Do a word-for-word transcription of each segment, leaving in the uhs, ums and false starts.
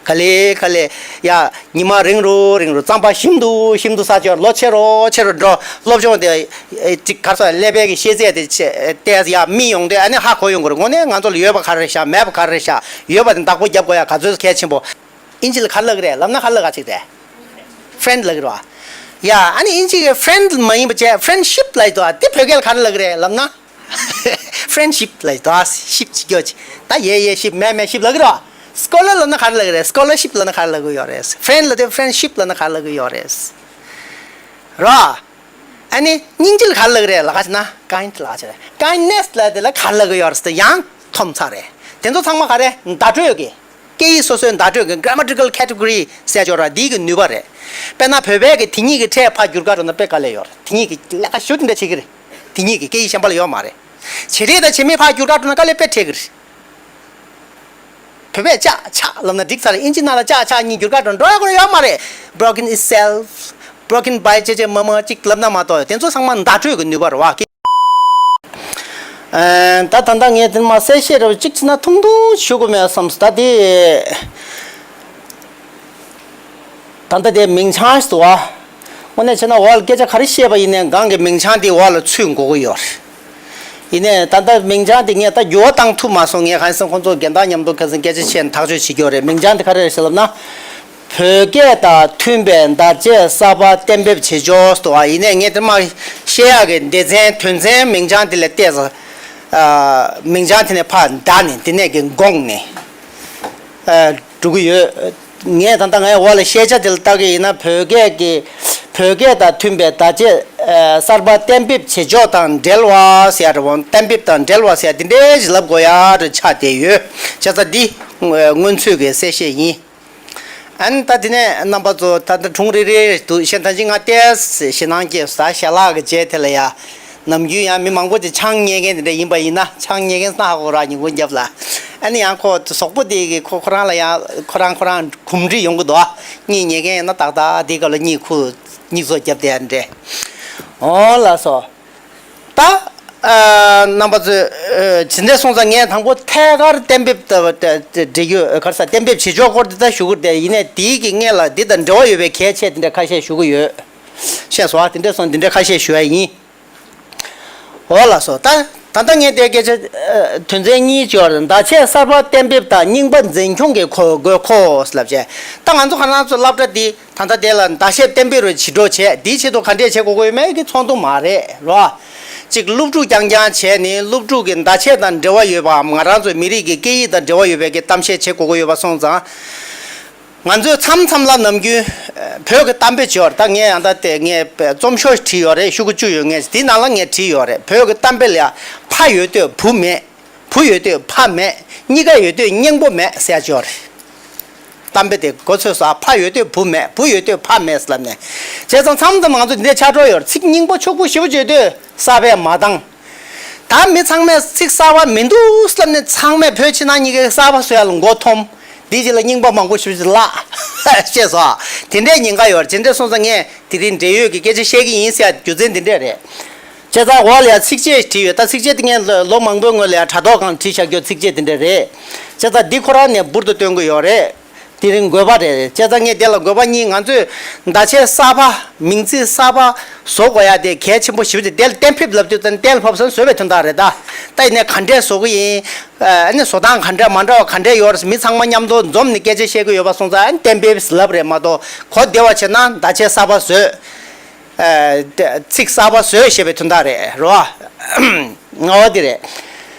ག་ལེ་ག་ལེ། ཡ། ཉི་མ་རིང་རུ་རིང་རུ་རྩམ་པ་ཞིམ་དུ་ཞིམ་དུ་ཟ་ཆོག་ལོ་ཆེ་རུ་ཆེ་རུ་འགྲོ། སློབ་སྦྱོང་དེ་ཨེ་ཅིག་གར་སོགས་ཀླད་པའི་གི་ཤེས་ཚད་དེ་ཆེ་ཏེ་ཡ་མི་ཡོང་དུས་ཨ་ནི་ཧ་གོ་ཡོང་གི་རེད། དངོས་གནས་ང་ཚོ་ལ་ཡོད་པ་ག་རེ་རེད་ཤག་མེད་པ་ག་རེ་རེད་ཤག་ཡོད་པ་དེ་བདག་པོ་རྒྱབ་དགོས་ཡ་ག་ཚོད་གལ་ཆེན་པོ། ཨིན་ཇི་ལ་ག་རེ་ལབ་ཀྱི་རེད། ལབ་ན་ག་རེ་ལབ་ག་ཅིག་རེད། ཧྥེན་ལབ་ཀྱི་རེད་བ། ཡ་ཨ་ནི་ཨིན་ཇི་གི་ཧྥེན་མ་ཡིན་པ་བྱས་ཧྥེན་ཤིབ་ལབ་ཀྱི་འདུག་བ། དེ་བོད་སྐད་ལ་ག་རེ་ལབ་ཀྱི་རེད་ལབ་ན། ཧྥེན་ཤིབ་ལབ་ཀྱི་འདུག་བ། ཤིབ་ཅིག་ཀྱོ་ཅིག་ད་ཡེ་ཡེ་ཤིབ་མེ་མེ་ཤིབ་ལབ་ཀྱི་རེད་བ། སྐོ་ལར་ལབ་ན་ག་རེ་ལབ་ཀྱི་རེད། སྐོ་ལར་ཤིབ་ལབ་ན་ག་རེ་ལབ་ཀྱི་ཡོད་རེད། ཧྥེན་ལབ་དེ་ཧྥེན་ཤིབ་ལབ་ན་ག་རེ་ལབ་ཀྱི་ཡོད་རེད། རོ། ཨ་ནི་སྙིང་རྗེ་ལ་ག་རེ་ལབ་ཀྱི་རེད་ལབ་ཀྱི་ན། ཀའིན་ལབ་ཀྱི་རེད། ཀའིན་ནེས་ལབ་དེ་ལ་ག་རེ་ལབ་ཀྱི་ཡོད་རེད་ཟེར་ཡང་མཐོང་ཚར་རེད། དེ་ཚོ་ཚང་མ་ག་རེ་བརྡ་སྤྲོད་ཀྱི། སྐད་ཡིག་སོ་སོའི་བརྡ་སྤྲོད་ཀྱི་grammatical category ཟེར་ཆོག་ར། འདི་གི་ནུས་པ་རེད། དཔེར་ན་བོད་པའི་གི་དེ་གཉིས་ཀྱི་ཕྲད་ཕར་བསྒྱུར་ག་འགྲོ་ན་དཔེ་དཀའ་ལས་ཡོད་རེད། དེ་གཉིས་ཀྱི་ལས་ཀ་ཞུ་དེ་འདྲ་བྱེད་ཀྱི་རེད། དེ་གཉིས་ཀྱི་སྐད་ཡིག་གཞན་པ་ལ་ཡོད་མ་རེད། བྱེད་ཕྲད་དང་བྱེད་མེད་ཕར་བསྒྱུར་ག་འགྲོ་ན་དཀའ་ལས་དཔེ་འཕྲད་ཀྱི་རེད། བོད་པས་ལྕགས་ཆག་ལབ་ན་འགྲིག་ས་རེད། ཨིན་ཇི་ནང་ལ་ལྕགས་ཆག་གཉིས་བསྒྱུར་ག་འགྲོ་འགྲོ་ཡ་ཁོ་རང་ཡོད་མ་རེད། broken itself, broken by ཅེས་ཅེས་མ་མ་ཅིག་ལབ་ན་མ་གཏོགས་དེ་ཚོ་ཚང་མ་བརྡ་སྤྲོད་ཀྱི་ནུས་པ་རེད་བ། ཨ། ད་ད་ལྟ་ངས་དེ་མ་གསལ་བཤད་རེ་བ་གཅིག་བྱས་ན་ཐུང་ཐུང་ཞུ་དགོས་མེད་བསམ་སོང་། ད་དེ་ད་ལྟ་དེ་མིང་བྱང་ཞིག་འདུག་བ། དངོས་གནས་བྱས་ན་འོག་ལ་སྐད་ཆ་ག་རེ་བཤད་པ་ཡིན་ནའི་སྒང་གི་མིང་བྱང་དེ་འོག་ལ་ཚུད་དགོས་ཀྱི་ཡོད་རེད། ཡིན་ནའི་ད་ལྟ་མིང་བྱང་དེ་ངས་ད་འགྱུར་བ་བཏང་ཐུབ་མ་སོང་། ངས་གང་ཡིན་ཟེར་ན་ཁོང་ཚོ་རྒན་བདག་མཉམ་དུ་ཁ་སང་སྐད་ཆ་བཤད་ནས་ཐག་གཅོད་བྱེད་ཀྱི་ཡོད་རེད། མིང་བྱང་དེ་ག་རེ་རེད་ཟེར་ལབ་ན། བོད་སྐད་དང་མཐུན་པའི་བརྡ་ཆད་གསར་པ་གཏན་འབེབས་བྱེད་ཕྱོགས་སུ་དང་། ཡིན་ནའི་ངས་དེ་མ་བཤད་ཡག་གི་སྡེ་ཚན་དོན་ཚན་མིང་བྱང་དེ་ལ་བལྟས་ཙང་། ཨ། མིང་བྱང་དེ་ནས་ཕར་བདའ་ནས་དེ་ནས་ཀྱི་དགོངས་ནས། ཨ། འགྲོ་གི་ཡོད། ངས་ད་ལྟ་ངའི་འོག་ལ་ཤེས་བྱ་དེ་ལ་བལྟ་གི་ཡིན་ན། བོད་སྐད་ཀྱི་བོད་སྐད་དང་མཐུན་པའི་བརྡ་ཆད་གསར་པ་གཏན་འབེབས་བྱེད་ཕྱོགས་དང་འབྲེལ་བ་ཟེར་ཡ་རེད་བ། གཏན་འབེབས་དང་འབྲེལ་བ་ཟེར་ཡ་དེ་འདྲའི་ཞིག་ལབ་དགོས་ཡ་རེད་ཆགས་བསྡད་ཡོད། བྱས་ཙང་འདི་སྔོན་ཚུད་ཀྱི་གསལ་བཤད་ཡིན། ཨ་ནི་ད་དེ་ནས་རྣམ་པ་ཚོ་ད་ལྟ་སྒྲུང་རེ་རེ་འདུག་བཤད། ད་ཅི་ང་ཏོག་ཙམ་ཞེད་སྣང་སྐྱེས་སོང་། ཞལ་ལག་གི་རྗེས་དེ་ལ་ཡ། ནམ་རྒྱུན་ཡང་མི་མང་པོ་དེ་ཆང་ཉལ་མཁན་དེ་འདྲ་ཡིན་པ་ཡིན་ན། ཆང་ཉལ་མཁན་སྣ་ཧ་གོ་ར་ཉིན་གུང་རྒྱབ་ལ། ཨ་ནི་ཡང་ཁོ་གཟུགས་པོ་དེ་གི་ཁོ་ཁོ་རང་ལ་ཡང་ཁོ་རང་ཁོ་རང་གོམས་འདྲིས་ཡོང་གི་འདུག་ཨ། གཉིད་ཉལ་མཁན་ཡིན་ན་ཏག་ཏག་དེ་ག་ལ་གཉིད་ཁུག་གཉིད་བཟོ་རྒྱབ་དེ་འདྲ། འོ་ལགས་སོ། ད། ཨ། རྣམ་པ་ཚོས། ཨ། ཇི་འདྲ་སོང་ཙང་ངས་དང་པོ་ཐད་ཀར་གཏན་འབེབས་ད་འབྲེལ་ཡོད་ག་རེ་ཟ་གཏན་འབེབས་བྱེད་ཕྱོགས་སྐོར་དེ་ད་ཞུ་གི་རེད། ཡིན་ནའི་དེའི་གི་སྔོན་ལ་འདི་དང་འབྲེལ་བ་ཡོད་པའི་གལ་ཆེ་དེ་འདྲ་ཁ་ཤས་ཞུ་གི་ཡོད། ཤེས་སོང་ཨ། དེ་འདྲ་སོང་འདི་འདྲ་ཁ་ཤས་ཞུ་ཡ་ཡིན། འོ་ལགས་སོ། ད་ད་ལྟ་ངས་དེ་སྐད་ཆ། ཨ། དོན་ཚན་གཉིས་ཅིག་ཡོད་རེད། བརྡ་ཆད་གསར་པ་གཏན་འབེབས་དང་རྙིང་པ་འཛིན་སྐྱོང་གི་དགོས་མཁོ་ལབ་བྱས། ད་ང་ཚོ་ཁ་ནང་ཚོ་སློབ་གྲྭ་འདི་ད་ལྟ་དེ་ལ་བརྡ་ཆད་གཏན་འབེབས་རུ་ཇི་འགྲོ་བྱས། འདིའི་ཆེད་དུ་ག་འདྲས་བྱེད་དགོས་ཀྱི་ཡོད་མེད་ཀྱི་ཚོགས་འདུ་མ་རེད་རོ། གཅིག་སློབ་ཕྲུག་རྐྱང་རྐྱང་བྱས་ནས་སློབ་ཕྲུག་གི་བརྡ་ཆད་དང་འབྲེལ་བ་ཡོད་པའམ་ང་རང་ཚོའི་མི་རིགས་ཀྱི་སྐད་ཡིག་དང་འབྲེལ་བ་ཡོད་པའི་གི་གཏམ་བཤད་བྱེད་དགོས་ཀྱི་ཡོད་པ་སོང་ཙང་། ང་ཚོས་མཚམས་མཚམས་ལ་ནམ་རྒྱུན་བོད་ཀྱི་གཏམ་དཔེ་བྱས་པ་རེད། ད་ངས་ཡང་ད་ལྟ་ངས་རྩོམ་ཤོག་བྲིས་ཡོད་རེད། ཤོག་གུ་བཅུ་ཡོད། ངས་དེའི་ནང་ལ་ངས་བྲིས་ཡོད་རེད། བོད་ཀྱི་གཏམ་དཔེ་ལ་ཡ་ཕ་ཡོད་དུས་བུ་མེད། བུ་ཡོད་དུས་ཕ་མེད། གཉིས་ཀ་ཡོད་དུས་སྙིང་པོ་མེད་ཟེར་ཡ་ཅིག་ཡོད་རེད། གཏམ་དཔེ་དེ་མགོ་ཚོས་སོ། ཕ་ཡོད་དུས་བུ་མེད། བུ་ཡོད་དུས་ཕ་མེད་ཟེར་ལབ་ནས། བྱས་ཙང་མཚམས་མཚམས་ང་ཚོ་འདི་འདྲའི་ཆགས་འགྲོ་ཡོད་རེད། ཚིག་རྙིང་པ་ཕྱུག་པོ་ཞེ་པོ་བརྗོད་དུས་གསར་པས་མ་འདང་། ད་མི་ཚང་མས་ཚིག་གསར་པ་མི་འདུག་ཟེར་ལབ་ནས་ཚང་མས་བོད་ཕྱི་ནང་གཉིས་ཀའི་གསར་པ་བཟོ་ཡ་ལ་མགོ་འཐོམ། འདི་རྗེས་ལ་རྙིང་པ་མང་པོ་ཞེ་པོ་ཅིག་བརླག་ཤེས་སོང་། དེ་འདྲའི་ཉེན་ཁ་ཡོད་རེད། དེ་འདྲ་སོང་ཙང་ངས་དེ་རིང་འབྲེལ་ཡོད་ཀྱི་སྐད་ཆ་བཤད་ཀྱི་ཡིན་ཟེར་ཡ་རྒྱུ་མཚན་དེ་འདྲས་རེད། བྱས་ཙང་འོག་ལ་ཡང་ཚིགས་བཅད་བྲིས་ཡོད། ད་ཚིགས་བཅད་དེ་ངས་ལོ་ལོ་མང་པོའི་སྔོན་ལ་ཡང་དྲ་ཐོག་སྒང་བྲིས་བཞག་རྒྱུ་ཚིགས་བཅད་དེ་འདྲས་རེད། བྱས་ཙང་འདི་ཁོ་རང་ནས་འབུར་དུ་བཏོན་གྱི་ཡོད་རེད། དེ་རིང་དགོས་པ་རེད། བྱས་ཙང་ངས་དེ་ལ་དགོས་པ་གཉིས། ང་ཚོས་བརྡ་ཆད་གསར་པ། མིང་ཚིག་གསར་པ་བཟོ་དགོས་ཡ་དེ་གལ་ཆེན་པོ་ཞེ་པོ་ཅིག་དེ་ལ་གཏན་འབེབས་ལབ་དུས་ཙང་གཏན་ལ་ཕབ་ཙང་བཟོས་པའི་དོན་དག་རེད་ད། ད་ཡིན་ནའི་ག་འདྲས་བཟོ་གི་ཡིན། ཨ་ནི་བཟོ་སྟངས་ག་འདྲ་མ་འདྲ་བ་ག་འདྲས་ཡོད་རེད། མི་ཚང་མ་མཉམ་དུ་འཛོམས་ནས་སྐད་ཆ་བཤད་གི་ཡོད་པ་སོང་ཙང་ཨ་ནི་གཏན་འབེབས་ལབ་རེད་མ་གཏོགས། གོ་བདེ་བ་བྱས་ན་བརྡ་ཆད་གསར་པ་བཟོས། ཨ། ཚིག་གསར་པ་བཟོས་ཞེས་པའི་དོན་དག་རེད་རོ། ང་བ་འདི་རེད།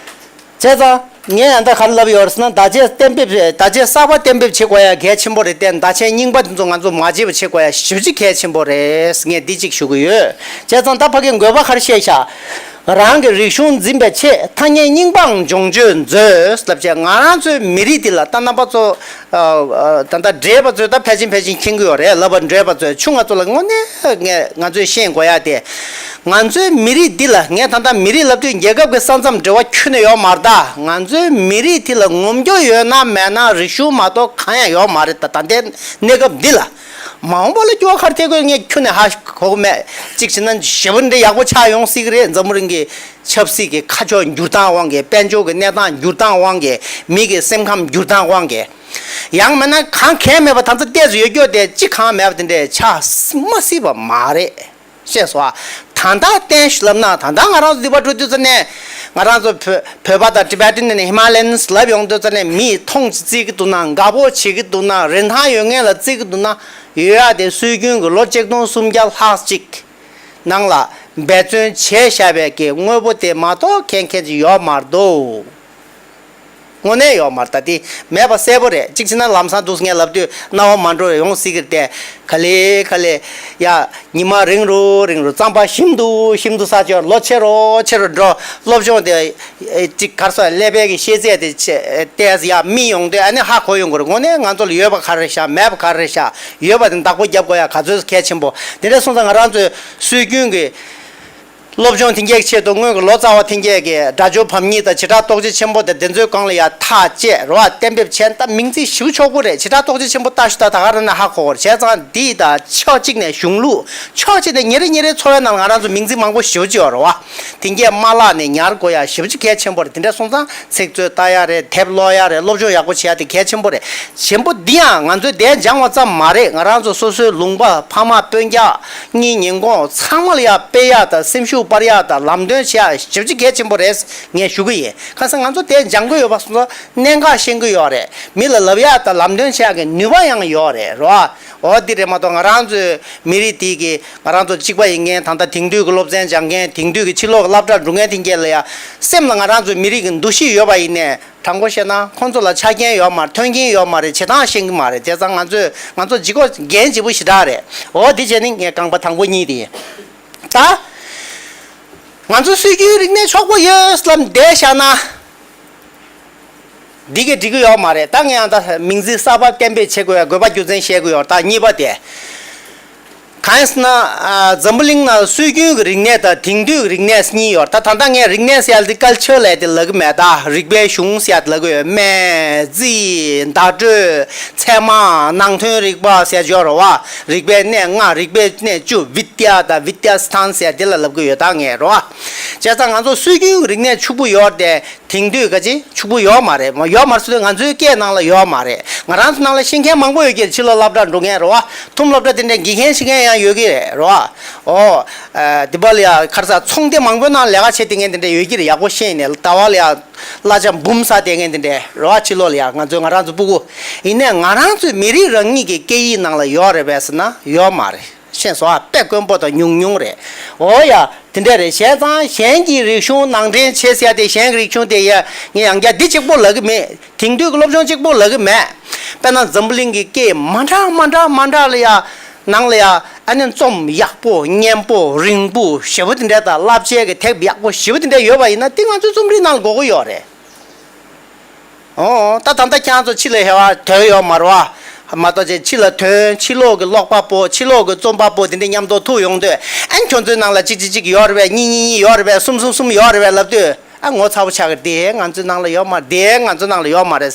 བྱས་ཙང་ངས་ཡང་ད་ག་རེ་ལབ་ཡོད་རེད་ཟེར་ན། བརྡ་ཆད་གཏན་འབེབས་རེད། བརྡ་ཆད་གསར་པ་གཏན་འབེབས་བྱེད་དགོས་ཡ་གལ་ཆེན་པོ་རེད་དེ། བརྡ་ཆད་རྙིང་པ་འདི་ཚོ་ང་ཚོ་མ་བརྗེད་པ་བྱེད་དགོས་ཡ་ཞེ་པོ་ཅིག་གལ་ཆེན་པོ་རེད། ངས་འདི་གཅིག་ཞུ་གི་ཡོད། བྱས་ཙང་ད་ཕ་གིའི་དགོས་པ་ག་རེ་བཤད་ཤག་རང་གི་རིག་གཞུང་འཛིན་པའི་ཆེད་ཐ་སྙད་རྙིང་པའང་སྦྱོང་སྤྱོད་མཛོད་ལབ་བྱས། ང་རང་ཚོའི་མི་རིགས་འདི་ལ་ད་རྣམ་པ་ཚོ། ཨ། ཨ། ད་ལྟ་བགྲེས་པ་ཚོས་ད་ཕལ་ཆེར་ཕལ་ཆེར་མཁྱེན་གྱི་ཡོད་རེད། ལབ་པ་བགྲེས་པ་ཚོས། ཆུང་བ་ཚོ་ལ་དངོས་གནས་ངས་ང་ཚོས་ཤེས་དགོས་ཡ་དེ། ང་ཚོའི་མི་རིགས་འདི་ལ། ངས་ད་ལྟ་མི་རིགས་ལབ་དུས་རྒྱལ་ཁབ་ཀྱི་ས་མཚམས་འབྲེལ་བ་ཁྱོན་ནས་ཡོད་མ་རེད་ད། ང་ཚོའི་མི་རིགས་འདི་ལ་ངོམ་རྒྱུ་ཡོད་ན་མེད་ན་རིག་གཞུང་མ་གཏོགས་གང་ཡང་ཡོད་མ་རེད་ད། ད་ལྟའི་གནས་སྐབས་འདི་ལ། མ་འོངས་པ་ལ་སྐྱོ་བ་ག་རེ་ཐེབས་ཀྱི་ཡོད་ངས་ཁྱོན་ནས་ཧ་གོ་གི་མེད། གཅིག་བྱས་ན་ཞེ་པོ་འདྲ་ཡག་པོ་ཆགས་ཡོང་སྲིད་ཀྱི་རེད། འཛམ་བུ་གླིང་གི་ཆབ་སྲིད་ཀྱི་ཁ་ཕྱོགས་འགྱུར་སྟངས་དབང་གིས། དཔལ་འབྱོར་གྱི་གནས་སྟངས་འགྱུར་སྟངས་དབང་གིས། མི་གི་སེམས་ཁམས་འགྱུར་སྟངས་དབང་གིས། ཡང་མིན་ན་གང་གལ་མེད་པ་ད་ལྟ་ཏོག་ཙམ་ཡོད་རྒྱུ་དེ་ཅི་གང་མེད་པ་དེ་འདྲས་ཆགས་མ་སྲིད་པ་མ་རེད། ཤེས་སོང་ཨ། ད་ལྟ་བརྟེན་ཞུ་ལབ་ན་ད་ལྟ་ང་རང་ཚོ་འདི་པར་འགྲོ་དུས་ཙ་ནས་ང་རང་ཚོ་བོད་བོད་པ་དང་ཊི་བེ་ཊན་ནས་ཧི་མ་ལ་ཡན་ལབ་ཡོང་དུས་ཙ་ནས་མིས་མཐོང་ཅི་བརྩི་གི་འདུག་ན། དགའ་པོ་བྱེད་ཀྱི་འདུག་ན། རིན་ཐང་ཡོད་མཁན་ལ་བརྩི་གི་འདུག་ན། ཡོད་ཡ་དེ་སྲོལ་རྒྱུན་གྱི་ལོ་ཆིག་སྟོང་སུམ་བརྒྱ་ལྷག་ཅིག་ནང་ལ་འབད་བརྩོན་བྱས་བཞག་པའི་གི་དངོས་པོ་དེ་མ་གཏོགས་མཁན་མཁན་ཅིག་ཡོད་མ་རེད་དོ། དངོས་གནས་ཡོད་མ་རེད། ད་དེ་མེད་པ་གསལ་པོ་རེད། གཅིག་བྱས་ན་ལམ་སང་འདུག་ངས་ལབ་དུས་རྣ་བ་མ་འགྲོ་ཡོང་སྲིད་ཀྱི་རེད་དེ། ག་ལེ་ག་ལེ་ཡ། ཉི་མ་རིང་རུ་རིང་རུ་རྩམ་པ་ཞིམ་དུ་ཞིམ་དུ་ཟ་ཆོག་ལོ་ཆེ་རུ་ཆེ་རུ་འགྲོ། སློབ་སྦྱོང་དེ་ཨེ་ཅིག་གར་སོང་ཀླད་པའི་གི་ཤེས་ཚད་དེ་ཆེ་ཏོག་ཙམ་ཡ་སྨིན་ཡོང་དུས་ཨ་ནི་ཧ་གོ་ཡོང་གི་རེད། དངོས་གནས་ང་ཚོ་ལ་ཡོད་པ་ག་རེ་ཤག་མེད་པ་ག་རེ་ཤག་ཡོད་པ་དེ་བདག་པོ་རྒྱབ་དགོས་ཡ་ག་ཚོད་གལ་ཆེན་པོ། དེ་འདྲ་སོང་ཙང་ང་རང་ཚོའི་སྲོལ་རྒྱུན་གྱི་སློབ་སྦྱོང་དེ་འགྱེད་ཆེད་དུ་སྔོན་གྱི་ལོ་ཙཱ་བ་དེ་འགྱེད་ཀྱི་སྒྲ་སྦྱོར་བམ་གཉིས་དང་བྱེ་བྲག་རྟོགས་བྱེད་ཆེན་པོ་དང་དེ་ཚོའི་སྒང་ལ་ཡ་ཐག་བཅད་རོ་བ་གཏན་འབེབས་བྱས། ད་མིང་ཚིག་ཞེ་པོ་ཆོག་པོ་རེད། བྱེ་བྲག་རྟོགས་བྱེད་ཆེན་པོ་ལྟ་ཞུ་ད་ད་ག་རང་ནས་ཧ་གོ་གི་རེད། བྱས་ཙང་འདི་ད་ཕྱོགས་གཅིག་ནས་གཞུང་ལུགས། ཕྱོགས་གཅིག་ནས་ཉིན་རེ་ཉིན་རེའི་འཚོ་བའི་ནང་ང་རང་ཚོ་མིང་ཚིག་མང་པོ་ཞེ་པོ་ཅིག་ཡོད་རེད་བ། དེ་འགྱེད་མ་བརླག་ནས་ཉར་དགོས་ཡ་ཞེ་པོ་ཅིག་གལ་ཆེན་པོ་རེད། དེ་འདྲ་སོང་ཙང་ཚིག་མཛོད་ལྟ་ཡ་རེད། དེབ་ཀློག་ཡ་རེད། སློབ་སྦྱོང་ཡག་པོ་བྱེད་ཡ་དེ་གལ་ཆེན་པོ་རེད། ཆེན་པོ་འདི་ཡང་ང་ཚོའི་དེབ་སྦྱང་བ་ཙམ་མ་རེད། ང་རང་ཚོ་སོ་སོའི་ལུང་པ་ཕ་མ་སྤུན་ཀྱག་གཉེན་ཉེ་འཁོར་ཚང་མ་ལ་ཡ་སྤེལ་ཡ་དང་སེམས་ཤུགས་སྤར་ཡ་དང་ལམ་སྟོན་བྱེད་ཡ་ཞེ་པོ་ཅིག་གལ་ཆེན་པོ་རེད་ངས་ཞུ་གི་ཡིན། ཁ་སང་ང་ཚོ་དེབ་སྦྱང་གི་ཡོད་པ་སོང་ཙང་གནད་འགག་ཤེས་ཀྱི་ཡོད་རེད། མི་ལ་ལབ་ཡ་དང་ལམ་སྟོན་བྱེད་ཡ་གི་ནུས་པ་ཡང་ཡོད་རེད་རོ། འོ་འདི་རེད་མ་གཏོགས་ང་རང་ཚོའི་མི་རིགས་དེ་གི་ང་རང་ཚོ་གཅིག་པ་ཡིན་མཁན་ད་ལྟ་དེང་དུས་ཀྱི་སློབ་ཚན་སྦྱང་མཁན་དེང་དུས་ཀྱི་ཕྱི་ལོགས་ཀྱི་སློབ་གྲྭ་འགྲོ་མཁན་དེ་འགྱེད་ལ་ཡ་སེམས་ལ་ང་རང་ཚོའི་མི་རིགས་ཀྱི་འདུ་ཤེས་ཡོད་པ་ཡིན་ནའི་དྲང་པོ་བཤད་ན་ཁོང་ཚོ་ལ་ཆ་རྐྱེན་ཡོད་མ་རེད། མཐུན་རྐྱེན་ཡོད་མ་རེད། བྱེད་སྟངས་ཤེས་ཀྱི་མ་རེད། བྱས་ཙང་ང་ཚོས་ང་ཚོ་ལྗིད་ཁོག་རྒན་བྱེད་པོ་ཞེ་དྲག་རེད། འོ་དེ་བྱས་ནས་ངས་རྐང་པ་དང་པོ་གཉིས་དེ་ཡིན། ད་ང་ཚོ་སྲོལ་རྒྱུན་རིག་གནས་ཕྱུག་པོ་ཡོད་ལབ་བསྡད་བཞག་ན། འདི་གས་འགྲིག་གི་ཡོད་མ་རེད། ད་ངས་ཡང་ད་མིང་ཚིག་གསར་པ་གཏན་འབེབས་བྱེད་དགོས་ཡ་དགོས་པ་རྒྱུ་མཚན་བཤད་དགོས་ཡོད། ད་གཉིས་པ་དེ་གང་ཡིན་ཟེར་ན། ཨ། འཛམ་བུ་གླིང་ནང་སྲོལ་རྒྱུན་གྱི་རིག་གནས་དང་དེང་དུས་ཀྱི་རིག་གནས་གཉིས་ཡོད། ད་ད་ལྟ་ངས་རིག་གནས་ཟེར་ཡ་དེ་ཀལ་ཆར་ལབ་ཡ་དེ་ལབ་ཀྱི་མེད། ད་རིག་པའི་གཞུང་ཟེར་ཡ་དེ་ལབ་ཀྱི་ཡོད། སྨན་རྩིས་བརྡ་སྤྲོད་ཚད་མ་ནང་དོན་རིག་པ་ཟེར་ཡ་ཅིག་ཡོད་རེད་བ། རིག་པའི་གནས་ལྔ། རིག་པའི་གནས་བཅུ། བི་དྱ་དང་བི་དྱ་སི་ཐན་ཟེར་ཡ་དེ་ལ་ལབ་ཀྱི་ཡོད། ད་ངས་རེད་བ། བྱས་ཙང་ང་ཚོ་སྲོལ་རྒྱུན་གྱི་རིག་གནས་ཕྱུག་པོ་ཡོད་དེ། དེང་དུས་ག་ཅི་ཕྱུག་པོ་ཡོད་མ་རེད། ཡོད་མ་རེད་ཟེར་དུས་ང་ཚོའི་སྐད་ནང་ལ་ཡོད་མ་རེད། ང་རང་ཚོ་ནང་ལ་ཤེས་མཁན་མང་པོ་ཡོད་ཀྱི་རེད། ཕྱི་ལོགས་སློབ་གྲྭར་འགྲོ་མཁན་རེད་བ། ཐུམ་སློབ་གྲྭ་དེ་འདྲའི་དགེ་རྒན་ཤེས་མཁན་ཡང་ཡོད་ཀྱི་རེད་རེད་བ། ཨོ། ཨ། དེ་པ་ལ་ཡ་ཁར་ས་ཚོང་སྡེ་མང་པོའི་ནང་ལས་ཀ་བྱེད་བསྡད་མཁན་དེ་འདྲ་ཡོད་ཀྱི་རེད། ཡག་པོ་ཤེས་ནས་ཟླ་བ་ལ་ཡ་གླ་ཆ་འབུམ་ཟ་བསྡད་མཁན་དེ་འདྲ་རེད་བ། ཕྱི་ལོགས་ལ་ཡ་ང་ཚོ་ང་རང་ཚོ་སྤུ་གུ། ཡིན་ནའི་ང་རང་ཚོའི་མི་རིགས་རང་ཉིད་ཀྱི་སྐད་ཡིག་ནང་ལ་ཡོད་རེད་པས་ཟེར་ན་ཡོད་མ་རེད། ཤེས་སོང་ཨ། དཔེ་དཀོན་པོ་དང་ཉུང་ཉུང་རེད། འོ་ཡ། དེ་འདྲ་རེད། བྱས་ཙང་གཞན་གྱི་རིག་གཞུང་ནང་འདྲེན་བྱེད་ཟེར་ཡ་དེ་གཞན་གྱི་རིག་གཞུང་དེ་ཡ་ངས་ཡང་བསྐྱར་འདི་གཅིག་པོ་ལབ་ཀྱི་མེད། དེང་དུས་ཀྱི་སློབ་སྦྱོང་གཅིག་པོ་ལབ་ཀྱི་མེད། དཔེར་ན་འཛམ་བུ་གླིང་གི་སྐད་མ་འདྲ་མ་འདྲ་མ་འདྲ་ལ་ཡ་ནང་ལ་ཡ་ཨ་ནི་རྩོམ་ཡག་པོ་སྙན་པོ་རིང་པོ་ཞེ་པོ་དེ་འདྲ་དང་བསླབ་བྱའི་གི་དེབ་ཡག་པོ་ཞེ་པོ་དེ་འདྲ་ཡོད་པ་ཡིན་ན་དེ་ང་ཚོའི་རྩོམ་རིག་ནང་ལ་དགོས་ཀྱི་ཡོད་རེད། ཨོ། ད་ད་ལྟ་ཁྱེད་རང་ཚོ་ཕྱི་ལ་ཕེབས་པ་དོན་ཡོད་མ་རེད་བ། མ་གཏོགས་ཅིག་ཕྱི་ལ་ཐོན་ཕྱི་ལོགས་ཀྱི་ཀློག་པ་པོ་ཕྱི་ལོགས་ཀྱི་རྩོམ་པ་པོ་དེ་འདྲ་མཉམ་དུ་ཐུག་ཡོང་དུས་ཨ་ནི་ཁྱོད་ཚོའི་ནང་ལ་གཅིག་གཅིག་གཅིག་ཡོད་རེད་པས། གཉིས་གཉིས་གཉིས་ཡོད་རེད་པས། གསུམ་གསུམ་གསུམ་ཡོད་རེད་པས་ལབ་དུས་ཨ་ངོ་ཚ་པོ་ཆགས་ཀྱི། དེ་ང་ཚོའི་ནང་ལ་ཡོད་མ་རེད། དེ་ང་ཚོའི་ནང་ལ་ཡོད་མ་རེད།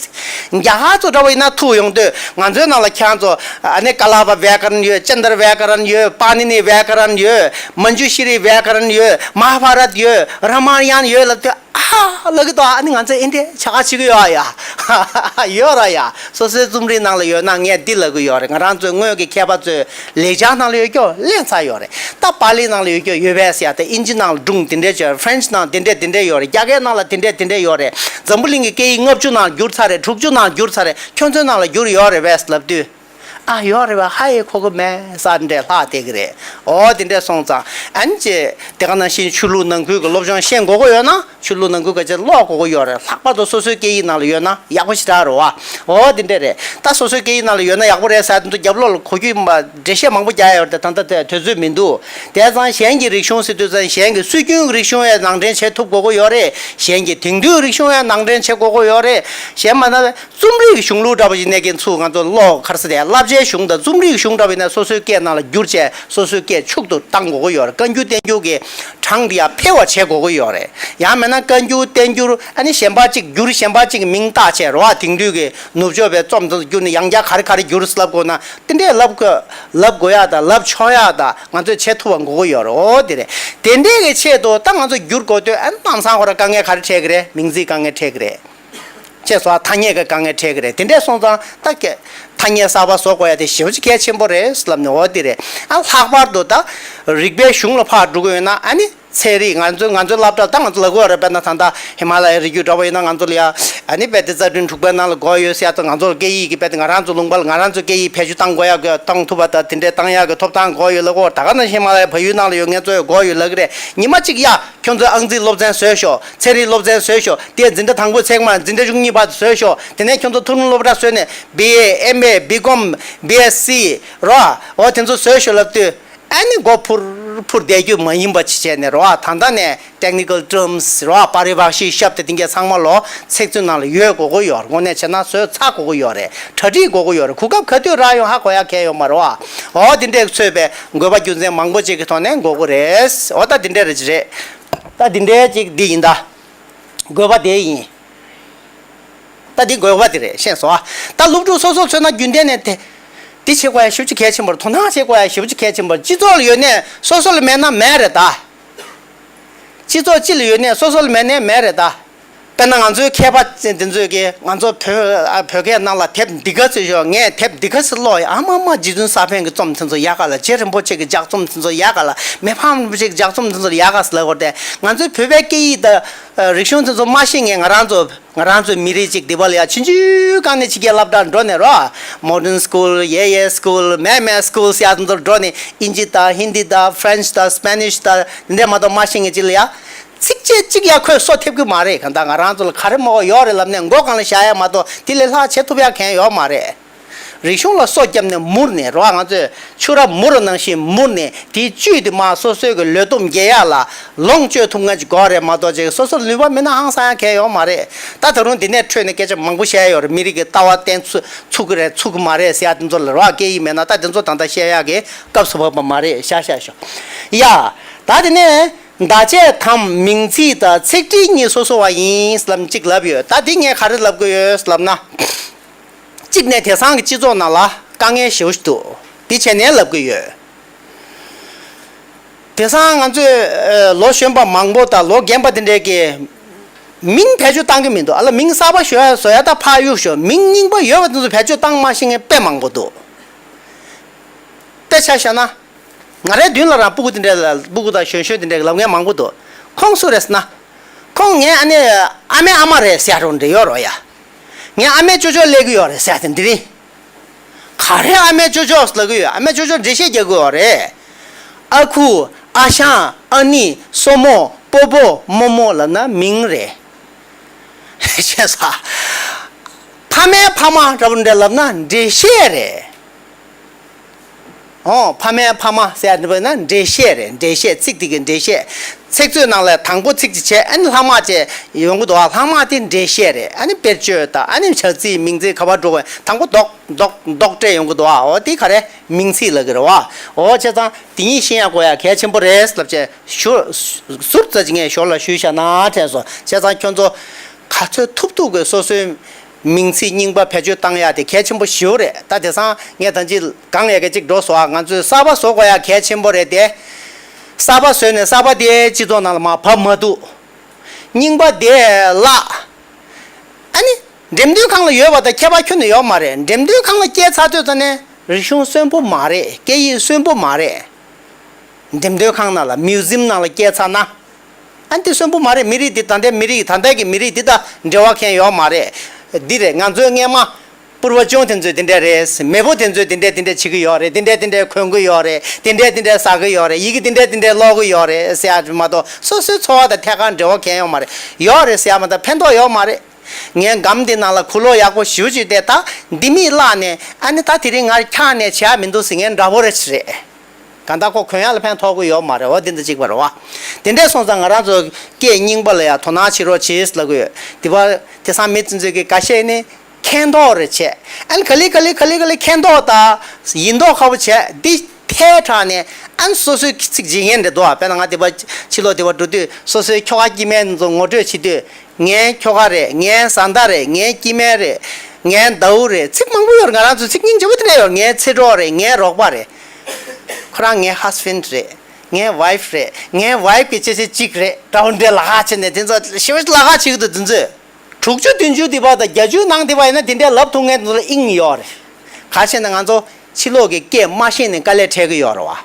རྒྱ་གར་ཚོ་འདྲ་བོ་ཡིན་ན་ཐུག་ཡོང་དུས་ང་ཚོའི་ནང་ལ་ཁྱེད་རང་ཚོ་ཨ་ནི་ཀ་ལ་པ་བྷྱ་ཀ་རན་ཡོད། ཅན་དར་བྷྱ་ཀ་རན་ཡོད། པ་ནི་ནི་བྷྱ་ཀ་རན་ཡོད། མན་ཇུ་ཤི་རི་བྷྱ་ཀ་རན་ཡོད། མ་ཧཱ་བྷ་རཏ་ཡོད། ར་མ་ཡ་ན་ཡོད་ལབ་དུས། ཨ་ལབ་ཀྱི་འདུག་ཨ་ནི་ང་ཚོས་ཨེ་འདྲས་བྱ་དགའ་བྱེད་ཀྱི་ཡོད་ཨ་ཡ། ཡོད་ར་ཡ། སོ་སོའི་རྩོམ་རིག་ནང་ལ་ཡོད་ན་ངས་འདི་ལབ་ཀྱི་ཡོད་རེད། ང་རང་ཚོའི་སྔོན་གྱི་མཁས་པ་ཚོའི་ལེགས་སྦྱར་ནང་ལ་ཡོད་ཀྱོག་ལེན་ཚར་ཡོད་རེད། ད་པཱ་ལི་ནང་ལ་ཡོད་ཀྱོག་ཡོད་པས་ཟེར་ཡ། ད་ཨིན་ཇི་ནང་ལ་སྒྲུང་དེ་འདྲས་བྱོས། ཧྥ་རན་ཆི་ནང་དེ་འདྲས་དེ་འདྲས་ཡོད་རེད། རྒྱ་སྐད་ནང་ལ་དེ་འདྲས་དེ་འདྲས་ཡོད་རེད། འཛམ་བུ་གླིང་གི་སྐད་ཡིག་ལྔ་བཅུ་ནང་བསྒྱུར་ཚར་རེད། དྲུག་ཅུ་ནང་བསྒྱུར་ཚར་རེད། ཁྱོད་ཚོའི་ནང་ལ་བསྒྱུར་ཡོད་རེད་པས་ལབ་དུས། ཨ་ཡོད་རེད་པ། ཧ་ཡེ་གོ་གི་མེད་ས་འདྲ་ལྷག་བསྡད་ཀྱི་རེད། འོ་དེ་འདྲ་སོང་ཙང་ཨ་ནི་ཅེ་དེ་ག་ནང་བཞིན་ཆོས་ལུགས་ནང་ཁུལ་གྱི་སློབ་སྦྱོང་ཤེས་དགོས་ཀྱི་ཡོད་ན་ཆོས་ལུགས་ནང་ཁུལ་ག་ཅེ་ཀློག་དགོས་ཀྱི་ཡོད་རེད། ལྷག་པར་དུ་སོ་སོའི་སྐད་ཡིག་ནང་ལ་ཡོད་ན་ཡག་པོ་ཞེ་དྲག་རེད་བ། འོ་དེ་འདྲ་རེད། ད་སོ་སོའི་སྐད་ཡིག་ནང་ལ་ཡོད་ན་ཡག་པོ་རེད་ཟེར་དུས་རྒྱབ་ལོགས་ལ་གོ་རྒྱུ་འགྲེལ་བཤད་མང་པོ་རྒྱག་ཡ་ཡོད་རེད། ད་ལྟ་དེ་དུས་ཚོད་མི་འདུག་དེ་ཙང་གཞན་གྱི་རིག་གཞུང་ཟེར་དུས་ཙང་གཞན་གྱི་སྲོལ་རྒྱུན་རིག་གཞུང་ཡང་ནང་འདྲེན་བྱེད་ཐུབ་དགོས་ཀྱི་ཡོད་རེད། གཞན་གྱི་དེང་དུས་རིག་གཞུང་ཡང་ནང་འདྲེན་བྱེད་དགོས་ཀྱི་ཡོད་རེད། གཞན་མ་ན། རྩོམ་རིག་གི་གཞུང་ལུགས་འདྲ་པོ་ཞིག་གནས་མཁན་ཚོ་ང་ཚོ་ཀློག་གར་སོང་སྟེ་བསླབ་བྱའི་གཞུང་དང་རྩོམ་རིག་གཞུང་འདྲ་པོ་ཡིན་ན་སོ་སོའི་སྐད་ནང་ལ་བསྒྱུར་བྱས་སོ་སོའི་སྐད་ཕྱུག་ཏུ་གཏང་དགོས་ཀྱི་ཡོད་རེད། བཀའ་འགྱུར་བསྟན་འགྱུར་གྱི་གྲངས་འདི་ཡང་འཕེལ་བ་བྱེད་དགོས་ཀྱི་ཡོད་རེད། ཡང་མིན་ན་བཀའ་འགྱུར་བསྟན་འགྱུར་ཨ་ནི་གཞན་པ་གཅིག་བསྒྱུར་གཞན་པ་གཅིག་གི་མིང་བཏགས་བྱས་རོ། ཨ་དེང་དུས་ཀྱི་ནུབ་ཕྱོགས་པའི་རྩོམ་དེ་ཚོ་བསྒྱུར་ནས་ཡང་བསྐྱར་ག་རེ་ག་རེ་བསྒྱུར་ལབ་དགོས་ན་དེ་འདྲས་ལབ་དགོས་ལབ་དགོས་ཡ་དང་ལབ་ཆོག་ཡ་དང་ང་ཚོས་བྱེད་ཐུབ་པ་དགོས་ཀྱི་ཡོད་རེད། འོ་དེ་རེད། དེ་འདྲས་ཀྱི་ཆེད་དུ་ད་ང་ཚོ་བསྒྱུར་དགོས་དུས་ཨ་ནི་ལམ་སང་ཁོ་ར་དཀའ་ངལ་ག་རེ་འཕྲད་ཀྱི་རེད། མིང་ཚིག་དཀའ་ངལ་འཕྲད་ཀྱི་རེད། ཅེས་སོགས་ཐ་སྙད་ཀྱི་དཀའ་ངལ་འཕྲད་ཀྱི་རེད། དེ་འདྲས་སོང་ཙང་ད་ཀྱེ་ཐ་སྙད་གསར་པ་བཟོ་དགོས་ཡ་དེ་ཞེ་པོ་ཅིག་གལ་ཆེན་པོ་རེད་ལབ་ནས་འོ་དེ་རེད། ཨ་ལྷག་པར་དུ་ད་རིག་པའི་གཞུང་ལ་ཕར་འགྲོ་གི་ཡོད་ན་ཨ་ནི་ཚན་རིག་ང་ཚོའི་ང་ཚོའི་སློབ་གྲྭ་ད་ང་ཚོ་ལབ་དགོས་རེད། དཔེར་ན་ད་ལྟ་ཧི་མ་ལ་ཡའི་རི་རྒྱུད་འདྲ་པོ་ཡིན་ན་ང་ཚོ་ལ་ཡ་ཨ་ནི་དཔེ་དེ་རྩ་ཁྲིམས་དྲུག་པའི་ནང་ལ་དགོས་ཡོད་ཟེར་ཡ་ད་ང་ཚོ་ལ་སྐད་ཡིག་གི་དཔེ་དེ་ང་རང་ཚོ་ལུང་པ་ལ་ང་རང་ཚོ་སྐད་ཡིག་བེད་སྤྱོད་གཏང་དགོས་ཡ་གི་གཏང་ཐུབ་པ་ད་དེ་འདྲའི་གཏང་ཡ་གི་ཐོབ་ཐང་དགོས་ཡོད་ལབ་དགོས། ད་ག་ནང་བཞིན་ཧི་མ་ལ་ཡའི་བལ་ཡུལ་ནང་ལ་ཡོད་ངེད་ཚོ་ཡོད་དགོས་ཡོད་ལབ་གི་རེད། ཉི་མ་གཅིག་ཡ། ཁྱོད་ཚོས་ཨང་རྩིས་སློབ་ཚན་བཟོས་ཤོག་ཚན་རིག་སློབ་ཚན་བཟོས་ཤོག་དེ་འཛིན་གྲྭ་དང་པོ་ཚེག་མ་འཛིན་གྲྭ་བཅུ་གཉིས་པ་བཟོས་ཤོག་དེ་ནས་ཁྱོད་ཚོ་མཐོ་རིམ་སློབ་གྲྭ་བཟོས་ནས་བི་ཨེ་ཨེམ་ཨེ་བི་ཀོམ་བི་ཨེས་སི་རོ་འོ་དེ་ཚོ་བཟོས་ཤོག་ལབ་དུས་ཨ་ནི་མགོ་འཕུར་འཕུར་བསྡད་རྒྱུ་མ་ཡིན་པ་ཅིག་བྱས་ནས་རོ་ད་ལྟ་ནས་technical terms རོ་པ་རི་བྷ་ཤི་ཤབ་དེ་དེ་འགའ་ཚང་མ་ལོ་ཚེག་མཛོད་ནང་ལ་ཡོད་དགོས་ཀྱི་ཡོད་རེད། དངོས་གནས་བྱས་ན་བཟོས་ཚར་དགོས་ཀྱི་ཡོད་རེད། གྲ་སྒྲིག་དགོས་ཀྱི་ཡོད་རེད། གོ་སྐབས་ག་དུས་རག་ཡོང་ཧ་གོ་ཡ་གལ་ཡོད་མ་རེད་བ། འོ་དེ་འདྲས་ཚོས་པའི་དགོས་པ་རྒྱུ་མཚན་མང་པོ་ཅིག་གི་ཐོག་ནས་དགོས་ཀྱི་རེད། འོ་ད་དེ་འདྲས་རེད་ཅི་རེད། ད་དེ་འདྲའི་ཅིག་འདི་ཡིན་ད། དགོས་པ་དེ་ཡིན། ད་འདི་དགོས་པ་དེ་རེད་ཤེས་སོང་ཨ། ད་སློབ་ཕྲུག་སོ་སོ་མཚོན་ན་རྒྱུན་ལྡན་ནས་དེ། འདི་བྱེད་དགོས་ཡ་ཞེ་པོ་ཅིག་གལ་ཆེན་པོ་རེད། དོ་སྣང་བྱེད་དགོས་ཡ་ཞེ་པོ་ཅིག་གལ་ཆེན་པོ་རེད། སྤྱི་ཚོགས་ལ་ཡོད་ནས་སོ་སོ་ལ་མེད་ན་མེད་རེད་ད། སྤྱི་ཚོགས་སྤྱི་ལ་ཡོད་ནས་སོ་སོ་ལ་མེད་ནས་མེད་རེད་ད། དཔེར་ན་ང་ཚོའི་མཁས་པ་འདི་ཚོས་ཀྱིས་ང་ཚོ་བོད་ཨ་བོད་སྐད་ནང་ལ་དེབ་འདི་ག་ཚོད་ཤོག་ངས་དེབ་འདི་ག་ཚོད་ཀློག་ཡ་ཨ་མ་མ། རྗེ་བཙུན་ས་པཎ་གྱི་རྩོམ་དེ་ཚོ་ཡག་ག་ལ། རྗེ་རིན་པོ་ཆེ་གི་ལྗགས་རྩོམ་དེ་ཚོ་ཡག་ག་ལ། མི་ཕམ་རིན་པོ་ཆེ་གི་ལྗགས་རྩོམ་དེ་ཚོ་ཡག་ག་ཟེར་ལབ་དགོས་ཏེ། ང་ཚོའི་བོད་པའི་སྐད་ཡིག་དང་རིག་གཞུང་དེ་ཚོ་མ་ཤེས་མཁན་ང་རང་ཚོ་ང་རང་ཚོའི་མི་རིགས་གཅིག་འདི་པ་ལ་ཡ་ཆུང་ཆུང་སྒང་ནས་ཕྱི་རྒྱལ་སློབ་གྲྭར་འགྲོ་ནས་རོ། Modern School, Yeah Yeah School, Mad Mad School ཟེར་ཡ་དེ་ཚོར་འགྲོ་ནས་ཨིན་ཇི་དང་ཧིན་དི་དང་ཕ་རན་སི་དང་སི་པེ་ནིཤ་དང་འདི་འདྲ་མ་གཏོགས་མ་ཤེས་མཁན་གཅིག་ལ་ཡ། ཚིགས་བཅད་གཅིག་ཡ་ཁོས་གསོ་ཐེབས་ཀྱི་མ་རེད། གང་ལྟར་ང་རང་ཚོ་ལ་ག་རེ་མོ་ཡོད་རེད་ལབ་ནས་མགོ་སྒང་ལ་བཞག་ཡ་མ་གཏོགས་དེ་ལས་ལྷག་བྱེད་ཐུབ་ཡ་གང་ཡོད་མ་རེད། རིག་གཞུང་ལ་སོ་བརྒྱབ་ནས་མུར་ནས་རོ། ང་ཚོས་ཆུ་ར་མུར་ནང་བཞིན་མུར་ནས་དེའི་བཅུད་དེ་མར་སོ་སོའི་གི་ལུས་སྟོབས་རྒྱས་ཡ་ལ་ལོངས་སྤྱོད་ཐུབ་མཁན་ཅིག་དགོས་རེད་མ་གཏོགས་ཅིག་སོ་སོར་ནུས་པ་མེད་ན་ཧང་སང་ཡ་གང་ཡོད་མ་རེད། ད་ད་རུང་འདི་ནས་འཕྲོས་ནས་སྐད་ཆ་མང་པོ་བཤད་ཡ་ཡོད་རེད། མི་རིགས་ཀྱི་ལྟ་བ་བརྟན་ཚུགས་ཚུགས་ཀྱི་རེད་ཚུགས་ཀྱི་མ་རེད་ཟེར་ཡ་དེ་ཚོ་ལ་རོ། སྐད་ཡིག་མེད་ན་ད་དེ་ཚོ་ད་ལྟ་བཤད་ཡ་གི་སྐབས་སུ་བབས་པ་མ་རེད། ཤ་ཤ་ཤོ་ཡ། ད་དེ་ནས་བརྡ་ཆད་དམ་མིང་ཚིག་དང་ཚིག་འགྲེལ་གཉིས་སོ་སོ་བ་ཡིན་ལབ་གཅིག་ལབ་ཡོད། ད་འདི་ངས་ག་རེ་ལབ་དགོས་ཡོད་ལབ་ན། གཅིག་ནས་དེང་སང་གི་སྤྱི་ཚོགས་ནང་ལ་དཀའ་ངལ་ཞེ་པོ་ཞིག་འདུག་འདི་བྱས་ནས་ལབ་དགོས་ཡོད། དེང་སང་ང་ཚོས་ཨ་ལོ་གཞོན་པ་མང་པོ་དང་ལོ་རྒན་པ་དེ་འདྲས་ཀྱི་མིང་བེད་སྤྱོད་བཏང་གི་མི་འདུག་ཨ་ལ་མིང་གསར་པ་ཞུ་ཡ་བཟོ་ཡ་ད་ཕར་གཡུག་ཞོག་མིང་རྙིང་པ་ཡོད་པ་དེ་ཚོ་བེད་སྤྱོད་བཏང་མ་ཤེས་མཁན་དཔེ་མང་པོ་འདུག་དཔེ་ཆ་བཞག་ན། ང་རའི་མདུན་ལ་རང་སྤུ་གུ་དེ་འདྲས་ལ་སྤུ་གུ་དང་གཞོན་གཞོན་དེ་འདྲས་ལབ་མཁན་མང་པོ་འདུག་ཁོང་སུ་རེད་ཟེར་ན། ཁོང་ངའི་ཨ་ནེ་ཨ་མའི་ཨ་མ་རེད་ཟེར་ཡ་རོ་འདྲ་ཡོད་རོ་ཡ། ངའི་ཨ་མའི་ཅོ་ཅོ་སླེབས་ཀྱི་ཡོད་རེད་ཟེར་ཡ་དེ་འདི་རིང་། ག་རེ་ཨ་མའི་ཅོ་ཅོ་ལབ་ཀྱི་ཡོད། ཨ་མའི་ཅོ་ཅོ་འགྲེལ་བཤད་རྒྱག་གི་ཡོད་རེད། ཨ་ཁུ། ཨ་ཞང་། ཨ་ནེ། སྲུ་མོ། སྤོ་བོ། རྨོ་མོ་ལབ་ན་མིང་རེད། ཤེས་ས། ཕ་མའི་ཕ་མ་འདྲ་པོ་འདྲ་ལབ་ན་འགྲེལ་བཤད་རེད། ཨོ། ཕ་མའི་ཕ་མ་ཟེར་ཡ་འདི་བས་ན་འགྲེལ་བཤད་རེད། འགྲེལ་བཤད་ཚིག་དེ་གི་འགྲེལ་བཤད། ཚིག་མཛོད་ནང་ལ་དང་པོ་ཚིག་ཅིག་བྱས་ཨ་ནི་ལྷག་མ་བྱས་ཡོང་གི་འདུག་ཨ། ལྷག་མ་དེ་འགྲེལ་བཤད་རེད། ཨ་ནི་དཔེར་བརྗོད་དང་ཨ་ནི་བྱ་ཚིག་མིང་ཚིག་ག་པར་འགྲོ་དགོས་དང་པོ་རྡོག་རྡོག་རྡོག་སྤྲད་ཡོང་གི་འདུག་ཨ། འོ་དེ་ག་རེ་མིང་ཚིག་ལབ་ཀྱི་རེད་བ། འོ་བྱས་ཙང་དེ་གཉིས་ཤེས་ཡ་དགོས་ཡ་གལ་ཆེན་པོ་རེད་ལབ་བྱས་ཞུ་ཟུར་ཙམ་ཅིག་ངས་ཞོར་ལ་ཞུས་བཞག་ན་དྲན་སོང་། བྱས་ཙང་ཁྱོད་ཚོ་ག་ཚོད་ཐུབ་ཐུབ་གི་སོ་སོའི་མིང་ཚིག་རྙིང་པ་བེད་སྤྱོད་བཏང་ཡ་དེ་གལ་ཆེན་པོ་ཞེ་པོ་རེད། ད་དེང་སང་ངས་ད་ཅི་གང་ཡ་གི་ཅིག་འགྲོ་སོང་ཨ། ང་ཚོས་གསར་པ་བཟོ་དགོས་ཡ་གལ་ཆེན་པོ་རེད་དེ། གསར་པ་བཟོས་ནས་གསར་པ་དེ་སྤྱི་ཚོགས་ནང་ལ་མར་བབས་མ་ཐུབ། རྙིང་པ་དེ་བརླག་ཨ་ནི། འགྲེམས་སྟོན་ཁང་ལ་ཡོད་པ་དང་ཁྱད་པར་ཁྱོན་ནས་ཡོད་མ་རེད། འགྲེམས་སྟོན་ཁང་ལ་སྐྱེལ་ཚར་དུས་ཙ་ནས་རིག་གཞུང་གསོན་པོ་མ་རེད། སྐད་ཡིག་གསོན་པོ་མ་རེད། འགྲེམས་སྟོན་ཁང་ནང་ལ་མིའུ་ཟིམ་ནང་ལ་སྐྱེལ་ཚར་ན། ཨ་ནི་དེ་གསོན་པོ་མ་རེད། མི་རིགས་འདི་ད་ལྟའི་མི་རིགས་ད་ལྟའི་གི་མི་རིགས་འདི་དང་འབྲེལ་བ་མཁན་ཡོད་མ་རེད། འདི་རེད་ང་ཚོའི་སྔས་མ། པུར་བ་ཅུང་དེ་ཚོས་དེ་འདྲ་རེད། མེས་པོ་དེ་ཚོས་དེ་འདྲ་དེ་འདྲ་བྱེད་ཀྱི་ཡོད་རེད། དེ་འདྲ་དེ་འདྲ་གོན་གྱི་ཡོད་རེད། དེ་འདྲ་དེ་འདྲ་ཟ་གི་ཡོད་རེད། ཡི་གེ་དེ་འདྲ་དེ་འདྲ་ཀློག་གི་ཡོད་རེད་ཟེར་ཡ་མ་གཏོགས་སོ་སོའི་འཚོ་བ་དང་ཐད་ཀར་འབྲེལ་བ་གང་ཡང་ཡོད་མ་རེད། ཡོད་རེད་ཟེར་ཡ་མ་གཏོགས་ཕན་ཐོགས་ཡོད་མ་རེད། ངའི་སྒམ་འདི་ནང་ལ་ཁུ་ལོ་ཡག་པོ་ཞེ་པོ་ཅིག་བསྡད། ད་འདི་མིག་བརླག་ནས་ཨ་ནི་ད་དེ་རིང་ང་འཁྱག་ནས་བྱེད་ཡ་མི་འདུག་ཟེར་མཁན་འདྲ་པོ་རེ་ཅིག་རེད། གང་ལྟར་ཁོ་གོན་ཡག་ལ་ཕན་ཐོགས་ཀྱི་ཡོད་མ་རེད། འོ་དེ་འདྲ་ཅིག་པ་རེད་བ། དེ་འདྲས་སོང་ཙང་ང་རང་ཚོ་སྐད་རྙིང་པ་ལ་ཡང་དོ་སྣང་བྱེད་རོགས་བྱེད་ལབ་ཀྱི་ཡོད། དེ་བར་དེང་སང་མི་དེ་ཚོས་ཀྱི་འགའ་ཤས་ནི་མཁན་ཐོག་རེ་བྱས། ཨ་ནི་ག་ལེ་ག་ལེ་ག་ལེ་ག་ལེ་མཁན་ཐོག་དང་ཡིན་མདོག་ཁ་པོ་བྱས། འདི་ཐལ་དྲགས་ནས་ཨ་ནི་སོ་སོའི་ཚིག་བརྗེད་མཁན་རེད་འདུག་ཨ། དཔེར་ན་ང་དེ་བར་ཕྱི་ལོགས་དེ་བར་འགྲོ་དུས་སོ་སོའི་ཁྱོ་ག་སྐྱེ་དམན་ཚོ་ངོ་སྤྲོད་བྱེད་དུས། ངའི་ཁྱོ་ག་རེད། ངའི་བཟའ་ཟླ་རེད། ངའི་སྐྱེ་དམན་རེད། ངའི་ཟླ་བོ་རེད། ཚིག་མང་པོ་ཡོད་རེད། ང་རང་ཚོ་ཚིག་རྙིང་རྒྱ་པོ་དེ་འདྲ་ཡོད་རེད། ངའི་ཚེ་གྲོགས་རེད། ངའི་རོགས་པ་རེད། ཁོ་རང་ངའི་ཧས་བྷེན་ཌི་རེད། ངའི་ཝའི་ཕི་རེད། ངའི་ཝའི་ཕི་གི་ཅི་ཞིག་ཅིག་རེད། འདྲ་པོ་འདྲ་ལ་ཁ་བྱས་ནས་དེ་ཚོ་ཞེ་པོ་ལ་ཁ་བྱེད་ཀྱི་འདུག་དེ་ཚོས། དྲུག་ཅུ་བདུན་ཅུ་དེ་བ་དང་བརྒྱད་ཅུའི་ནང་དེ་བ་ཡིན་ན་དེ་འདྲའི་ལབ་ཐུབ་མཁན་དེ་ཚོ་ལ་དབྱིངས་ཡོད་རེད། ག་རེ་ཟེར་ན་ང་ཚོ་ཕྱི་ལོགས་ཀྱི་སྐད་མ་ཤེས་ནས་དཀའ་ལས་འཕྲད་ཀྱི་ཡོད་རེད་བ།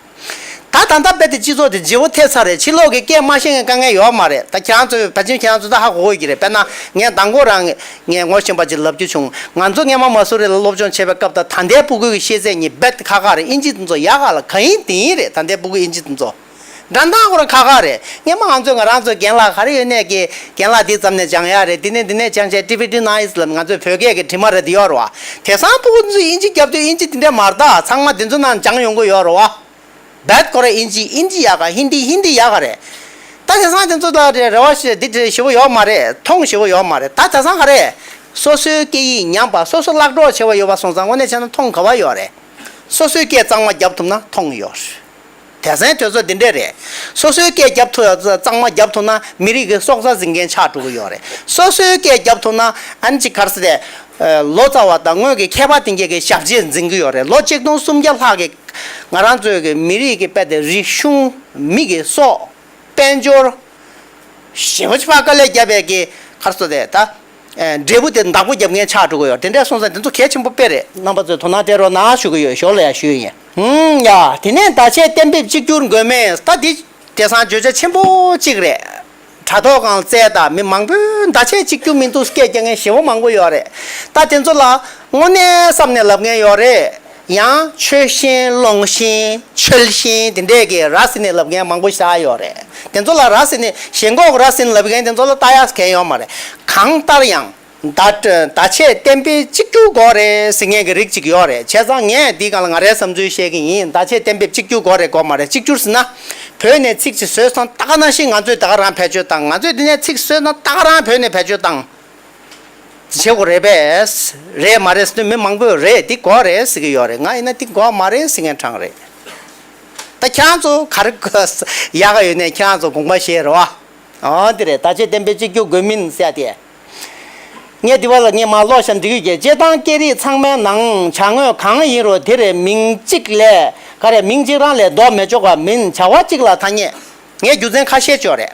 ད་ད་ལྟ་རྦད་དེ་སྤྱི་ཚོགས་དེ་བརྗེ་པོ་ཐེབས་ཚར་རེད། ཕྱི་ལོགས་ཀྱི་སྐད་མ་ཤེས་མཁན་དཀའ་ངལ་ཡོད་མ་རེད། ད་ཁྱེད་རང་ཚོས་ཕལ་ཆེར་ཁྱེད་རང་ཚོ་ད་ཧ་གོ་གི་རེད། དཔེར་ན་ངས་མདང་དགོང་རང་ངས་ངོ་ཤེས་པ་ཅིག་ལབ་རྒྱུ་བྱུང་། ང་ཚོ་སྔོན་མ་མ་སུ་རི་ལ་སློབ་སྦྱོང་བྱེད་པའི་སྐབས་དང་ད་ལྟའི་ཕྲུ་གུ་གི་ཤེས་ཚད་གཉིས་རྦད་དེ་ཁག་ཁག་རེད། ཨིན་ཇི་དེ་ཚོ་ཡག་ག་ལ་ག་ཡིན་དེ་ཡིན་རེད། ད་ལྟའི་ཕྲུ་གུ་ཨིན་ཇི་དེ་ཚོ། འགྲན་སྟངས་ཁོ་རང་ཁག་ཁག་རེད། སྔོན་མ་ང་ཚོས་ང་རང་ཚོའི་རྒན་ལགས་ག་རེ་ཡོད་ནས་ཀྱི་རྒན་ལགས་འདི་ཙམ་ནས་སྦྱང་ཡག་རེད། འདི་ནས་འདི་ནས་སྦྱང་བྱས་ཊི་བི་ཊི་ནའི་སི་ལབ་ང་ཚོའི་བོད་སྐད་ཀྱི་དྲི་མ་རེད་འདི་ཡོད་རེད་བ། དེང་སང་ཕྲུ་གུ་ཚོས་ཨིན་ཇི་རྒྱབ་དུས་ཨིན་ཇི་འདི་འདྲ་མ་རེད། ད་ཚང་མ་འདི་ཚོ་ནང་སྦྱང་ཡོང་གི་ཡོད་རེད་བ། རྦད་ཁོ་རང་ཨིན་ཇི་ཨིན་ཇི་ཡག་ག་ཧིན་དི་ཧིན་དི་ཡག་ག་རེད། ད་དེང་སང་དེ་ཚོ་ལ་རེ་བ་ཞེ་འདི་འདྲ་ཞེ་པོ་ཡོད་མ་རེད། མཐོང་ཞེ་པོ་ཡོད་མ་རེད། ད་དེང་སང་ག་རེད། སོ་སོའི་སྐད་ཡིག་ཉམས་པ་སོ་སོ་བརླག་འགྲོ་བྱེད་པ་ཡོད་པ་སོང་ཙང་དངོས་གནས་བྱས་ན་མཐོང་དགའ་བ་ཡོད་རེད། སོ་སོའི་སྐད་གཙང་མ་རྒྱབ་ཐུབ་ན་མཐོང་ཡོད་རེད། དེང་སང་དུས་ཚོད་འདི་འདྲས་རེད། སོ་སོའི་སྐད་རྒྱབ་ཐུབ་གཙང་མ་རྒྱབ་ཐུབ་ན་མི་རིགས་ཀྱི་སྲོག་རྩ་འཛིན་མཁན་ཆགས་འགྲོ་གི་ཡོད་རེད། སོ་སོའི་སྐད་རྒྱབ་ཐུབ་ན་ཨ་ནི་ཅིག་ག་རེ་ཟེར་ཏེ། ལོ་ཙཱ་བ་དང་སྔོན་གྱི་མཁས་པ་དེ་འགས་ཀྱི་ཞབས་རྗེས་འཛིན་གྱི་ཡོད་རེད། ལོ་གཅིག་སྟོང་སུམ་བརྒྱ་ལྷག་གི་ང་རང་ཚོའི་གི་མི་རིགས་ཀྱི་དཔེ་དེ་རིག་གཞུང་མི་གི་སྲོག་དཔལ་འབྱོར་ཞེ་པོ་ཅིག་ཕར་དཀའ་ལས་བརྒྱབ་པའི་གི་ག་རེ་ཟེར་ཏེ་ད། འབྲས་བུ་དེ་བདག་པོ་རྒྱབ་མཁན་ཆགས་འགྲོ་གི་ཡོད། དེ་འདྲ་སོང་ཙང་དེ་ཚོ་གལ་ཆེན་པོ་དཔེ་རེད། རྣམ་པ་ཚོས་དོ་སྣང་སྤྲད་རོགས་གནང་ཞུ་གི་ཡོད། ཞོར་ལ་ཡང་ཞུ་ཡིན། ཧུམ་ཡ། དེ་ནས་བརྡ་ཆད་གཏན་འབེབས་གཅིག་གྱུར་དགོས་མེད། ད་འདི་དེང་སང་བརྗོད་བྱ་ཆེན་པོ་གཅིག་རེད། དྲ་ཐོག་སྒང་བཙལ་དང་མི་མང་པོས་བརྡ་ཆད་གཅིག་གྱུར་མི་འདུག་སྐད་རྒྱག་མཁན་ཞེ་པོ་མང་པོ་ཡོད་རེད། ད་དེ་ཚོ་ལ་དངོས་གནས་བསམ་ནས་ལབ་མཁན་ཡོད་རེད། ཡང་ཆོས་ཤེས་ཀློང་ཤེས་ཆོལ་ཤེས་དེ་འདྲས་ཀྱི་ར་ཟིན་ནས་ལབ་མཁན་མང་པོ་ཞིག་ཡོད་རེད། དེ་ཚོ་ལ་ར་ཟིན་ནས་ཞེན་ཁོག་ར་ཟིན་ལབ་མཁན་དེ་ཚོ་ལ་ལྟ་ཡག་གང་ཡོད་མ་རེད། གང་ལྟར་ཡང་བརྡ་བརྡ་ཆད་གཏན་འབེབས་གཅིག་གྱུར་དགོས་རེད་ཟེར་མཁན་གྱི་རིགས་གཅིག་ཡོད་རེད། བྱས་ཙང་ངས་འདི་སྒང་ལ་ང་རའི་བསམ་ཚུལ་བཤད་ཀྱི་ཡིན། བརྡ་ཆད་གཏན་འབེབས་གཅིག་གྱུར་དགོས་རེད་དགོས་མ་རེད། གཅིག་གྱུར་ཟེར་ན་བོད་ནས་ཚིག་ཅིག་བཟོས་སོང་ད་ག་ནང་བཞིན་ང་ཚོས་ད་ག་རང་བེད་སྤྱོད་བཏང་། ང་ཚོས་འདི་ནས་ཚིག་བཟོས་ན་ད་ག་རང་བོད་ནས་བེད་སྤྱོད་བཏང་། བྱེད་དགོས་རེད་པས། རེད་མ་རེད་ཟེར་དུས་མི་མང་པོས་རེད་འདི་དགོས་རེད་ཟེར་གྱི་ཡོད་རེད། ང་ཡིན་ན་འདི་དགོས་མ་རེད་ཟེར་མཁན་གྲངས་རེད། ད་ཁྱེད་རང་ཚོ་ག་རེ་ཡག་ག་ཡོད་ནས་ཁྱེད་རང་ཚོ་དགོངས་པ་བཞེས་རོགས། ཨོ་འདི་རེད། བརྡ་ཆད་གཏན་འབེབས་གཅིག་གྱུར་དགོས་མིན་ཟེར་ཏེ། ངས་འདི་བ་ལ་ངས་མ་ཀློག་བཞག་འབྲི་གི་ཡོད། སྤྱིར་བཏང་སྐད་རིགས་ཚང་མའི་ནང་བྱ་དངོས་གང་ཡིན་རུང་དེར་མིང་གཅིག་ལས་ག་རེ་མིང་གཅིག་རང་ལས་ལྡོག་མི་ཆོག་པ་མིན། བྱ་བ་གཅིག་ལ་ཐ་སྙད། ངས་རྒྱུ་མཚན་ཁ་ཤས་བརྗོད་རེད།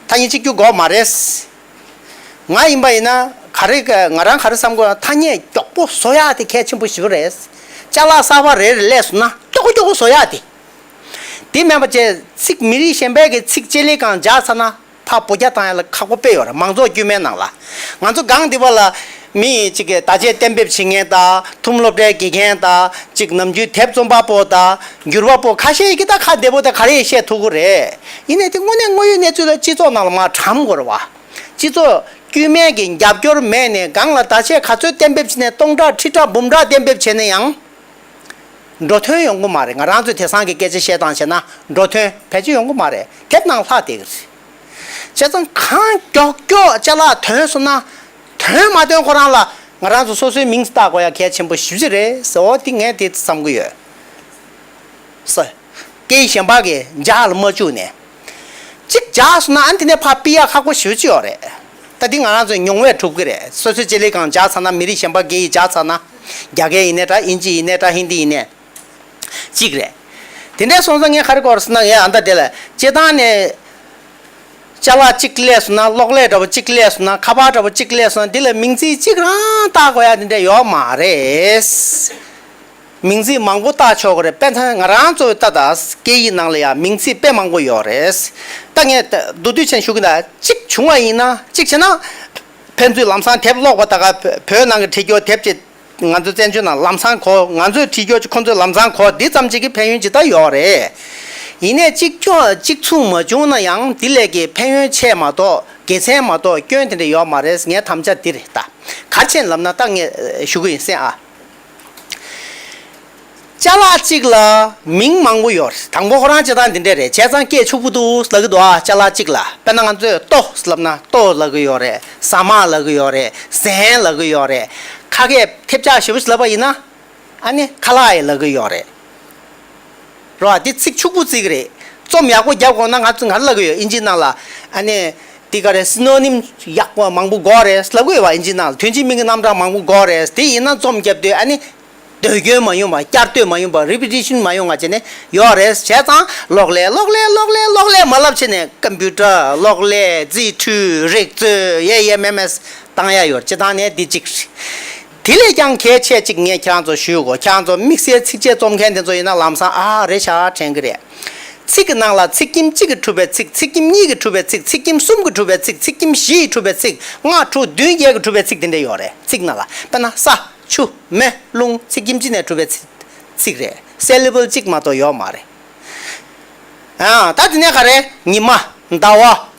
ཐ་སྙད་གཅིག་གྱུར་དགོས་མ་རེད། ང་ཡིན་པ་ཡིན་ན་ག་རེ་ང་རང་ག་རེ་བསམ་དགོས། ཐ་སྙད་མགྱོགས་པོ་བཟོ་ཡག་དེ་གལ་ཆེན་པོ་ཞེ་པོ་རེད། ཅ་ལག་གསར་པ་རེ་རེ་སླེབས་སོང་ན་མགྱོགས་པོ་མགྱོགས་པོ་བཟོ་ཡག་དེ། དེ་མིན་པ་བྱས་ཚིག་མི་རིགས་གཞན་པའི་གི་ཚིག་ལྕེ་ལེ་གང་སྦྱར་ཚར་ན་ཕར་བོད་རྒྱ་བཏང་ཡག་ལ་ཁག་པོ་དཔེ་ཡོད་རེད། མང་ཚོགས་དཀྱུས་མའི་ནང་ལ། ང་ཚོ་སྒང་འདི་བ་ལ་མི་གཅིག་གིས་བརྡ་ཆད་གཏན་འབེབས་བྱེད་མཁན་དང་ཐུམ་སློབ་གྲྭའི་དགེ་རྒན་དང་གཅིག་ནམ་རྒྱུན་དེབ་རྩོམ་པ་པོ་དང་འགྱུར་བ་པོ་ཁ་ཤས་ཀྱིས་ད་ཁ་བདེ་པོ་དང་ག་རེ་བཤད་ཐུབ་ཀྱི་རེད། ཡིན་ནའི་དེ་དངོས་གནས་དངོས་ཡོད་གནས་ཚུལ་ལ་སྤྱི་ཚོགས་ནང་ལ་མར་དྲངས་དགོས་རེད་བ། སྤྱི་ཚོགས་དཀྱུས་མའི་གི་རྒྱབ་སྐྱོར་མེད་ནས་སྒང་ལ་བརྡ་ཆད་ག་ཚོད་གཏན་འབེབས་བྱས་ནས་སྟོང་ཕྲག་ཁྲི་ཕྲག་འབུམ་ཕྲག་གཏན་འབེབས་བྱས་ན་ཡང་། འགྲོ་དོན་ཡོང་གི་མ་རེད། ང་རང་ཚོས་དེང་སང་གི་སྐད་ཆ་བཤད་སྟངས་བྱས་ན་འགྲོ་དོན་ཕལ་ཆེར་ཡོང་གི་མ་རེད། དེབ་ནང་ལྷག་བསྡད་ཀྱི་རེད། བྱས་ཙང་གང་མགྱོགས་མགྱོགས་ཅ་ལག་ཐོན་སོང་ན། ཐོན་མ་ཐོན་ཁོ་རང་ལ་ང་རང་ཚོ་སོ་སོའི་མིང་བཏགས་དགོས་ཡ་གལ་ཆེན་པོ་ཞེ་པོ་ཅིག་རེད་ཟེར། འོ་དེ་ངས་དེ་བསམ་གྱི་ཡོད། ས། སྐད་ཡིག་གཞན་པ་གི་འཇགས་ལ་མ་བཅུག་ནས། གཅིག་འཇགས་སོང་ན་ཨ་ནི་དེ་ནས་ཕར་ཕུད་ཡ་ཁག་པོ་ཞེ་པོ་ཅིག་ཡོད་རེད། ད་འདི་ང་རང་ཚོའི་མྱོང་བས་གྲུབ་ཀྱི་རེད། སོ་སོའི་ལྕེ་ལེ་གང་འཇགས་ཚར་ན་མི་རིགས་གཞན་པ་སྐད་ཡིག་འཇགས་ཚར་ན། རྒྱ་སྐད་ཡིན་ནའི་འདྲ་ཨིན་ཇི་ཡིན་ནའི་འདྲ་ཧིན་དི་ཡིན་ནའི། གཅིག་རེད། དེ་འདྲ་སོང་ཙང་ངས་ག་རེ་གོ་རེད་ཟེར་ན་ངས་ཨ་མདའ་དེ་ལ་སྤྱིར་བཏང་ནས། ཅ་ལག་གཅིག་སླེབས་སོང་ན་གློག་ཀླད་འདྲ་པོ་གཅིག་སླེབས་སོང་ན་ཁ་པར་འདྲ་པོ་གཅིག་སླེབས་སོང་ན་འདི་ལ་མིང་ཚིག་གཅིག་རང་བཏགས་དགོས་ཡ་དེ་འདྲ་ཡོད་མ་རེད། མིང་ཚིག་མང་པོ་བཏགས་ཆོག་གི་རེད། དཔེར་ན་ང་རང་ཚོའི་ལྟ་ད་སྐད་ཡིག་ནང་ལ་ཡང་མིང་ཚིག་དཔེ་མང་པོ་ཡོད་རེད། ད་ངས་ད་མདོར་བསྡུས་ཅན་ཞུ་གི་ད་གཅིག་བྱུང་བ་ཡིན་ན་གཅིག་བྱས་ན། ཕན་ཚུན་ལམ་སང་དེབ་ཀློག་པ་ད་ག་བོད་ནང་གི་བྲིས་རྒྱུ་དེབ་ཅིག་ང་ཚོ་བཙན་བྱོལ་ནང་ལམ་སང་གོ། ང་ཚོས་བྲིས་རྒྱུ་ཅིག་ཁོང་ཚོས་ལམ་སང་གོ། འདི་ཙམ་ཅིག་གི་ཕན་ཡོན་ཇི་ལྟར་ཡོད་རེད། ཡིན་ནའི་གཅིག་ཀྱང་གཅིག་མཚུངས་མ་བྱུང་ན་ཡང་འདི་ལས་ཀྱི་ཕན་ཡོན་ཆེ་མ་གཏོགས་དགེ་མཚན་མ་གཏོགས་སྐྱོན་དེ་འདྲ་ཡོད་མ་རེད། ངའི་དམ་བཅའ་འདི་རེད་ད། ག་རེ་བྱས་ནས་ལབ་ན་ད་ངས་ཞུ་གི་ཡིན་གསན་ཨ། ཅ་ལག་གཅིག་ལ་མིང་མང་པོ་ཡོད་རེད། དང་པོ་ཁོ་རང་སྤྱིར་བཏང་འདི་འདྲ་རེད། བྱས་ཙང་སྐད་ཕྱུག་པོ་འདུག་ལབ་ཀྱི་འདུག་ཨ། ཅ་ལག་གཅིག་ལ་དཔེར་ན་ང་ཚོས་ལྟོ་ལབ་ན་ལྟོ་ལབ་ཀྱི་ཡོད་རེད། ཟ་མ་ལབ་ཀྱི་ཡོད་རེད། ཟན་ལབ་ཀྱི་ཡོད་རེད། ཁ་སྐད་ཐེབས་ཆག་ཞེ་པོ་ཞིག་ལབ་པ་ཡིན་ན་ཨ་ནི་ཁ་ལག་ཡང་ལབ་ཀྱི་ཡོད་རེད། རོ་ཨ་འདི་ཚིག་ཕྱུག་པོ་ཚིག་རེད། རྩོམ་ཡག་པོ་རྒྱབ་དགོས་ན་ང་ཚོ་ང་ལབ་ཀྱི་ཡོད། ཨིན་ཇི་ནང་ལ་ཨ་ནི་འདི་ག་རེ་སི་ནོ་ནིམ་ཡག་པོ་མང་པོ་དགོས་རེད་ལབ་ཀྱི་ཡོད་པ། ཨིན་ཇི་ནང་ལ་དོན་གཅིག་མིང་གི་རྣམ་གྲངས་མང་པོ་དགོས་རེད། དེ་ཡིན་ན་རྩོམ་རྒྱབ་དུས་ཨ་ནི། ཟློས་སྐྱོན་མ་ཡོང་བ། བསྐྱར་ཟློས་མ་ཡོང་བ། རི་པི་ཊི་ཤན་མ་ཡོང་བ་བྱས་ནས་ཡོད་རེད། བྱས་ཙང་གློག་ཀླད་གློག་ཀླད་གློག་ཀླད་གློག་ཀླད་མ་ལབ་བྱས་ནས་ཀམ་པུ་ཊར། གློག་ཀླད། རྩིས་འཕྲུལ། རིག་མཛོད། ཡེ་ཡེ་མེ་མེ་བཏང་ཡ་ཡོད། སྤྱིར་བཏང་ནས་འདི་གཅིག་རེད། དེ་ལས་ཀྱང་གལ་ཆེ་གཅིག་ངས་ཁྱེད་རང་ཚོར་ཞུ་དགོས། ཁྱེད་རང་ཚོ་དམིགས་བསལ་ཚིགས་བཅད་རྩོམ་མཁན་དེ་ཚོ་ཡིན་ན་ལམ་སང་ཨ་རེད་ཤག་དྲན་གི་རེད། ཚིག་གི་ནང་ལ་ཚིག་ཁྱིམ་གཅིག་གིས་གྲུབ་པའི་ཚིག་ཚིག་ཁྱིམ་གཉིས་ཀྱིས་གྲུབ་པའི་ཚིག་ཚིག་ཁྱིམ་གསུམ་གྱིས་གྲུབ་པའི་ཚིག་ཚིག་ཁྱིམ་བཞི་ཡིས་གྲུབ་པའི་ཚིག་ལྔ་དྲུག་བདུན་བརྒྱད་ཀྱིས་གྲུབ་པའི་ཚིག་དེ་འདྲ་ཡོད་རེད། ཚིག་ནང་ལ་དཔེར་ན་ས། ཆུ། མེ། རླུང་། ཚིག་ཁྱིམ་གཅིག་ནས་གྲུབ་པའི་ཚིག་ཚིག་རེད། སེ་ལེ་བལ་གཅིག་མ་གཏོགས་ཡོད་མ་རེད། ཨ། ད་དེ་ནས་ག་རེ། ཉི་མ། ཟླ་བ།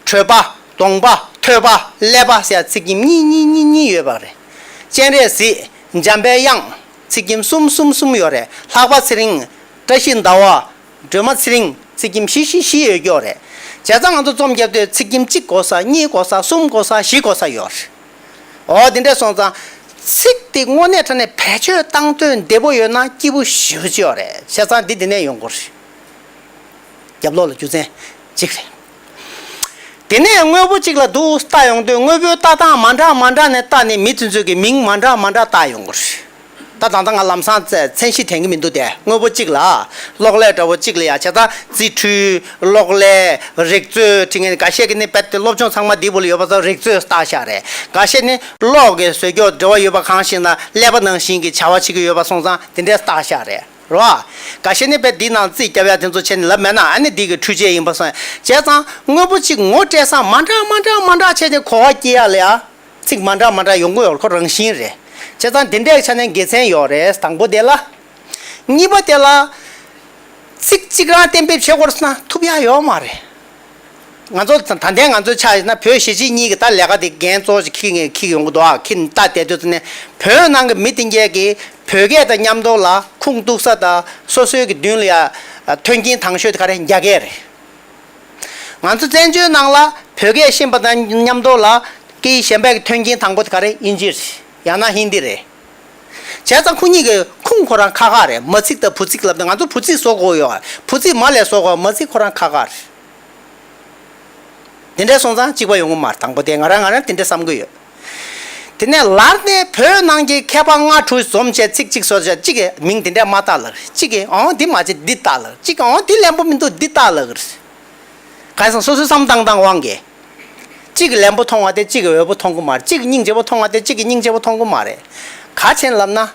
གྲོད་པ། གདོང་པ། ཐོད་པ། ཀླད་པ་ཟེར་ཚིག་ཁྱིམ་གཉིས་གཉིས་གཉིས་གཉིས་ཡོད་པ་རེད། སྤྱན་རས་གཟིགས། འཇམ་པའི་དབྱངས། ཚིག་ཁྱིམ་གསུམ་གསུམ་གསུམ་ཡོད་རེད། ལྷགས་པ་ཚེ་རིང་། བཀྲ་ཤིས་ཟླ་བ། སྒྲོལ་མ་ཚེ་རིང་། ཚིག་ཁྱིམ་བཞི་བཞི་བཞི་ཡོད་ཀྱི་ཡོད་རེད། བྱས་ཙང་ང་ཚོ་རྩོམ་རྒྱབ་དུས་ཚིག་ཁྱིམ་གཅིག་དགོས་ས། གཉིས་དགོས་ས། གསུམ་དགོས་ས། བཞི་དགོས་ས་ཡོད་རེད། འོ་དེ་འདྲ་སོང་ཙང་། ཚིག་དེ་དངོས་གནས་དྲང་གནས་བེད་སྤྱོད་བཏང་དོན་བདེ་པོ་ཡོད་ན་སྐྱིད་པོ་ཞེ་པོ་ཅིག་ཡོད་རེད། བྱས་ཙང་འདི་འདི་ནས་ཡོང་དགོས་རེད། རྒྱབ་ལོགས་ལ་རྒྱུ་མཚན་གཅིག་རེད། དེ་ནས་དངོས་པོ་གཅིག་ལ་འདུག་ལྟ་ཡོང་དུས་དངོས་པོའི་ལྟ་སྟངས་མ་འདྲ་མ་འདྲ་ནས་བལྟས་ནས་མི་དེ་ཚོ་གི་མིང་མ་འདྲ་མ་འདྲ་བཏགས་ཡོང་གི་རེད། ད་ད་ལྟ་ང་ལམ་སང་མཚན་གཞི་དྲན་གྱི་མི་འདུག་སྟེ། དངོས་པོ་གཅིག་ལ། གློག་ཀླད་འདྲ་བོ་གཅིག་ལ་ཡ། བྱས་ཙང་རྩིས་འཕྲུལ། གློག་ཀླད། རིག་མཛོད། དེ་ངས་འགའ་ཤས་ཀྱིས་ནི་རྦད་དེ་སློབ་སྦྱོང་ཚང་མ་འདི་བོ་ལ་ཡོད་པ་སོགས་རིག་མཛོད་བཏགས་ཤག་རེད། འགའ་ཤས་ནི་གློག་གི་བཟོ་བཀོད་འབྲེལ་བ་ཡོད་པ་གང་ཞིག་ན་ཀླད་པ་ནང་བཞིན་གྱི་བྱ་བ་བྱེད་ཀྱི་ཡོད་པ་སོང་ཙང་དེ་འདྲས་བཏགས་ཤག་རེད། རོ། འགའ་ཤས་ནི་དཔེ་འདི་ནང་རྩིས་རྒྱབ་ཡ་དེ་ཚོ་བྱས་ནས་ལབ་མེད་ན། ཨ་ནི་འདི་གི་འཕྲུལ་ཆས་ཡིན་པ་སོང་། བྱས་ཙང་དངོས་པོ་གཅིག་ངོ་སྤྲད་ས་མ་འདྲ་མ་འདྲ་མ་འདྲ་བྱས་ནས་གོ་བ་སྐྱེ་ཡ་ལ་ཡ། ཚིག་མ་འདྲ་མ་འདྲ་ཡོང་གི་ཡོད། ཁོ་རང་བཞིན་རེད། བྱས་ཙང་འདི་འདྲའི་ཆ་ནས་དགེ་མཚན་ཡོད་རེད། དང་པོ་དེ་ལ། གཉིས་པ་དེ་ལ། ཚིག་གཅིག་རང་གཏན་འབེབས་བྱེད་དགོས་ན་ཐུབ་ཡ་ཡོད་མ་རེད། ང་ཚོ་ད་ལྟའི་ང་ཚོའི་ཆ་ཡིན་ན་བོད་གཞིས་བྱེས་གཉིས་ཀྱི་ད་ལས་ཀ་དེ་འགན་གཙོ་བོ་ཞིག་འཁྱེར་འཁྱེར་ཡོང་གི་འདུག་ཨ། འཁྱེར་ལྟ་བསྡད་དུས་ཙམ་ནས་བོད་ནང་གི་མི་དེ་གས་ཀྱིས་བོད་སྐད་དང་མཉམ་དུ་ལ་ཁུངས་གཏུགས་ས་དང་སོ་སོའི་གི་མདུན་ལ་ཡ་མཐུན་རྐྱེན་དང་ཤོས་དེ་ག་རེ། རྒྱ་སྐད་རེད། ང་ཚོ་བཙན་བྱོལ་ནང་ལ་བོད་སྐད་ཤེས་པ་དང་མཉམ་དུ་ལ་སྐད་ཡིག་གཞན་པའི་གི་མཐུན་རྐྱེན་དང་པོ་དེ་ག་རེ། དབྱིན་ཇི་རེད། ཡང་ན་ཧིན་དི་རེད། བྱས་ཙང་ཁོ་གཉིས་ཀྱི་ཁུངས་ཁོ་རང་ཁག་ཁག་རེད། མ་ཚིག་དང་བུ་ཚིག་ལབ་དུས་ང་ཚོ་བུ་ཚིག་བཟོ་དགོས་ཡོད། བུ་ཚིག་མ་ལས་བཟོ་དགོས། མ་ཚིག་ཁོ་རང་ཁག་ཁག་རེད། དེ་འདྲ་སོང་ཙང་གཅིག་པ་ཡོང་གི་མ་རེད། དང་པོ་དེ་ང་རང་ང་རང་དེ་འདྲ་བསམ་གྱི་ཡོད། དེ་ནས་ལར་ནས་བོད་ནང་གི་མཁས་པ་ལྔ་དྲུག་འཛོམས་བྱས་ཚིག་གཅིག་བཟོ་བྱས། གཅིག་གིས་མིང་དེ་འདྲ་མ་བཏགས་ལབ། གཅིག་གིས་ཨང་འདི་མ་བྱེད་འདི་བཏགས་ལབ། གཅིག་གིས་ཨང་འདི་ལན་པོ་མི་འདུག་འདི་བཏགས་ལབ། གང་ཡིན་སོ་སོའི་བསམ་སྟངས་དང་དབང་གིས། གཅིག་གིས་ལན་པོ་མཐོང་བ་དེ་གཅིག་གིས་འོས་པོ་མཐོང་གི་མ་རེད། གཅིག་གིས་སྙིང་རྗེ་པོ་མཐོང་བ་དེ་གཅིག་གིས་སྙིང་རྗེ་པོ་མཐོང་གི་མ་རེད། ག་རེ་བྱས་ནས་ལབ་ན།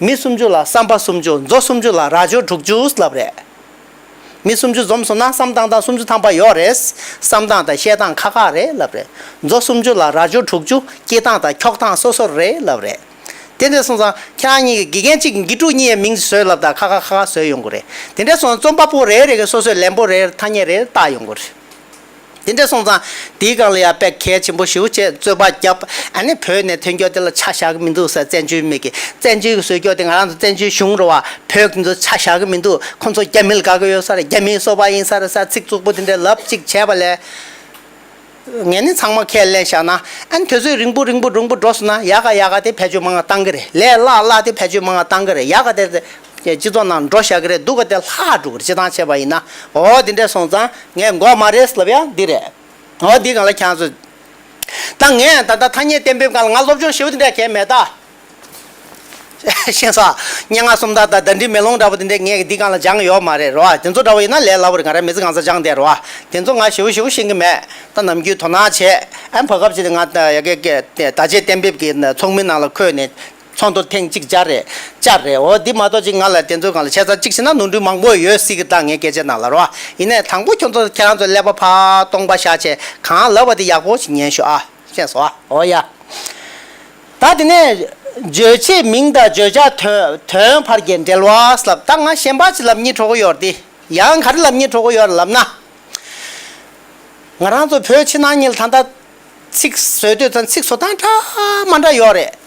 མི་སུམ་ཅུ་ལ་བསམ་པ་སུམ་ཅུ། མཛོ་སུམ་ཅུ་ལ་རྭ་ཅོ་དྲུག་ཅུ་ལབ་རེད། མི་སུམ་ཅུ་འཛོམས་སོང་ན་བསམ་སྟངས་དང་སུམ་ཅུ་ཐམ་པ་ཡོད་རེད། བསམ་སྟངས་དང་བཤད་སྟངས་ཁག་ཁག་རེད་ལབ་རེད། མཛོ་སུམ་ཅུ་ལ་རྭ་ཅོ་དྲུག་ཅུ། སྐྱེ་སྟངས་དང་འཁྱོག་སྟངས་སོ་སོ་རེད་ལབ་རེད། དེ་འདྲ་སོང་ཙང་ཁྱེད་རང་གཉིས་ཀྱི་དགེ་རྒན་གཅིག་གིས་དགེ་ཕྲུག་གཉིས་ཡས་མིང་བཟོས་ལབ་དང་ཁག་ཁག་ཁག་ཁག་བཟོས་ཡོང་གི་རེད། དེ་འདྲ་སོང་ཙང་རྩོམ་པ་པོ་རེ་རེ་གིས་སོ་སོའི་ལན་པོ་རེ་རེ་ཐ་སྙད་རེ་རེ་བཏགས་ཡོང་གི་རེད། དེ་འདྲ་སོང་ཙང་དེའི་སྒང་ལ་ཡང་དཔེ་གལ་ཆེན་པོ་ཞེ་པོ་ཅིག་རྩོད་པ་བརྒྱབ། ཨ་ནི་བོད་ནས་ཐོན་སྐྱོ་དེ་ལ་ཆ་བཞག་གི་མི་འདུག་ཟེར། བཙན་བྱོལ་མི་གིས་བཙན་བྱོལ་གྱི་བཟོ་སྐྱོ་དེ་ང་རང་ཚོ་བཙན་བྱོལ་གཞུང་རེད་བ། བོད་ཀྱི་ཚོ་ཆ་བཞག་གི་མི་འདུག་ཁོང་ཚོ་རྒྱ་མི་ལ་དགའ་གི་ཡོད་ས་རེད། རྒྱ་མིའི་སོ་པ་ཡིན་ས་རེད་ཟེར་ཚིག་རྩུབ་པོ་དེ་འདྲ་ལབ་ཅིག་བྱས་པ་ལས། ངས་ནི་ཚང་མ་ཁས་ལེན་བཞག་ན། ཨ་ནི་དུས་ཚོད་རིང་པོ་རིང་པོ་རིང་པོ་འགྲོ་སོང་ན་ཡག་ག་ཡག་ག་དེ་བེད་སྤྱོད་མང་བ་བཏང་གི་རེད། ལས་སླ་སླ་དེ་བེད་སྤྱོད་མང་བ་བཏང་གི་རེད། ཡག་ག་དེ་སྤྱི་ཚོགས་ནང་འགྲོ་བཞག་གི་རེད། སྡུག་ག་དེ་ལྷག་འགྲོ་གི་རེད། སྤྱིར་བཏང་བྱས་པ་ཡིན་ན། འོ་དེ་འདྲ་སོང་ཙང་ངས་དགོས་མ་རེད་ལབ་ཡ་འདི་རེད། འོ་འདི་སྒང་ལ་ཁྱེད་ཚོ། ད་ངས་ད་ལྟ་ཐ་སྙད་གཏན་འབེབས་སྒང་ལ་ང་སློབ་སྦྱོང་ཞེ་པོ་དེ་འདྲ་གས་མེད་ད། ཤེས་སོང་། སྙན་ངག་སུམ་རྟགས་དང་ཟླ་སྒྲིལ་མེ་ལོང་འདྲ་པོ་དེ་འདྲ་ངས་འདི་སྒང་ལ་སྦྱངས་ཡོད་མ་རེད་རོ། དེ་ཚོ་འདྲ་པོ་ཡིན་ན་ལས་སླ་པོ་རེད། ང་རང་མི་ཚེ་གང་ས་སྦྱངས་བསྡད་རོ། དེ་ཚོ་ང་ཞེ་པོ་ཞེ་པོ་ཤེས་ཀྱི་མེད། ད་ནམ་རྒྱུན་དོ་སྣང་བྱས། ཨ་བར་སྐབས་ཅིག་ང་ད་ཡ་གི་གི་བརྡ་ཆད་གཏན་འབེབས་ཀྱི་ཚོགས་མི་ནང་ལ་འཁོད་ནས་ཚོགས་འདུར་ཐེངས་གཅིག་བཅར་རེད། བཅར་རེད། འོ་འདི་མ་གཏོགས་ཅིག་ང་ལ་དེ་ཚོའི་སྒང་ལ་བྱས་ཙང་གཅིག་བྱས་ན་ནོར་འཁྲུལ་མང་པོ་ཡོད་སྲིད་ཀྱི། ད་ངའི་སྐད་ཆའི་ནང་ལ་རོ། ཡིན་ནའི་དང་པོ་ཁྱོད་ཚོ་ཁྱེད་རང་ཚོ་ཀླད་པ་ཕར་སྟོང་པ་བཞག་བྱས་གང་ལབ་པ་དེ་ཡག་པོ་ཞིག་ཉན་ཤོག་ཨ། ཤེས་སོང་ཨ། འོ་ཡ། ད་དེ་ནས་བརྗོད་བྱེད་མིང་དང་བརྗོད་བྱ་དོན་དོན་བར་གྱི་འབྲེལ་བ་ལབ། ད་ང་གཞན་པ་ཅིག་ལབ་སྙིང་བྲོ་གི་ཡོད་རེད་དེ། ཡང་ག་རེ་ལབ་སྙིང་བྲོ་གི་ཡོད་རེད་ལབ་ན། ང་རང་ཚོ་བོད་ཕྱི་ནང་གཉིས་ལ་ད་ལྟ་ཚིག་བཟོས་དུས་ཙང་ཚིག་བཟོ་སྟངས་འདྲ་མ་འདྲ་ཡོད་རེད།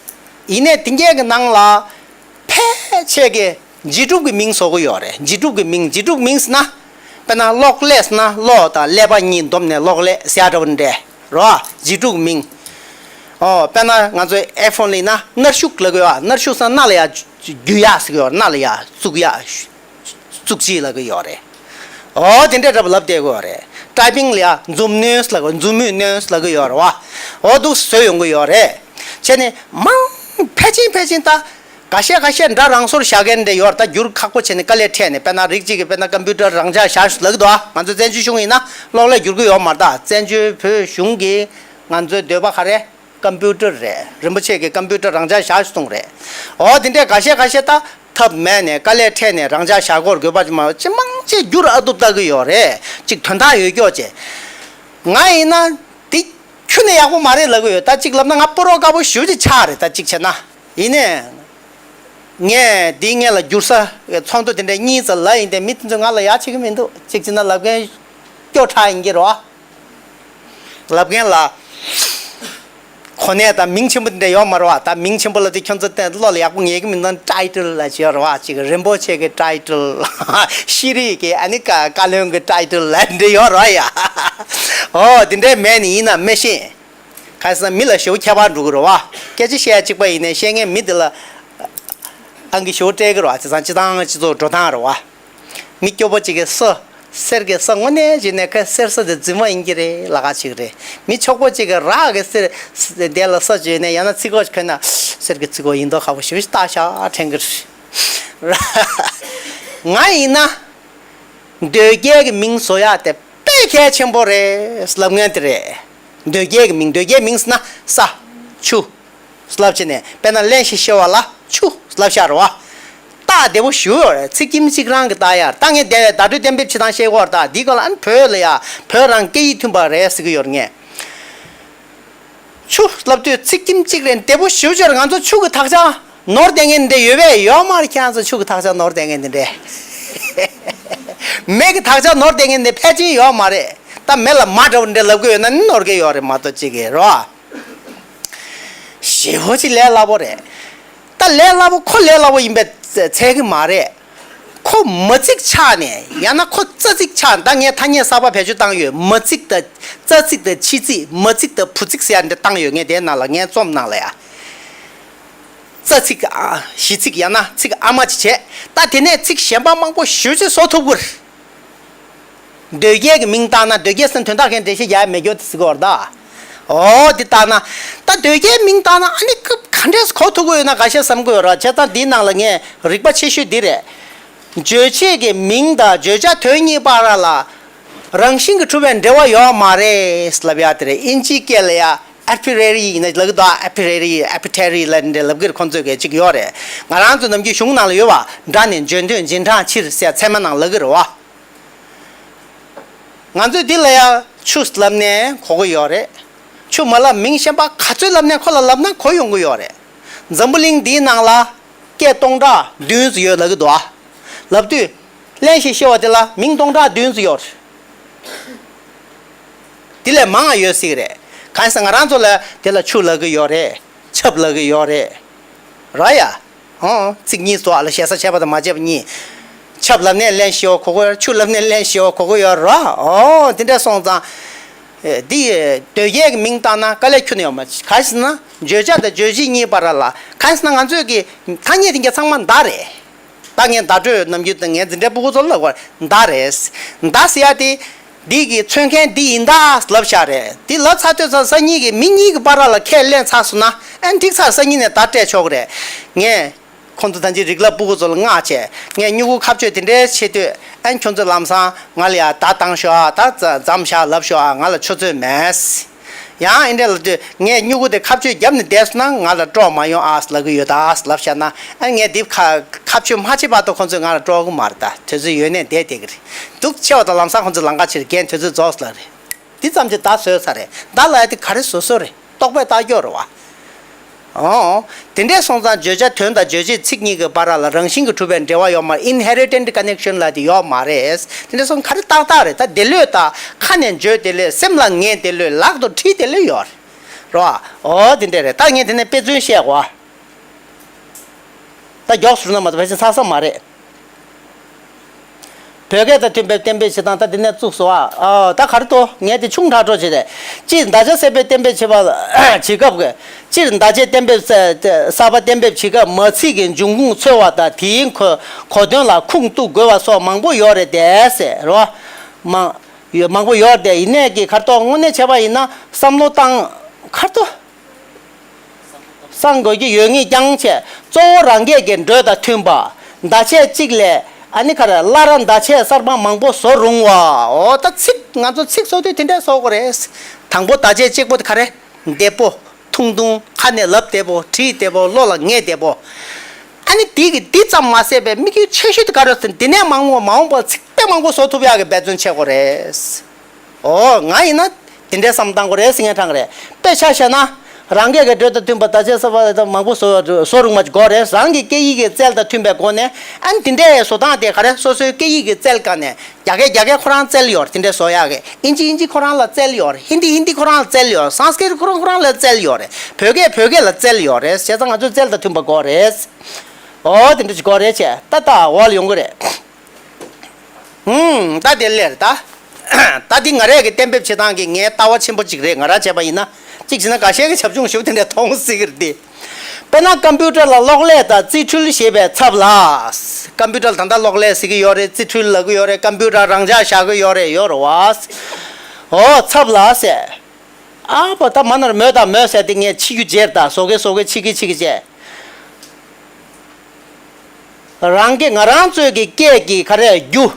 ཡིན་ནའི་དེ་འགས་ཀྱི་ནང་ལ་ཕལ་ཆེར་གྱི་འཇིགས་སྒྲུབ་ཀྱི་མིང་བཟོ་གི་ཡོད་རེད། འཇིགས་སྒྲུབ་ཀྱི་མིང་། འཇིགས་སྒྲུབ་མིང་ཟེར་ན། དཔེར་ན་གློག་ཀླད་ཟེར་ན་གློག་དང་ཀླད་པ་གཉིས་བསྡོམས་ནས་གློག་ཀླད་ཟེར་ཡ་འདྲ་པོ་འདྲ་རོ། འཇིགས་སྒྲུབ་མིང་། ཨོ་དཔེར་ན་ང་ཚོའི་ཨའི་ཕོན་ལ་ཡིན་ན་མནར་གཅོད་ལབ་ཀྱི་ཡོད། མནར་གཅོད་ཟེར་ན་སྣ་ལ་ཡ་རྒྱུ་ཡག་ཟེར་གྱི་ཡོད། སྣ་ལ་ཡ་བཙུགས་ཡག་བཙུགས་བྱེད་ལབ་ཀྱི་ཡོད་རེད། ཨོ་དེ་འདྲ་འདྲ་པོ་ལབ་བསྡད་ཀྱི་ཡོད་རེད། ཊའི་པིང་ལ་ཡ་མཛུབ་གནོན་ལབ་ཀྱི། མཛུབ་མོས་གནོན་ལབ་ཀྱི་ཡོད་རེད་བ། ཨོ་འདུག་བཟོས་ཡོང་གི་ཡོད་རེད། བྱས་ནས་མང་ཕལ་ཆེར་ཕལ་ཆེར་ད། ཁ་ཤས་ཁ་ཤས་འདྲ་རང་སོར་བཞག་མཁན་འདྲ་ཡོད་རེད། ད་བསྒྱུར་ཁག་པོ་བྱས་ནས་དཀའ་ལས་འཕྲད་ནས། དཔེར་ན་རིགས་གཅིག་གིས་དཔེར་ན་ཀམ་པུ་ཊར་རང་འཇགས་བཞག་ལབ་ཀྱི་འདུག་ཨ། ང་ཚོ་བཙན་བྱོལ་གཞུང་ཡིན་ན་གློག་ཀླད་བསྒྱུར་གྱི་ཡོད་མ་རེད། ད་བཙན་བྱོལ་བོད་གཞུང་གིས་ང་ཚོའི་འདོད་པ་ག་རེ། ཀམ་པུ་ཊར་རེད། རིན་པོ་ཆེ་གིས་ཀམ་པུ་ཊར་རང་འཇགས་བཞག་སོང་རེད། འོ་དེ་འདྲས་ཁ་ཤས་ཁ་ཤས་ད་ཐབས་མེད་ནས་དཀའ་ལས་འཕྲད་ནས་རང་འཇགས་བཞག་དགོས་དགོས་པ་ཅི་མ་ཅི་མང་ཆེ་བསྒྱུར་ཨ་ཐུབ་ལྟ་གི་ཡོད་རེད། ཅིག་དོན་དག་ཡོད་ཀྱོག་ཅེ། ང་ཡིན་ན་དེ་ཁྱོན་ནས་ཡག་པོ་མ་རེད་ལབ་གི་ཡོད། ད་ཅིག་ལབ་ན་ང་སྤོ་རོག་དཀར་པོ་ཞེ་པོ་ཅིག་ཆགས་རེད། ད་ཅིག་བྱས་ན་ཡིན་ནས། ངས་འདིའི་སྔོན་ལ་བསྒྱུར་ས་ཚོགས་འདུ་དེ་འདྲ་གཉིས་ཙམ་ལ་ཡིན་ཏེ། མི་དེ་ཚོས་ང་ལ་ཡག་བྱེད་ཀྱི་མི་འདུག་ཅིག་བྱས་ན་ལབ་མཁན་སྐྱོ་ཁྲ་ཡིན་གྱི་རེད་བ། ལབ་མཁན་ལ་གོ་གནས་དང་མིང་ཆེན་པོ་དེ་འདྲ་ཡོད་མ་རེད་བ། ད་མིང་ཆེན་པོ་ལབ་དུས་ཁྱོད་ཚོ་བལྟས་བློ་ལ་ཡག་པོ་ངེས་ཀྱི་མི་འདུག་ཊའི་ཊལ་ལབ་ཀྱི་ཡོད་རེད་བ། ཅིག་རིན་པོ་ཆེ་གི་ཊའི་ཊལ། ཤེས་རིག་གི་ཨ་ནི་བཀའ་བཀའ་བློན་གྱི་ཊའི་ཊལ་ལབ་འདྲ་ཡོད་རེད་བ་ཡ། འོ་དེ་འདྲ་མེད་ནི་ཡིན་ན་མི་ཤེས། གང་ཟེར་ན་མི་ལ་ཞེ་པོ་ཁྱད་པར་འགྲོ་གི་རེད་བ། སྐད་ཆ་བཤད་ཡ་གཅིག་པ་ཡིན་ནའི་བཤད་མཁན་མི་དེ་ལ་ཨང་ཀི་ཞེ་པོ་སྤྲད་ཀྱི་རེད་བ། བྱས་ཙང་སྤྱི་བཏང་སྤྱི་ཚོགས་འགྲོ་སྟངས་རེད་བ། མི་སྐྱོ་པོ་གཅིག་གིས་ས་གསེར་གྱི་ས་དངོས་གནས་བྱས་ནས་ཁ་གསེར་ས་དེ་རྫུན་མ་ཡིན་གྱི་རེད་ལབ་ཁ་ཅིག་རེད། མི་ཆོག་པོ་གཅིག་གིས་རག་གི་གསེར་དེ་ལ་ས་བྱས་ནས་ཡང་ན་ཚིག་གོ་ཞིག་འཁོད་ན་གསེར་གྱི་ཚིག་གོ་ཡིན་མདོག་ཁ་པོ་ཞེ་པོ་ཞིག་བཏགས་ཤག་དྲན་གྱི་རེད། ང་ཡིན་ན་འདོད་རྒྱལ་གྱི་མིང་བཟོ་ཡག་དེ་དཔེ་གལ་ཆེན་པོ་རེད་ལབ་མཁན་དེ་རེད། འདོད་རྒྱལ་གྱི་མིང་། འདོད་རྒྱལ་མིང་ཟེར་ན་ས་ཆུ་ལབ་བྱས་ནས། དཔེར་ན་གླེན་ཞིག་ཤེས་པ་ལ་ཆུ་ལབ་ཤག་རེད་བ། རྟགས་བདེ་པོ་ཞེ་པོ་ཡོད་རེད། ཚིག་ཁྱིམ་གཅིག་རང་གི་རྟགས་ཡ། ད་ངས་འདི་བརྡ་སྤྲོད་གཏན་འབེབས་བྱེད་སྟངས་བཤད་ཀྱི་ཡོད་རེད། ད་འདི་སྒང་ལ་ཨ་ནི་བོད་ལ་ཡ་བོད་རང་སྐད་ཡིག་མཐུན་པ་རེད་ཟེར་གྱི་ཡོད་རེད་ངས། ཆུ་ལབ་དུས་ཚིག་ཁྱིམ་གཅིག་རེད། བདེ་པོ་ཞེ་པོ་ཅིག་རེད། ང་ཚོ་ཆུ་གི་དག་ཆ་ནོར་བསྡད་མཁན་འདི་འདྲ་ཡོད་པས་ཡོད་མ་རེད། ཁྱེད་རང་ཚོ་ཆུ་གི་དག་ཆ་ནོར་བསྡད་མཁན་འདི་འདྲ། མེ་གི་དག་ཆ་ནོར་བསྡད་མཁན་འདི་ཕལ་ཆེར་ཡོད་མ་རེད། ད་མེ་ལ་མ་འདྲ་བོ་འདྲ་ལབ་གི་ཡོད་ན་ནི་ནོར་གི་ཡོད་རེད་མ་གཏོགས་ཅིག་གི་རོ། ཞེ་པོ་ཅིག་ལས་སླ་པོ་རེད། ད་ལས་སླ་པོ་ཁོ་ལས་སླ་པོ་ཡིན་པའི་ཚད་གི་མ་རེད། ཁོ་མ་ཚིག་ཆགས་ནས་ཡང་ན་ཁོ་ཙ་ཚིག་ཆགས། ད་ངས་ཐ་སྙད་གསར་པ་བེད་སྤྱོད་བཏང་ཡོད། མ་ཚིག་དང་ཙ་ཚིག་དང་ཕྱི་ཚིག་མ་ཚིག་དང་བུ་ཚིག་ཟེར་ཡ་འདི་བཏང་ཡོད། ངས་དེའི་ནང་ལ་ངའི་རྩོམ་ནང་ལ་ཡ། ཙ་ཚིག་ཨ་གཞི་ཚིག་ཡང་ན་ཚིག་ཨ་མ་ཅིག་བྱས། ད་དེ་ནས་ཚིག་གཞན་པ་མང་པོ་ཞེ་ཅིག་བཟོ་ཐུབ་ཀྱི་རེད། འདོད་རྒྱལ་གྱི་མིང་བཏགས་ན། འདོད་རྒྱལ་ཟེར་ན་དོན་དག་གཞན་འགྲེལ་བཤད་རྒྱག་ཡ་མེད་རྒྱུ་དེ་ཟེར་གྱི་ཡོད་རེད་ད། འོ་དེ་བཏགས་ན། ད་འདོད་རྒྱལ་མིང་བཏགས་ན་ཨ་ནི་སྐབས་ག་འདྲས་གོ་ཐུབ་ཀྱི་ཡོད་ན་འགའ་ཤས་བསམ་གྱི་ཡོད་རེད། བྱས་ཙང་འདིའི་ནང་ལ་ངས་རིག་པ་ཆེ་ཤོས་འདི་རེད། རྗོད་བྱེད་ཀྱི་མིང་དང་བརྗོད་བྱ་དོན་གཉིས་བར་ལ་རང་བཞིན་གྱིས་གྲུབ་པའི་འབྲེལ་བ་ཡོད་མ་རེད་ལབ་ཡ་དེ་རེད། ཨིན་ཇིའི་སྐད་ལ་ཡ་ཨ་པི་རེ་རི་ཡིན་ན་ལབ་གི་འདུག་ཨ་པི་རེ་རི། ཨ་པི་ཊེ་རི་ལབ་འདྲ་ལབ་གི་རེད། ཁོང་ཚོས་གི་ཅིག་ཡོད་རེད། ང་རང་ཚོ་ནམ་རྒྱུན་གཞུང་ནང་ལ་ཡོད་པ། སྒྲ་ནི་བརྗོད་དོན་འཇིགས་སྐྲག་ཕྱིར་ཟེར་ཚད་མ་ནང་ལབ་གི་རེད་བ། ང་ཚོས་འདི་ལ་ཡང་ཆུ་ལབ་ནས་གོ་གི་ཡོད་རེད། ཆུ་མ་ལབ་མིང་གཞན་པ་ག་ཚོད་ལབ་ནས་ཁོ་ལ་ལབ་ན་གོ་ཡོང་གི་ཡོད་རེད། འཛམ་བུ་གླིང་འདིའི་ནང་ལ་སྐད་སྟོང་ཕྲག་བདུན་ཙམ་ཡོད་ལབ་ཀྱི་འདུག་ཨ། ལབ་དུས་གླེན་ཞིག་ཤེས་པ་དེ་ལ་མིང་སྟོང་ཕྲག་བདུན་ཙམ་ཡོད་རེད། དེ་ལས་མང་བ་ཡོད་སྲིད་ཀྱི་རེད། གང་ཟེར་ང་རང་ཚོ་ལ་དེ་ལ་ཆུ་ལབ་ཀྱི་ཡོད་རེད། ཆབ་ལབ་ཀྱི་ཡོད་རེད། ར་ཡ། ཨོ། ཚིག་གཉིས་སོགས་ལ་ཞེ་ས་བྱས་པ་དང་མ་བྱས་པ་གཉིས། ཆབ་ལབ་ནས་གླེན་ཞེས་པ་གོ་གོ་ཡོད། ཆུ་ལབ་ནས་གླེན་ཞེས་པ་གོ་གོ་ཡོད་ར། ཨོ། དེ་འདྲ་སོང་ཙང་། ཨེ། འདི་འདོད་རྒྱལ་གྱི་མིང་བཏགས་ན་དཀའ་ལས་ཁྱོན་ནས་ཡོད་མ་རེད། གང་ཟེར་ན་བརྗོད་བྱ་དང་རྗོད་བྱེད་གཉིས་བར་ལ། གང་ཟེར་ན་ང་ཚོས་ཀྱི་ཐ་སྙད་དེ་གྱ་ཚང་མ་མདའ་རེད། ད་ངས་བརྡ་སྤྲོད་ནམ་རྒྱུན་དང་ངས་འཛིན་གྲྭའི་སྤུ་གུ་ཚོ་ལ་ལབ་དགོས། མདའ་རེད། མདའ་ཟེར་ཡ་དེ། འདི་གི་མཚོན་མཁན་འདི་ཡིན་ད་ལབ་བཞག་རེད། འདི་ལབ་ཚར་དུས་ཙང་སང་ཉིན་གྱི་མི་གཉིས་ཀྱི་བར་ལ་ཁས་ལེན་ཚར་སོང་ན། ཨན་འགྲིག་ཚར། སང་ཉིན་ནས་བརྡ་སྤྲད་ཆོག་གི་རེད། ངས་ཁོང་ཚོ་ད་ཅི་རིག་ལབ་སྤུ་གུ་ཚོ་ལ་མངགས་བྱས། ངས་སྨྱུ་གུ་ཁ་གཅོད་དེ་འདྲའི་བྱེད་དུས་ཨན་ཁྱོད་ཚོས་ལམ་སང་ང་ལ་ཡ་བརྡ་བཏང་ཤོག་ཨ། ད་མཚམས་བཞག་ལབ་ཤོག་ཨ། ང་ལ་ཆུ་ཚོད་མེད། ཡང་ཨེ་འདྲས་ལབ་དུས་ངས་སྨྱུ་གུ་དེ་ཁ་གཅོད་བརྒྱབ་ནས་བསྡད་སོང་ན་ང་ལ་དཀྲོག་མ་ཡོང་ཨ་ལབ་གི་ཡོད་ད་ལབ་བཞག་ན། ཨ་ངས་འདི་ཁ་ཁ་གཅོད་མ་བྱེད་བར་དུ་ཁོང་ཚོས་ང་ལ་དཀྲོག་གི་མ་རེད། ད་དུས་ཚོད་ཡོལ་ནས་བསྡད་བསྡད་ཀྱི་རེད། འདུག་ཆེ་བ་དང་ལམ་སང་ཁོང་ཚོས་ལམ་ཁ་ཕྱིར་རྒན་དུས་ཚོད་རྫོགས་ལབ་རེད། འདི་ཙམ་གྱིས་བརྡ་བཟོས་ཚར་རེད། བརྡ་ལབ་ཡ་དེ་ག་རེ་བཟོ་བཟོ་རེད། རྟོག་པས་བརྟག་དགོས་རེད་བ། ཨོ། དེ་འདྲས་སོང་ཙང་བརྗོད་བྱ་དོན་དང་རྗོད་བྱེད་ཚིག་གཉིས་ཀྱི་བར་ལ་རང་བཞིན་གྱིས་གྲུབ་པའི་འབྲེལ་བ་ཡོད་མ་རེད། Inherent connection ལབ་དེ་ཡོད་མ་རེད། དེ་འདྲས་སོང་ག་རེ་ཏག་ཏག་རེད། ད་དེ་ལོས་ད་ཁ་ནས་བརྗོད་དེ་ལོས། སེམས་ལ་ངེས་དེ་ལོས། ལག་ཏུ་འཁྲིད་དེ་ལོས་ཡོད་རེད་བ། ཨོ་དེ་འདྲས་རེད། ད་ངས་དེ་ནས་དཔེ་མཚོན་བཤད་གོ། ད་མགྱོགས་སུ་ན་མ་གཏོགས་ཕལ་ཆེར་ཚར་ས་མ་རེད། བོད་སྐད་དང་མཐུན་པའི་གཏན་འབེབས་བྱེད་སྟངས་ད་འདི་ནས་བཙུགས་སོང་ཨ། ཨ་ད་ག་རེ་ཏོ་ངས་དེ་ཆུང་དྲགས་འགྲོ་བྱེད་དེ། སྤྱིར་མདའ་བྱ་གསར་པའི་གཏན་འབེབས་བྱེད་པ་བྱེད་སྐབས་ཀྱི། སྤྱིར་མདའ་བྱའི་གཏན་འབེབས་གསར་པ་གཏན་འབེབས་བྱེད་སྐབས་མ་ཚིག་གི་འབྱུང་ཁུངས་འཚོལ་བ་དང་དེའི་གོ་གོ་དོན་ལ་ཁུངས་གཏུག་དགོས་པ་སོགས་མང་པོ་ཡོད་རེད་དེ་ཟེར་རོ། མང་ཡོད་མང་པོ་ཡོད་རེད་དེ། ཡིན་ནའི་གི་ག་རེ་ཏོ་དངོས་གནས་བྱས་པ་ཡིན་ན་བསམ་བློ་བཏང་ག་རེ་ཏོ། གསང་དགོས་ཀྱི་ཡོད་ངེས་ཀྱང་བྱས། གཙོ་བོ་རང་སྐད་ཀྱི་འགྲོས་དང་མཐུན་པ། བརྡ་ཆད་གཅིག་ལས་ཨ་ནི་ག་རེ་བླ་ར་བརྡ་ཆད་གསར་པ་མང་པོ་བཟོ་རུང་བ། འོ་ད་ཚིག་ང་ཚོ་ཚིག་བཟོ་དུས་དེ་འདྲས་བཟོ་དགོས་རེད། དང་པོ་བརྡ་ཆད་གཅིག་པོ་དེ་ག་རེ། བདེ་པོ། ཐུང་ཐུང་། ཁ་ནས་ལབ་བདེ་པོ། བྲིས་བདེ་པོ། བློ་ལ་ངེས་བདེ་པོ། ཨ་ནི་དེ་གི་འདི་ཙམ་མ་ཟད་པའི་དམིགས་ཡུལ་ཆེ་ཤོས་དེ་ག་རེ་ཟེར་ན་འདི་ནས་མང་བོ་མ་འོངས་པར་ཚིག་དཔེ་མང་པོ་བཟོ་ཐུབ་ཡག་གི་འབད་བརྩོན་བྱེད་དགོས་རེད། ཨོ་ང་ཡིན་ན་དེ་འདྲའི་བསམ་བཏང་དགོས་རེད་ཟེར་མཁན་དྲང་རེད། དཔེ་ཆ་བཞག་ན། རང་སྐད་ཀྱི་འགྲོས་དང་མཐུན་པ་བརྡ་ཆད་གསར་པ་དང་མང་པོ་བཟོ་བཟོ་རུང་མ་དགོས་རེད། རང་གི་སྐད་ཡིག་གི་རྩལ་དང་མཐུན་པའི་སྒོ་ནས་ཨ་ནི་དེ་འདྲའི་བཟོ་སྟངས་དེ་ག་རེ་སོ་སོའི་སྐད་ཡིག་གི་རྩལ་སྒང་ནས། རྒྱ་སྐད་རྒྱ་སྐད་ཁོ་རང་རྩལ་ཡོད་རེད། དེ་འདྲ་བཟོ་ཡག་གི། ཨིན་ཇི་ཨིན་ཇི་ཁོ་རང་ལ་རྩལ་ཡོད་རེད། ཧིན་དི་ཧིན་དི་ཁོ་རང་ལ་རྩལ་ཡོད་རེད། སཾ་སྐྲྀཏ་ཁོ་རང་ཁོ་རང་ལ་རྩལ་ཡོད་རེད། བོད་སྐད་བོད་སྐད་ལ་རྩལ་ཡོད་རེད། བྱས་ཙང་ང་ཚོའི་རྩལ་དང་མཐུན་པ་དགོས་རེད། ཨོ་དེ་འདྲ་ཞིག་དགོས་རེད་བྱས། ད་ད་འོག་ལ་ཡོང་གི་རེད། ཧུམ། ད་དེ་ལས་རེད་ད། ད་འདི་ང་རས་ཀྱི་གཏན་འབེབས་བྱེད་སྟངས་ཀྱི་ངའི་ལྟ་བ་ཆེན་པོ་གཅིག་རེད། ང་རང་བྱས་པ་ཡིན་ན། གཅིག་བྱས་ན་འགའ་ཤས་ཀྱིས་བྱབ་ཆུང་ཞེ་པོ་དེ་འདྲ་མཐོང་སྲིད་ཀྱི་རེད་དེ། དཔེར་ན་ཀམ་པུ་ཊར་ལ་གློག་ཀླད་དང་རྩིས་འཕྲུལ་ཞེས་པའི་ཚབ་ལ། ཀམ་པུ་ཊར་ལ་ད་ལྟ་གློག་ཀླད་ཟེར་གྱི་ཡོད་རེད། རྩིས་འཕྲུལ་ལབ་ཀྱི་ཡོད་རེད། ཀམ་པུ་ཊར་རང་འཇགས་བཞག་གི་ཡོད་རེད། ཡོད་རེད་བ། འོ་ཚབ་ལ་ཟེར། ཨ་ཕ་ད་མ་ནར་མོད་དང་མོད་ཟེར་དེ་ངས་ཕྱི་རྒྱུ་བརྗེར་ད་བཟོ་གི་བཟོ་གི་ཕྱི་གི་ཕྱི་གི་བྱས། རང་གི་ང་རང་ཚོའི་གི་སྐད་ཀྱི་ག་རེ་རྒྱུ།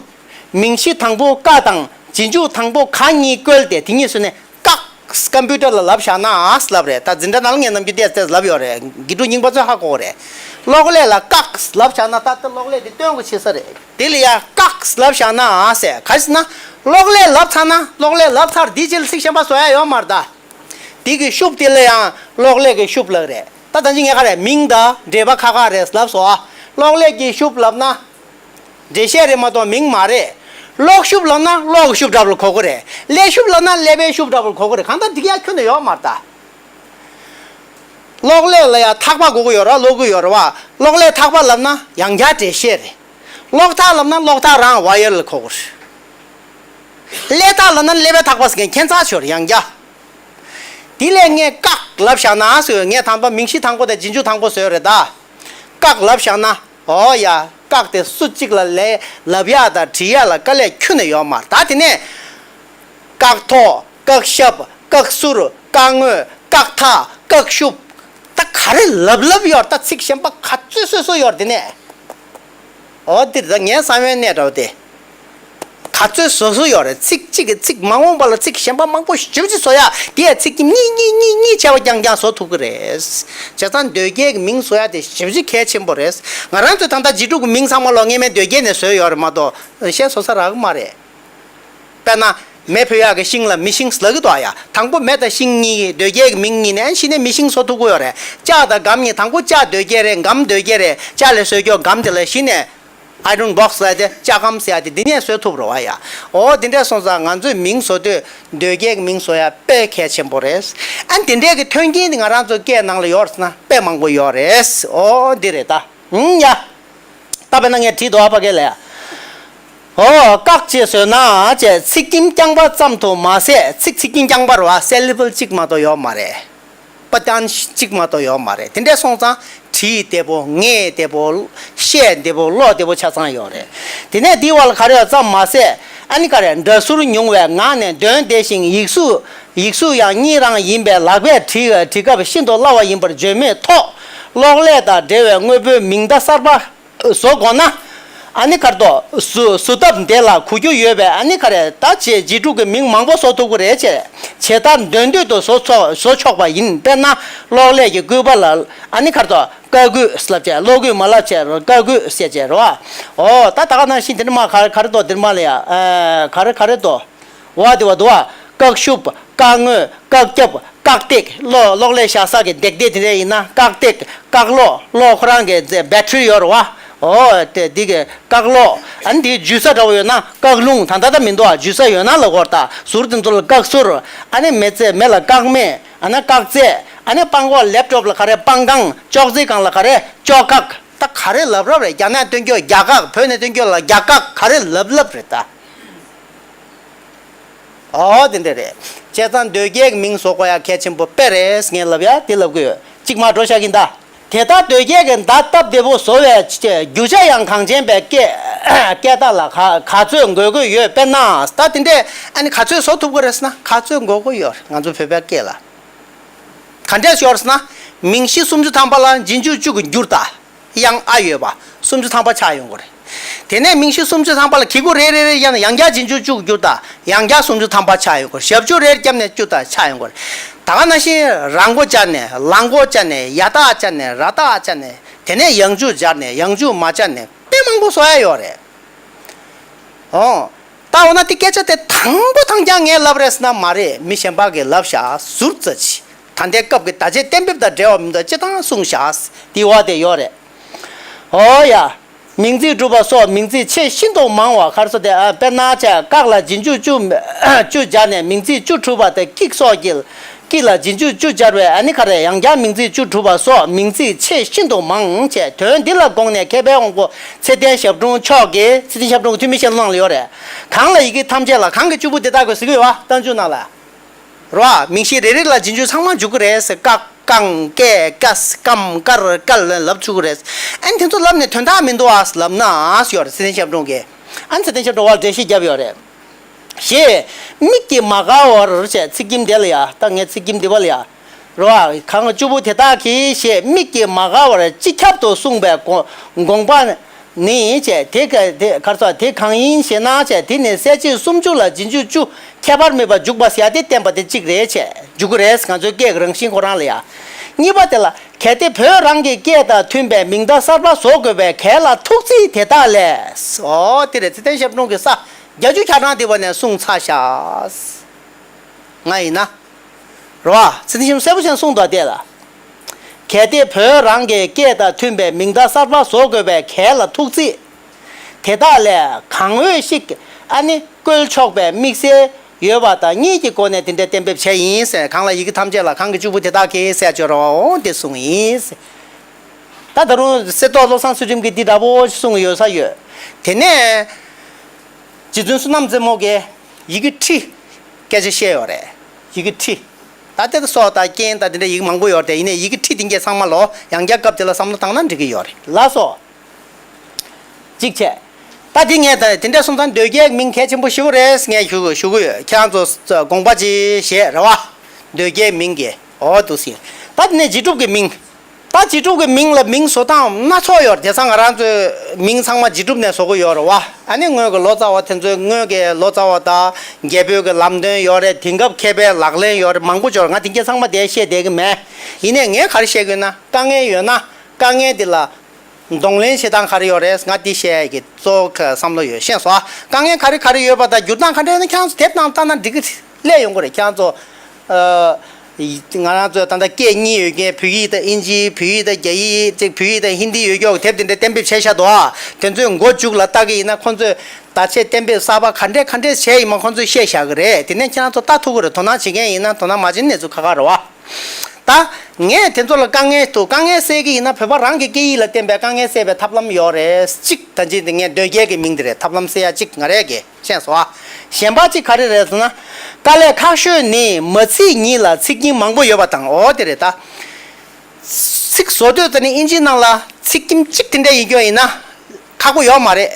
མིང་གཞི་དང་པོ་ཀ་དང་རྗེས་འཇུག་དང་པོ་ག་གཉིས་བཀོལ་ཏེ་དེ་གཉིས་སུ་ནས་ཀག་ཀམ་པུ་ཊར་ལ་ལབ་བཞག་ན་ཨ་ལབ་རེད། ད་འཛིན་གྲྭ་ནང་ལ་ངས་ནམ་རྒྱུན་ཏོག་ཙམ་ལབ་ཡོད་རེད། དགེ་ཕྲུག་རྙིང་པ་ཚོས་ཧ་གོ་གི་རེད། གློག་ཀླད་ལ་ཀག་ལབ་བཞག་ན་ད་ལྟ་གློག་ཀླད་དེ་སྟོན་དགོས་ཆེ་ས་རེད། དེ་ལ་ཡ་ཀག་ལབ་བཞག་ན་ཨ་ཟེར་ག་ཟེར་ན། གློག་ཀླད་ལབ་ཚར་ན་གློག་ཀླད་ལབ་ཚར་དེའི་རྗེས་ལ་ཚིག་གཞན་པ་བཟོ་ཡ་ཡོད་མ་རེད་ད། དེ་གི་ཤུབས་དེ་ལ་ཡང་གློག་ཀླད་ཀྱི་ཤུབས་ལབ་རེད། ད་ད་ཅི་ངས་ག་རེ་མིང་དང་འབྲེལ་བ་ཁ་ཁ་རེད་ལབ་སོང་ཨ། གློག་ཀླད་ཀྱི་ཤུབས་ལབ་ན། འགྲེལ་བཤད་རེད་མ་གཏོགས་མིང་མ་རེད། གློག་ཤུབས་ལབ་ན་གློག་གི་ཤུབས་འདྲ་པོ་ལ་གོ་གི་རེད། ཀླད་ཤུབས་ལབ་ན་ཀླད་པའི་ཤུབས་འདྲ་པོ་ལ་གོ་གི་རེད། གང་ལྟར་འགྲིག་ཡ་ཁྱོན་ནས་ཡོད་མ་རེད་ད། གློག་ཀླད་ལ་ཡ་ཐག་པ་དགོས་ཀྱི་ཡོད་རེད་བ། ཀློག་གི་ཡོད་རེད་བ། གློག་ཀླད་ཐག་པ་ལབ་ན་ཡང་བསྐྱར་འགྲེལ་བཤད་རེད། གློག་ཐག་ལབ་ན་གློག་ཐག་རང་ཝ་ཡར་ལ་གོ་གི་རེད། ཀླད་ཐག་ལབ་ན་ཀླད་པའི་ཐག་པ་ཟེར་མཁན་ཁྱད་མཚར་ཤོར་ཡང་བསྐྱར། དེ་ལས་ངས་ཀག་ལབ་བཞག་ན་ཟེར། ངས་དང་པོ་མིང་གཞི་དང་པོ་དང་རྗེས་འཇུག་དང་པོ་བཟོས་རེད་ད། ཀག་ལབ་བཞག་ན། ཨོ་ཡ། ཀག་དེ་སུ་གཅིག་ལ་ལས་ལབ་ཡག་དང་བྲིས་ཡག་ལ་དཀའ་ལས་ཁྱོན་ནས་ཡོད་མ་རེད། ད་དེ་ནས། ཀག་ཐོག་ཀག་ཞབས། ཀག་ཟུར། ཀག་ངོས། ཀག་ཐག་ཀག་ཤུབས། ད་ག་རེ་ལབ་ལབ་ཡོད་རེད། ད་ཚིག་གཞན་པ་ག་ཚོད་བཟོ་བཟོ་ཡོད་རེད་དེ་ནས། ཨོ་འདིར་ད་ངའི་བསམ་ཡོད་གནས་འདྲ་བོ་དེ། ག་ཚོད་བཟོ་བཟོ་ཡོད་རེད། ཚིག་གཅིག་གིས་ཚིག་མ་འོངས་པ་ལ་ཚིག་གཞན་པ་མང་པོ་ཞེ་པོ་ཅིག་བཟོ་ཡ་དེ་ཡ་ཚིག་གཉིས་གཉིས་གཉིས་གཉིས་བྱས་པ་རྐྱང་རྐྱང་བཟོ་ཐུབ་ཀྱི་རེད། བྱས་ཙང་འདོད་རྒྱལ་གྱི་མིང་བཟོ་ཡ་དེ་ཞེ་པོ་ཅིག་གལ་ཆེན་པོ་རེད། ང་རང་ཚོས་ད་ལྟ་རྗེས་འཇུག་གི་མིང་ཚང་མ་ལོ་སྔས་མའི་འདོད་རྒྱལ་ནས་བཟོས་ཡོད་རེད་མ་གཏོགས་གཞན་བཟོ་ས་རག་གི་མ་རེད། དཔེར་ན། མེ་འཕོ་ཡག་གི་ཤིང་ལ་མེ་ཤིང་ལབ་ཀྱི་འདུག་ཨ་ཡ། དང་པོ་མེ་དང་ཤིང་གཉིས་འདོད་རྒྱལ་གྱི་མིང་གཉིས་ནས་གཞི་ནས་མེ་ཤིང་བཟོ་ཐུབ་ཀྱི་ཡོད་རེད། ལྕགས་དང་སྒམ་གཉིས་དང་པོ་ལྕགས་འདོད་རྒྱལ་རེད། སྒམ་འདོད་རྒྱལ་རེད། ལྕགས་ལས་བཟོས་ཀྱོག་སྒམ་དེ་ལ་གཞི་ནས་ཨའི་རོན་བོག་སི་ཟེར་ཡ་དེ་ལྕགས་སྒམ་ཟེར་ཡ་དེ་འདི་ནས་བཟོས་ཐུབ་རེད་བ་ཡ། འོ་འདི་འདྲས་སོང་ཙང་ང་ཚོས་མིང་བཟོ་དུས་འདོད་རྒྱལ་གྱི་མིང་བཟོ་ཡ་དཔེ་གལ་ཆེན་པོ་རེད། ཨ་འདི་འདྲས་ཀྱི་མཐུན་རྐྱེན་འདི་ང་རང་ཚོ་སྐད་ནང་ལ་ཡོད་རེད་ཟེར་ན་དཔེ་མང་པོ་ཡོད་རེད། འོ་འདི་རེད་ད། ཨུམ་ཡ། ད་དཔེར་ན་ངས་བྲིས་འདུག་ཨ་ཕ་གི་ལ་ཡ། ཨོ། ཀག་ཅེས་བཟོས་ན་ཅེས་ཚིག་སྐྱིན་རྐྱང་པ་ཙམ་དུ་མ་ཟད་ཚིག་ཚིག་སྐྱིན་རྐྱང་པ་རེད་བ། སེ་ལི་བལ་གཅིག་མ་གཏོགས་ཡོད་མ་རེད། པ་ཏན་གཅིག་མ་གཏོགས་ཡོད་མ་རེད། དེ་འདྲས་སོང་ཙང་བྲིས་བདེ་པོ། ངེས་བདེ་པོ། བཤད་བདེ་པོ། ཀློག་བདེ་པོ་ཆ་ཚང་ཡོད་རེད། དེ་ནས་འདིའི་བར་ལ་ག་རེ་ཡོད་ཙམ་མ་ཟད་ཨ་ནི་ག་རེ་སྒྲ་ཟུར་ཉུང་བའི་ངག་ནས་འདོན་བདེ་ཞིང་ཡིག་གཟུགས་ཡིག་གཟུགས་ཡང་གཉིས་རང་ཡིན་པས་ལག་པས་བྲིས་བྲིས་སྐབས་ཤིན་ཏུ་སླ་བ་ཡིན་པར་བརྗོད་མེད་ཐོག་གློག་ཀླད་དང་འབྲེལ་བའི་དངོས་པོའི་མིང་བརྡ་གསར་པ། བཟོ་དགོས་ན། ཨ་ནི་ག་རེ་དོ། བཟོ་བཟོ་ཐབས་འདི་ལ་གོ་རྒྱུ་ཡོད་པས་ཨ་ནི་ག་རེ་ད་ཅེས་རྗེས་འཇུག་གི་མིང་མང་པོ་བཟོ་ཐུབ་ཀྱི་རེད་ཅེས། ཇི་ལྟར་འདོད་འདོད་དུ་བཟོ་ཆོག་བཟོ་ཆོག་པ་ཡིན། དཔེར་ན་གློག་ཀླད་ཀྱི་སྐུད་པ་ལ་ཨ་ནི་ག་རེ་དོ། ཀ་སྐུད་ལབ་བྱས། གློག་སྐུད་མ་ལབ་བྱས་རོ། ཀ་སྐུད་ཟེར་བྱས་རོ། འོ་ད་ད་ག་ནང་བཞིན་དེ་འདྲ་མ་ག་རེ་ག་རེ་དོ་འདིར་མ་ལ་ཡ། ཨ་ག་རེ་ག་རེ་དོ། འོ་དེ་བ་དུ་བ། ཀག་ཤུབས། ཀག་ངོས། ཀག་རྒྱབ། ཀག་སྟེགས། གློག་གློག་ཀླད་བཞག་ས་གི་འདེགས་སྟེགས་དེ་འདྲ་ཡིན་ན་ཀག་སྟེགས། ཀག་གློག་གློག་ཁོ་རང་གི་བེ་ཊི་རི་ཡོད་རེད་བ། འོ་དེ་འདི་གི་ཀག་གློག་ཨ་ནི་འདི་འཇུ་ས་འདྲ་བོ་ཡོད་ན་ཀག་རླུང་། ད་ལྟ་ད་མི་འདུག་ཨ། འཇུ་ས་ཡོད་ན་ལ་གོར་ད་ཟུར་དེ་ཚོ་ལ་ཀག་ཟུར། ཨ་ནི་མེ་ལྩེ་མེ་ལ་ཀག་མེ། ཨ་ནི་ཀག་རྩེ། ཨ་ནི་པང་གོག་ལེབ་ཊོབ་ལ་ག་རེ་པང་ཁང་། ཅོག་ཙེ་སྒང་ལ་ག་རེ་ཅོག་ཀག་ད་ག་རེ་ལབ་རབས་རེད། རྒྱ་ནག་སྟོན་རྒྱུ་རྒྱ་ཀག་བོད་ནས་སྟོན་རྒྱུ་ལ་རྒྱ་ཀག་ག་རེ་ལབ་ལབ་རེད་ད། ཨོ་དེ་འདྲ་རེད། བྱས་ཙང་འདོད་རྒྱལ་གྱི་མིང་བཟོ་དགོས་ཡ་གལ་ཆེན་པོ་དཔེ་རེད། ངས་ལབ་ཡ་དེ་ལབ་དགོས་ཡོད། གཅིག་མ་འགྲོ་བཞག་གིན་ད། དེ་ལྟར་འདོད་རྒྱལ་གྱི་མདའ་སྟབས་བདེ་པོ་བཟོ་བའི་རྒྱུ་ཆ་ཡང་གངས་ཅན་པའི་སྐད་སྐད་བརྡ་ལ་ག་ག་ཚོད་འགོད་དགོས་ཡོད། དཔེར་ན་ད་དེ་འདྲས་ཨ་ནི་ག་ཚོད་བཟོ་ཐུབ་ཀྱི་རེད་ཟེར་ན་ག་ཚོད་འགོད་དགོས་ཡོད་རེད། ང་ཚོ་བོད་པའི་སྐད་ལ། ག་འདྲས་ཡོད་རེད་ཟེར་ན། མིང་གཞི་སུམ་ཅུ་ཐམ་པ་ལ་རྗེས་འཇུག་བཅུ་གི་འགྱུར་ད། དབྱངས་ཨ་ཡོད་པ་སུམ་ཅུ་ཐམ་པ་ཆགས་ཡོང་གི་རེད། དེ་ནས་མིང་གཞི་སུམ་ཅུ་ཐམ་པ་ལ་གི་གུ་རེ་རེ་རེ་ཡང་ཡང་བསྐྱར་རྗེས་འཇུག་བཅུ་གི་འགྱུར་ད། ཡང་བསྐྱར་སུམ་ཅུ་ཐམ་པ་ཆགས་ཡོང་གི་རེད། ཞབས་ཀྱུ་རེ་བརྒྱབ་ནས་བཅུ་ད་ཆགས་ཡོང་གི་རེད། ད་ག་ནང་བཞིན་ར་མགོ་སྦྱར་ནས་ལ་མགོ་སྦྱར་ནས་ཡ་བཏགས་སྦྱར་ནས་ར་བཏགས་སྦྱར་ནས་དེ་ནས་ཡང་འཇུག་སྦྱར་ནས་ཡང་འཇུག་མ་སྦྱར་ནས་དཔེ་མང་པོ་བཟོ་ཡ་ཡོད་རེད། ཨོ། ད་འོ་ན་དེ་སྐད་ཆ་དེ་དང་པོ་དང་རྐྱང་ངས་ལབ་རེད་ཟེར་ན་མ་རེད། མི་གཞན་པ་གིས་ལབ་ཤག་ཟུར་ཙམ་ཅིག་ད་ལྟའི་སྐབས་ཀྱི་བརྡ་ཆད་གཏན་འབེབས་དང་འབྲེལ་བ་མི་འདུག་སྤྱིར་བཏང་གསུངས་ཤག་དེ་བ་དེ་ཡོད་རེད། ཨོ་ཡ། མིང་ཚིག་གྲུབ་པ་སོགས་མིང་ཚིག་ཆེས་ཤིན་ཏུ་མང་བ་ག་རེ་ཟེར་དེ། ཨ། དཔེར་ན་བྱས་བཀག་ལ་རྗེས་འཇུག་བཅུ་བཅུ་སྦྱར་ནས་མིང་ཚིག་བཅུ་གྲུབ་པ་དང་ཀྱིག་སོགས་ཀྱི། ཀྱིག་ལ་རྗེས་འཇུག་བཅུ་སྦྱར་བས་ཨ་ནི་ག་རེ། ཡང་བསྐྱར་མིང་ཚིག་བཅུ་གྲུབ་པ་སོགས་མིང་ཚིག་ཆེས་ཤིན་ཏུ་མང་བྱས། དོན་འདི་ལ་དགོངས་ནས་མཁས་པའི་དབང་པོ་ཚེ་བརྟན་ཞབས་དྲུང་མཆོག་གིས། ཚེ་བརྟན་ཞབས་དྲུང་གི་ཐོན་མིའི་བཤད་ལུང་ནང་ལ་ཡོད་རེད། གང་ལ་ཡི་གེ་ཐམས་ཅད་ལ། གང་གི་བཅུ་པོ་དེ་དག་གི་ཟེར་གྱི་ཡོད་པ་རྟགས་འཇུག་ནང་ལ། རེད་བ། མིང་གཞི་རེ་རེ་ལ་རྗེས་འཇུག་ཚང་མ་འཇུག་གི་རེད་ཟེར། བཀག་བཀང་བཀས་བཀས་བཀམ་བཀར་བཀལ་ལབ་ཆོག་གི་རེད། ཨ་ནི་དེ་ཚོ་ལབ་ནས་དོན་དག་མི་འདུག་ཨ་ལབ་ན་ཨ་ཡོད་རེད། ཚེ་བརྟན་ཞབས་དྲུང་གིས། ཨ་ནི་ཚེ་བརྟན་ཞབས་དྲུང་བ་འགྲེལ་བཤད་བརྒྱབ་ཡོད་རེད། ཞེས་མིག་གིས་མ་དགའ་བར་བྱས། ཚིག་ཁྱིམ་དེ་ལ་ཡ། ད་ངས་ཚིག་ཁྱིམ་འདི་པ་ལ་ཡ། རེད་བ། གང་བཅུ་པོ་དེ་དག་གིས་ཞེས་མིག་གིས་མ་དགའ་བར་སྤྱི་ཁྱབ་ཏུ་གསུངས་པའི་དགོངས་དགོངས་པ་ནི་བྱས། དེ་ག་དེ་ག་རེ་ཟེར། དེ་གང་ཡིན་ཞེ་ན་བྱས། དེ་ནི་གསལ་བྱེད་སུམ་ཅུ་ལ་རྗེས་འཇུག་བཅུ་ཁྱད་པར་མེད་པར་འཇུག་པ་ཟེར་ཡ་དེ་བསྟན་པ་དེ་གཅིག་རེད་བྱས། འཇུག་གི་རེད། ང་ཚོའི་སྐད་ཀྱི་རང་བཞིན་ཁོ་རང་ལ་ཡ། གཉིས་པ་དེ་ལ། གལ་ཏེ་བོད་རང་གི་སྐད་དང་མཐུན་པའི་མིང་བརྡ་གསར་པ་བཟོ་དགོས་པའི་གལ་ལ་ཐུག་ཚེ་དེ་དག་ལས། ཨོ་དེ་རེད། ཚེ་བརྟན་ཞབས་དྲུང་གིས་ས་བརྒྱད་ཅུ་གྱ་གྲངས་དེ་བ་ནས་གསུངས་ཚར་ཤག་ང་ཡིན་ན། རེད་བ། ཚེ་བརྟན་ཞབས་དྲུང་གསལ་པོ་བྱས་གསུངས་འདུག་དེ་ལ། གལ་ཏེ་བོད་རང་གི་སྐད་དང་མཐུན་པའི་མིང་བརྡ་གསར་པ་བཟོ་དགོས་པའི་གལ་ལ་ཐུག་ཚེ། དེ་དག་ལས་གང་འོས་ཤིག་ཨ་ནི་བཀོལ་ཆོག་པའི་དམིགས་བསལ་ཡོད་པ་དང་གཉིས་ཀྱི་སྒོ་ནས་དེ་འདྲའི་གཏན་འབེབས་བྱས་ཡིན་ཟེར། གང་ལ་ཡི་གེ་ཐམས་ཅད་ལ། གང་གི་བཅུ་པོ་དེ་དག་གིས་ཟེར་བརྗོད་རོགས་དེ་གསུངས་ཡིན་ཟེར། ད་ད་རུང་གསེར་ཏོག་བློ་བཟང་ཚུལ་ཁྲིམས་ཀྱིས་འདི་འདྲ་པོ་གསུངས་ཡོད་ས་ཡོད། དེ་ནས་རྗེ་བཙུན་བསོད་ནམས་རྩེ་མོ་གིས་ཡི་གེ་ཁྲི་སྐད་ཆ་བཤད་ཡོད་རེད། ཡི་གེ་ཁྲི། ད་ལྟ་སོགས་དང་རྐྱེན་དང་དེ་འདྲ་ཡི་གེ་མང་པོ་ཡོད་རེད་དེ། ཡིན་ནའི་ཡི་གེ་ཁྲི་དེ་འགས་ཚང་མ་ལོ་ཡང་བསྐྱར་སྐབས་དེ་ལ་བསམ་བློ་བཏང་ན་འགྲིག་གི་ཡོད་རེད། ལགས་སོ། གཅིག་བྱས། ད་འདི་ངས་ད་དེ་འདྲ་སོང་ཙང་འདོད་རྒྱལ་མིང་གལ་ཆེན་པོ་ཞེ་པོ་རེད་ངས་ཞུ་ཞུ་གི་ཡོད། ཁྱེད་རང་ཚོ་དགོངས་པ་ཅིག་བཞེས་རེད་བ། འདོད་རྒྱལ་མིང་གི་འོ་འདུག་སེ། ད་དེ་ནས་རྗེས་གྲུབ་ཀྱི་མིང་། ད་རྗེས་གྲུབ་ཀྱི་མིང་ལ་མིང་བཟོ་སྟངས་སྣ་ཚོགས་ཡོད་རེད། དེང་སང་ང་རང་ཚོས་མིང་ཚང་མ་རྗེས་གྲུབ་ནས་བཟོ་གི་ཡོད་རེད་བ། ཨ་ནི་སྔོན་གྱི་ལོ་ཙཱ་བ་དེ་ཚོས་སྔོན་གྱི་ལོ་ཙཱ་བ་དང་རྒྱལ་པོའི་གི་ལམ་སྟོན་ཡོད་རེད། དེང་སྐབས་མཁས་པའི་ལག་ལེན་ཡོད་རེད། མང་པོ་ཅིག་ཡོད་རེད། ང་དེ་གྱད་ཚང་མ་དེ་བཤད་བསྡད་ཀྱི་མེད། ཡིན་ནའི་ངས་ག་རེ་བཤད་དགོས་ན་དཀའ་ངལ་ཡོད་ན་དཀའ་ངལ་དེ་ལ། གདོང་ལེན་བྱེད་སྟངས་ག་རེ་ཡོད་རེད། ང་འདི་བཤད་ཡས་ཀྱི་གཙོ་བོ་བསམ་བློ་ཡོད། ཤེས་སོང་ཨ། དཀའ་ངལ་ག་རེ་ག་རེ་ཡོད་པ་དང་བསྒྱུར་སྟངས་ག་འདྲ་ཡོད་ན་ཁྱེད་རང་ཚོ་དེབ་ནང་བལྟས་ན་འགྲིག་གི་སླེབས་ཡོང་གི་རེད། ཁྱེད་རང་ཚོ་ཨ། ང་རང་ཚོས་ད་ལྟ་སྐད་གཉིས་ཡོད་མཁན་བོད་ཡིག་དང་དབྱིན་ཇི། བོད་ཡིག་དང་རྒྱ་ཡིག་ཅིག་བོད་ཡིག་དང་ཧིན་དི་ཡོད་ཀྱོག་དེབ་དེ་འདྲ་གཏན་འབེབས་བྱས་བཞག་འདུག་ཨ། དེ་ཚོའི་མགོ་མཇུག་ལ་ལྟ་གི་ཡིན་ན་ཁོང་ཚོས་བརྡ་ཆད་གཏན་འབེབས་གསར་པ་ག་འདྲས་ག་འདྲས་བྱས་ཡིན་མ་ཁོང་ཚོས་བཤད་བཞག་གི་རེད། དེ་ནས་ཁྱེད་རང་ཚོ་ལྟ་ཐུབ་ཀྱི་རེད། དོ་སྣང་བྱེད་མཁན་ཡིན་ན། དོ་སྣང་མ་བྱེད་ན་གནས་ཚུལ་ཁག་ཁག་རེད་བ། ད་ངས་དེ་ཚོ་ལ་དཀའ་ངལ་འདུག་དཀའ་ངལ་སེལ་གྱི་ཡིན་ན་བོད་པ་རང་གི་སྐད་ཡིག་ལ་བརྟེན་པའི་དཀའ་ངལ་སེལ་བའི་ཐབས་ལམ་ཡོད་རེད། གཅིག་ད་ཅི་ངས་འདོད་རྒྱལ་གྱི་མིང་དེ་རེད། ཐབས་ལམ་སེལ་ཡ་གཅིག་ང་རས་གི་ཤེས་སོང་ཨ། གཞན་པ་གཅིག་ག་རེ་རེད་ཟེར་ན། དཀའ་ལས་ཁག་ཤོས་ནི་མ་ཚིག་ཉིད་ལ་ཚིག་རྒྱན་མང་པོ་ཡོད་པ་དང་། འོ་དེ་རེད་ད། ཚིག་བཟོ་དུས་ད་ནི་ཨིན་ཇིའི་ནང་ལ་ཚིག་རྒྱན་གཅིག་དེ་འདྲ་ཡིན་རྒྱུ་ཡིན་ན་ཁག་པོ་ཡོད་མ་རེད།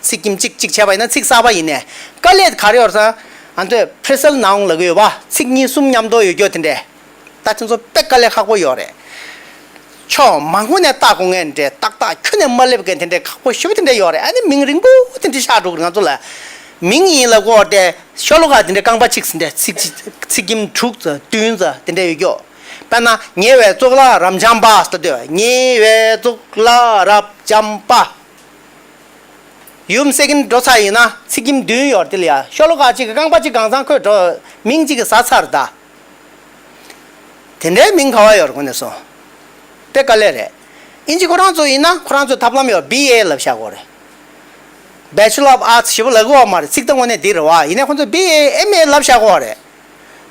ཚིག་རྒྱན་གཅིག་གཅིག་བྱས་པ་ཡིན་ན་ཚིག་གསར་པ་ཡིན་ནའི་དཀའ་ལས་ག་རེ་ཡོད་ཟེར་ན། ང་ཚོས་phrasal noun ལབ་ཀྱི་ཡོད་པ། ཚིག་གཉིས་གསུམ་མཉམ་དུ་ཡོད་རྒྱུ་དེ་འདྲས། ད་དེ་ཚོ་དཔེ་དཀའ་ལས་ཁག་པོ་ཡོད་རེད། ཕྱོགས་མང་པོ་ནས་ལྟ་དགོས་མཁན་འདྲས། ཏག་ཏག་ཁྱོན་ནས་མ་སླེབས་མཁན་དེ་འདྲས་ཁག་པོ་ཞེ་པོ་དེ་འདྲས་ཡོད་རེད། ཨ་ནི་མིང་རིང་པོ་དེ་འདྲས་ཆགས་འགྲོ་གི་རེད། ང་ཚོ་ལ་མིང་ཡིན་ལབ་དགོས་དེ་ཤོ་ལོ་ཀ་དེ་འདྲས་རྐང་པ་གཅིག་ཟིན་འདྲས། ཚིག་ཚིག་རྒྱན་དྲུག་ཙམ་བདུན་ཙམ་དེ་འདྲས་ཡོད་རྒྱུ། དཔེར་ན་ཉེ་བའི་གཙུག་ལག་རབ་འབྱམས་པ་ཟེར་དུས། ཉེ་བའི་གཙུག་ལག་རབ་འབྱམས་པ། ཡུམ་ཟེར་གྱིན་འགྲོ་ཚར་ཡིན་ན་ཚིག་རྒྱན་བདུན་ཡོད་དེ་ལ་ཡ། ཤོ་ལོ་ཀ་གཅིག་གི་རྐང་པ་གཅིག་གང་ཚང་ཁོས་འགྲོ། མིང་གཅིག་གིས་ཟ་ཚར་ད། དེ་འདྲའི་མིང་ག་བ་ཡོད་རེད། དངོས་གནས་སོང་། དཔེ་དཀའ་ལས་རེད། ཨིན་ཇི་ཁོ་རང་ཚོ་ཡིན་ན་ཁོ་རང་ཚོའི་ཐབས་ལམ་ཡོད། བི་ཨེ་ལབ་བཞག་དགོས་རེད། Bachelor of Arts ཞེ་པོ་ལབ་ཀྱི་ཡོད་མ་རེད། ཚིག་དོན་དངོས་གནས་འདི་རེད་བ། ཡིན་ནའི་ཁོ་ཚོས་བི་ཨེ་ཨེམ་ཨེ་ལབ་བཞག་གི་ཡོད་རེད།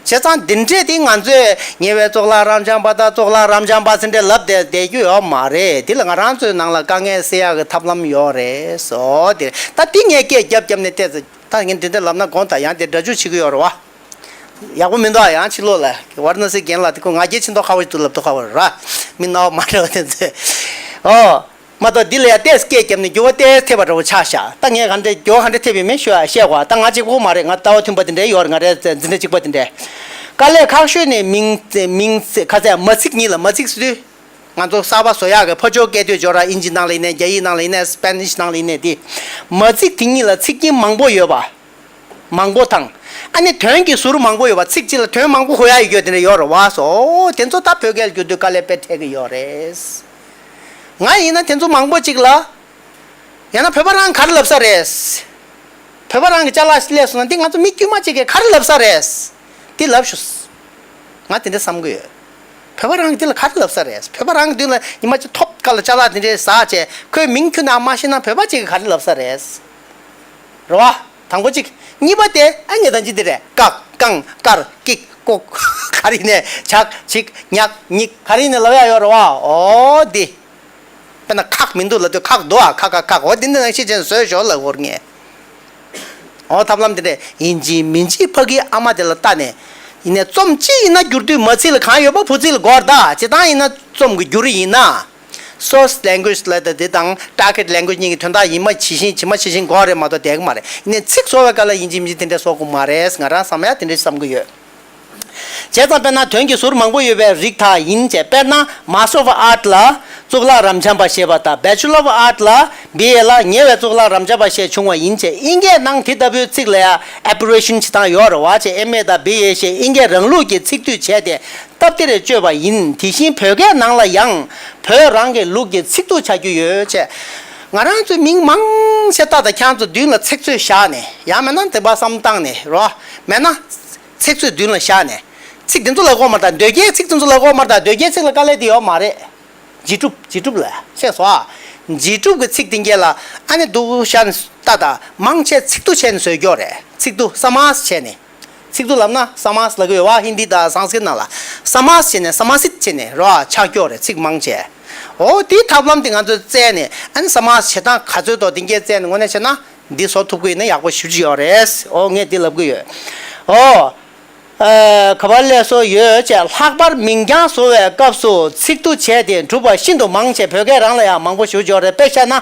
བྱས་ཙང་འདི་འདྲས་དེ་ང་ཚོས་ཉེ་བའི་གཙུག་ལག་རབ་འབྱམས་པ་དང་གཙུག་ལག་རབ་འབྱམས་པ་ཟེར་འདྲས་ལབ་བསྡད་བསྡད་རྒྱུ་ཡོད་མ་རེད། འདི་ལ་ང་རང་ཚོའི་ནང་ལ་དཀའ་ངལ་སེལ་ཡག་གི་ཐབས་ལམ་ཡོད་རེད་སོ། དེ་ད་འདི་ངས་སྐད་རྒྱབ་རྒྱབ་ནས་བལྟས་ཚེ་ད་ངས་འདི་འདྲས་ལབ་ན་དགོངས་དག་ཡང་དེ་འདྲ་ཅིག་བྱེད་ཀྱི་ཡོད་རེད་བ། ཡག་པོ་མི་འདུག་ཨ། ཡང་ཕྱི་ལོགས་ལ་ཝཱ་ར་ཎ་སི་རྒན་ལགས་དེ་ཁོ་ང་རྒྱལ་ཆེ་མདོག་ཁ་པོ་ཞིག་འདུག་ལབ་མདོག་ཁ་པོ་རེད་ར། མི་སྣང་བ་མ་འདྲ་བ་དེ་ཚོས། ཨོ། མ་གཏོགས་འདི་ལ་ཡང་ཏོག་ཙམ་སྐད་བརྒྱབ་ནས་འགྱུར་བ་ཏོག་ཙམ་ཐེབས་པ་འདྲ་པོ་ཆགས་ཤག་ད་ངས་ག་འདྲས་འགྱུར་བ་ག་འདྲས་ཐེབས་ཡོད་མེད་ཞུ་ཡ་བཤད་དགོས། ད་ང་གཅིག་པོ་མ་རེད། ང་ལྟ་བ་མཐུན་པ་དེ་འདྲས་ཡོད་རེད། ང་རའི་འཛིན་གྲྭ་གཅིག་པ་དེ་འདྲས། དཀའ་ལས་ཁག་ཤོས་ནི་མིང་མིང་ཁ་ཚད་མ་ཚིག་གཉིས་ལ་མ་ཚིག་ཟེར་དུས། ང་ཚོ་གསར་པ་བཟོ་ཡག་གི་ཕར་ཕྱོགས་སྐད་དོད་སྦྱོར་ར་ཨིན་ཇི་ནང་ལ་ཡིན་ནའི་རྒྱ་ཡིག་ནང་ལ་ཡིན་ནའི་སི་པེ་ནིཤ་ནང་ལ་ཡིན་ནའི་དེ། མ་ཚིག་དེ་གཉིས་ལ་ཚིག་རྒྱན་མང་པོ་ཡོད་པ། མང་པོ་དང་། ཨ་ནི་དོན་གྱི་ཟུར་མང་པོ་ཡོད་པ་ཚིག་གཅིག་ལ་དོན་མང་པོ་ཧོ་ཡ་ཡོད་རྒྱུ་དེ་འདྲ་ཡོད་རེད་བ་སོ། དེ་ཚོ་ད་བོད་སྐད་ལ་བསྒྱུར་དུས་དཀའ་ལས་དཔེ་འཕྲད་ཀྱི་ཡོད་རེད། ང་ཡིན་ན་དེ་ཚོ་མང་པོ་གཅིག་ལ། ཡང་ན་བོད་པ་རང་ག་རེ་ལབ་ས་རེད། བོད་པ་རང་གི་ཅ་ལག་སླེབས་སོང་ན་འདི་ང་ཚོ་མི་དཀྱུས་མ་གཅིག་གིས་ག་རེ་ལབ་ས་རེད། འདི་ལབ་ཤོག་ང་དེ་འདྲ་བསམ་གི་ཡོད། བོད་པ་རང་གི་འདི་ལ་ག་རེ་ལབ་ས་རེད། བོད་པ་རང་གི་མདུན་ལ་ཉི་མ་གཅིག་ཐོབ་ཁ་ལ་ཅ་ལག་དེ་འདྲའི་ཟ་བྱས་ཁོས་མིང་ཁྱོན་ནས་མ་ཤེས་ན་བོད་པ་གཅིག་གིས་ག་རེ་ལབ་ས་རེད། རེད་བ། དང་པོ་གཅིག་གཉིས་པ་དེ་ཨ་ངས་ད་ཅི་འདི་རེད། ཀག་ཀང་ཀར་ཀིག་ཀོག་ག་རེ་ནས་ཇག་ཇིག་ཉག་ཉིག་ག་རེ་ནས་ལབ་ཡ་ཡོད་རེད་བ། འོ་འདི། དཔེར་ན་ཁག་མི་འདུག་ལབ་དུས་ཁག་འདུག་ཨ། ཁ་ཁ་ཁག་འོ་འདི་འདི་ནང་བཞིན་བྱས་ནས་བཟོས་ཞོར་ལ་འོར་ངེས། འོ་ཐབས་ལམ་འདི་འདྲས་ཡིན་གཅིག་མིན་གཅིག་ཕ་གིའི་ཨ་མ་དེ་ལ་ལྟ་ནས། ཡིན་ནའི་རྩོམ་ཅི་ཡིན་ན་བསྒྱུར་དུས་མ་ཚིག་ལ་གང་ཡོད་པ་བུ་ཚིག་ལ་འགོར་ད་ཇི་ལྟར་ཡིན་ན་རྩོམ་གྱི་བསྒྱུར་ཡིན་ན། Source language ལབ་དེ་དང་target language གཉིས་ཀྱི་དོན་དག་ཡིན་མ་ཇི་བཞིན་ཇི་མ་ཇི་བཞིན་འགོག་རེད་མ་གཏོགས་བསྡད་ཀྱི་མ་རེད། ཡིན་ནའི་ཚིག་བཟོ་བའི་སྐབས་ལ་ཡིན་གཅིག་མིན་གཅིག་དེ་འདྲས་བཟོ་དགོས་མ་རེད། ང་རང་བསམ་ཡ་དེ་འདྲས་བསམ་གྱི་ཡོད། བྱས་ཙང་དཔེར་ན་དོན་གྱི་ཟུར་མང་པོ་ཡོད་པའི་རིགས་དག་ཡིན་ཅེས། དཔེར་ན་Master of Art ལ་གཙུག་ལག་རབ་འབྱམས་པ་ཞེས་པ་དང་། Bachelor of Art ལ་བི་ཨེ་ལ་ཉེ་བའི་གཙུག་ལག་རབ་འབྱམས་པ་ཞེས་བྱུང་བ་ཡིན་ཅེས། དབྱིན་སྐད་ནང་དེ་ལྟ་བུའི་ཚིག་ལ་ཡང་Appropriation བྱེད་སྟངས་ཡོད་རེད་བ། ཅེས་ཨེམ་ཨེ་དང་བི་ཨེ་ཞེས་དབྱིན་སྐད་རང་ལུགས་ཀྱི་ཚིག་སྡུད་བྱས་ཏེ། སྟབས་བདེར་སྤྱོད་པ་ཡིན། དེ་བཞིན་བོད་སྐད་ནང་ལ་ཡང་བོད་རང་གི་ལུགས་ཀྱི་ཚིག་སྡུད་བྱ་རྒྱུ་ཡོད་ཅེས། ང་རང་ཚོའི་མིང་མང་ཆེ་ལྟ་དང་ཁྱེད་རང་ཚོ་མདུན་ལ་ཚིག་མཛོད་བཞག་ནས་ཡང་མིན་ན་དེ་པར་བསམ་བློ་བཏང་ནས་རོ། མེད་ན་ཚིག་མཛོད་མདུན་ལ་བཞག་ནས་ཚིག་དེ་ཚོ་ལ་གོ་མ་ད་འདོད་རྒྱལ་ཚིག་དེ་ཚོ་ལ་གོ་མ་ད་འདོད་རྒྱལ་ཚིག་ལ་དཀའ་ལས་དེ་ཡོད་མ་རེད། འཇིགས་སྒྲུབ་འཇིགས་སྒྲུབ་ལ་ཤེས་སོ། འཇིགས་སྒྲུབ་ཀྱི་ཚིག་དེ་འགྱེད་ལ་ཨ་ནི་འདུག་བཞག་ནས་ལྟ་དང་མང་ཆེ་ཚིག་སྡུད་བྱས་ནས་བཟོས་ཀྱོག་རེད། ཚིག་སྡུད་ས་མ་ས་བྱས་ནས། ཚིག་སྡུད་ལབ་ན་ས་མ་ས་ལབ་ཀྱི་ཡོད་བ། ཧིན་དི་དང་སང་སྐྲིད་ནང་ལ་ས་མ་ས་བྱས་ནས་ས་མ་སིད་བྱས་ནས་རོ་ཆགས་ཀྱོག་རེད། ཚིག་མང་ཆེ། འོ་དེའི་ཐབས་ལམ་དེ་ང་ཚོས་བཙལ་ནས་ཨ་ནི་ས་མ་ས་བྱེད་སྟངས་ག་ཚོད་ཐོག་དེ་འགྱེད་བཙལ་ནས་དངོས་གནས་བྱས་ན་འདི་བཟོ་ཐུབ་ཀྱི་ཡིན་ན་ཡག་པོ་ཞེ་པོ་ཅིག་ཡོད་རེད། འོ་ངས་འདི་ལབ་ཀྱི་ཡོད། འོ། ཨ། ག་པར་ལས་བཟོ་ཡོད་ཅེས། ལྷག་པར་མིང་རྐྱང་བཟོ་བའི་སྐབས་སུ་ཚིག་སྡུད་བྱས་ཏེ་གྲུབ་པ་ཤིན་ཏུ་མང་ཆེ་བོད་སྐད་རང་ལ་ཡང་མང་པོ་ཞེ་པོ་ཅིག་ཡོད་རེད། དཔེ་བཞག་ན།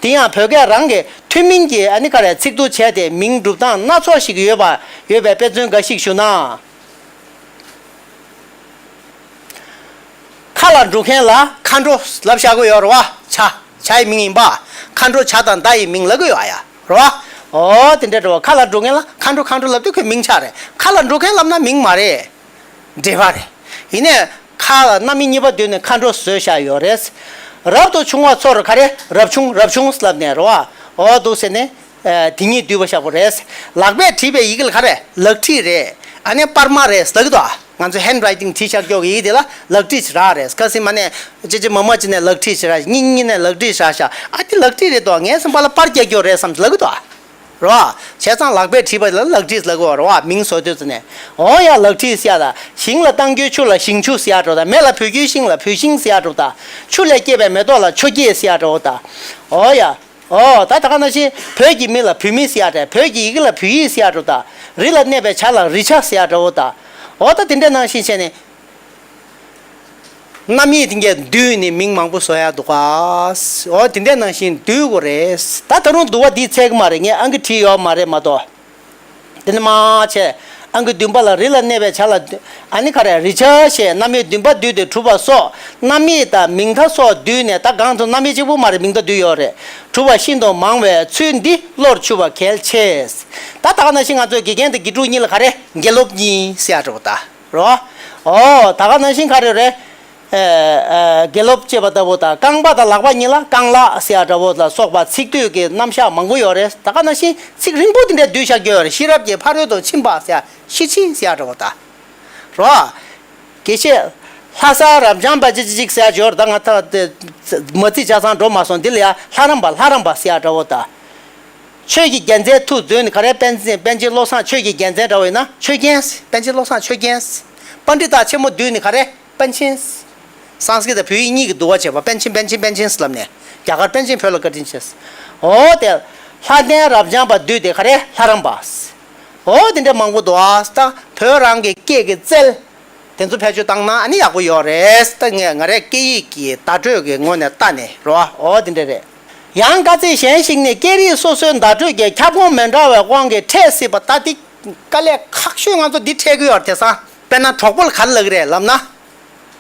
དེ་ཡང་བོད་སྐད་རང་གི་ཐུན་མིན་གྱི་ཨ་ནི་ག་རེ་ཚིག་སྡུད་བྱས་ཏེ་མིང་སྒྲུབ་སྟངས་སྣ་ཚོགས་ཤིག་ཡོད་པ་ཡོད་པའི་དཔེ་མཚོན་འགའ་ཞིག་ཞུ་ན། ཁ་ལ་འགྲོ་མཁན་ལ་མཁའ་འགྲོ་ལབ་བཞག་གི་ཡོད་རེད་བ། བྱ། བྱ་ཡི་མིང་ཡིན་པ། མཁའ་འགྲོ་བྱ་དང་མདའ་ཡི་མིང་ལབ་གི་ཡོད་ཨ་ཡ། རེད་བ། འོ་དེ་འདྲ་རེད་བ། ཁ་ལ་འགྲོ་མཁན་ལ་མཁའ་འགྲོ་མཁའ་འགྲོ་ལབ་དུས་ཁོའི་མིང་ཆགས་རེད། ཁ་ལ་འགྲོ་མཁན་ལབ་ན་མིང་མ་རེད། འབྲེལ་བ་རེད། ཡིན་ནའི་ཁ་ལ་རྣམ་དབྱེ་གཉིས་པ་བསྡུས་ནས་མཁའ་འགྲོ་བཟོས་བཞག་ཡོད་རེད། རབ་ཏུ་བྱུང་བ་ཚོར་ག་རེ་རབ་བྱུང་རབ་བྱུང་ལབ་ནས་རེད་བ། འོ་འདུག་ཟེར་ནས། ཨ། དེ་གཉིས་བསྡུས་པ་བཞག་པ་རེད། ལག་པས་བྲིས་པའི་ཡི་གེ་ལ་ག་རེ་ལག་བྲིས་རེད། ཨ་ནི་པར་མ་རེད་ལབ་གི་འདུག་ང་ཚོ་hand writing བྲིས་བཞག་ཀྱོག་གི་ཡི་གེ་དེ་ལ་ལག་བྲིས་རག་རེད། ཁ་སང་མ་ནས་ཅི་ཅི་མ་མ་ཅི་ནས་ལག་བྲིས་བྱེད་ར། གཉིས་གཉིས་ནས་ལག་བྲིས་བྱ་བྱ། ཨ་དེ་ལག་བྲིས་རེད་དོ། ངའི་སེམས་པ་ལ་པར་རྒྱག་རྒྱུ་རེད་བསམ་ལབ་གི་འདུག་རེད་བ། བྱས་ཙང་ལག་པས་བྲིས་པ་ལ་ལག་བྲིས་ལབ་གི་རེད་བ། མིང་བཟོ་དུས་ཙམ་ནས། འོ་ཡ་ལག་བྲིས་ཟེར་ཡ་ད། ཞིང་ལ་བཏང་རྒྱུའི་ཆུ་ལ་ཞིང་ཆུ་ཟེར་ཡ་འགྲོ་ད། མེ་ལ་བུ་རྒྱུའི་ཤིང་ལ་བུ་ཤིང་ཟེར་ཡ་འགྲོ་ད། ཆུ་ལས་སྐྱེས་པའི་མེ་ཏོག་ལ་ཆུ་སྐྱེས་ཟེར་ཡ་འགྲོ་ད། འོ་ཡ། འོ་ད་ད་ག་ནང་བཞིན་བོད་ཀྱི་མི་ལ་བོད་མི་ཟེར་ཡ་འདྲ། བོད་ཀྱི་ཡི་གེ་ལ་བོད་ཡིག་ཟེར་ཡ་འདྲ་བོ་ད། རི་ལ་གནས་པའི་བྱ་ལ་རི་བྱ་ཟེར་ཡ་འདྲ་བོ་ད། འོ་ད་དེ་འདྲ་ནང་བཞིན་བྱས་ནས། རྣམ་དབྱེ་དེ་འདྲ་བསྡུས་ནས་མིང་མང་པོ་བཟོ་ཡ་འདུག་ག་འོ་དེ་འདྲ་ནང་བཞིན་བསྡུ་དགོས་རེད། ད་ད་རུང་བསྡུ་བ་འདི་འཚལ་གི་མ་རེད། ངས་ཨང་ཀི་བྲིས་ཡོད་མ་རེད་མ་གཏོགས། དེ་ནི་མ་བྱས། ཨང་ཀི་བདུན་པ་ལ་རི་ལ་གནས་པའི་བྱ་ལ། ཨ་ནི་ག་རེ་རི་བྱ་ཞེས་རྣམ་དབྱེ་བདུན་པ་བསྡུས་ཏེ་གྲུབ་པ་སོགས་རྣམ་དབྱེ་དང་མིང་མཐའ་སོགས་བསྡུས་ནས། ད་གང་དུ་རྣམ་དབྱེ་གཅིག་པུ་མ་རེད། མིང་མཐའ་བསྡུས་ཡོད་རེད། གྲུབ་པ་ཤིན་ཏུ་མང་བས་ཚུལ་འདི་བློར་ཆུད་པ་གལ་ཆེ། ད་ད་ག་ནང་བཞིན་ང་ཚོའི་དགེ་རྒན་དང་དགེ་ཕྲུག་གཉིས་ལ་ག་རེ་དགེ་སློབ་གཉིས་ཟེར་ཡ་འདྲ་བོ་ད་རོ། ཨོ་ད་ག་ནང་བཞིན་ག་རེ་རེད། ཨེ་ཨེ་དགེ་སློབ་ཅེས་པ་ལྟ་བུ་དང་། རྐང་པ་དང་ལག་པ་གཉིས་ལ་རྐང་ལག་ཟེར་ཡ་འདྲ་བོ་ལ་སོགས་པ་ཚིག་སྡུད་ཀྱི་རྣམ་གཞག་མང་པོ་ཡོད་རེད། ད་ག་ནང་བཞིན་ཚིག་རིང་པོ་དེ་འདྲ་བསྡུས་བཞག་རྒྱུ་ཡོད་རེད། ཤེས་རབ་ཀྱི་ཕ་རོལ་ཏུ་ཕྱིན་པ་ཟེར་ཡ་ཤེར་ཕྱིན་ཟེར་ཡ་འདྲ་བོ་དང་། རོ། དགེ་བཤེས། ལྷ་ས་རབ་འབྱམས་པ་ཅི་ཅི་ཅིག་ཟེར་ཡ་ཅིག་ཡོད་རེད། ད་ང་ད་དེ་མ་རྩིས་ཆ་ཚང་འགྲོ་མ་སོང་། འདི་ལ་ཡ་ལྷ་རམས་པ་ལྷ་རམས་པ་ཟེར་ཡ་འདྲ་བོ་དང་། ཆོས་ཀྱི་རྒྱལ་མཚན་མཐུ་མཛོད་ནི་ག་རེ། པཎ་ཆེན་པཎ་ཆེན་བློ་བཟང་ཆོས་ཀྱི་རྒྱལ་མཚན་འདྲ་བོ་ཡིན་ན་ཆོས་རྒྱལ། པཎ་ཆེན་བློ་བཟང་ཆོས་རྒྱལ། པཎྜི་ཏ་ཆེན་མོ་བསྡུས་ནི་ག་རེ། པཎ་ཆེན། སཾ་སྐྲྀ་ཏ་བོད་ཡིག་གཉིས་ཀྱི་བསྡུ་བ་བྱས་པ། པཎ་ཆེན་པཎ་ཆེན་པཎ་ཆེན་ལབ་ནས་རྒྱ་གར་པཎ་ཆེན་བོད་ལ་བཀའ་དྲིན་ཆེ། འོ་དེ། ལྷ་ལྡན་རབ་འབྱམས་པ་བསྡུས་ཏེ་ག་རེ་ལྷ་རམས་པ། འོ་དེ་འདྲ་མང་པོ་འདུག་ཨ། ད་བོད་རང་གི་སྐད་ཀྱི་རྩལ། དེ་ཚོ་བེད་སྤྱོད་བཏང་ན་ཨ་ནི་ཡག་པོ་ཡོད་རེད། ད་ངས་ང་རའི་སྐད་ཡིག་གི་བརྡ་སྤྲོད་ཀྱི་ངོས་ནས་ལྟ་ནས་རོ། འོ་དེ་འདྲ་རེད། ཡང་དཀའ་ཚེགས་གཞན་ཞིག་ནི་སྐད་རིགས་སོ་སོའི་བརྡ་སྤྲོད་ཀྱི་ཁྱབ་ཁོངས་མི་འདྲ་བའི་དབང་གིས་འཕྲད་སྲིད་པ། ད་འདི་དཀའ་ལས་ཁག་ཤོས་ང་ཚོ་འདི་འཕྲད་ཀྱི་ཡོད་རེད། དེང་སང་ དཔེར་ན་གྲོགས་པོ་ལ་ག་རེ་ལབ་ཀྱི་རེད་ལབ་ན།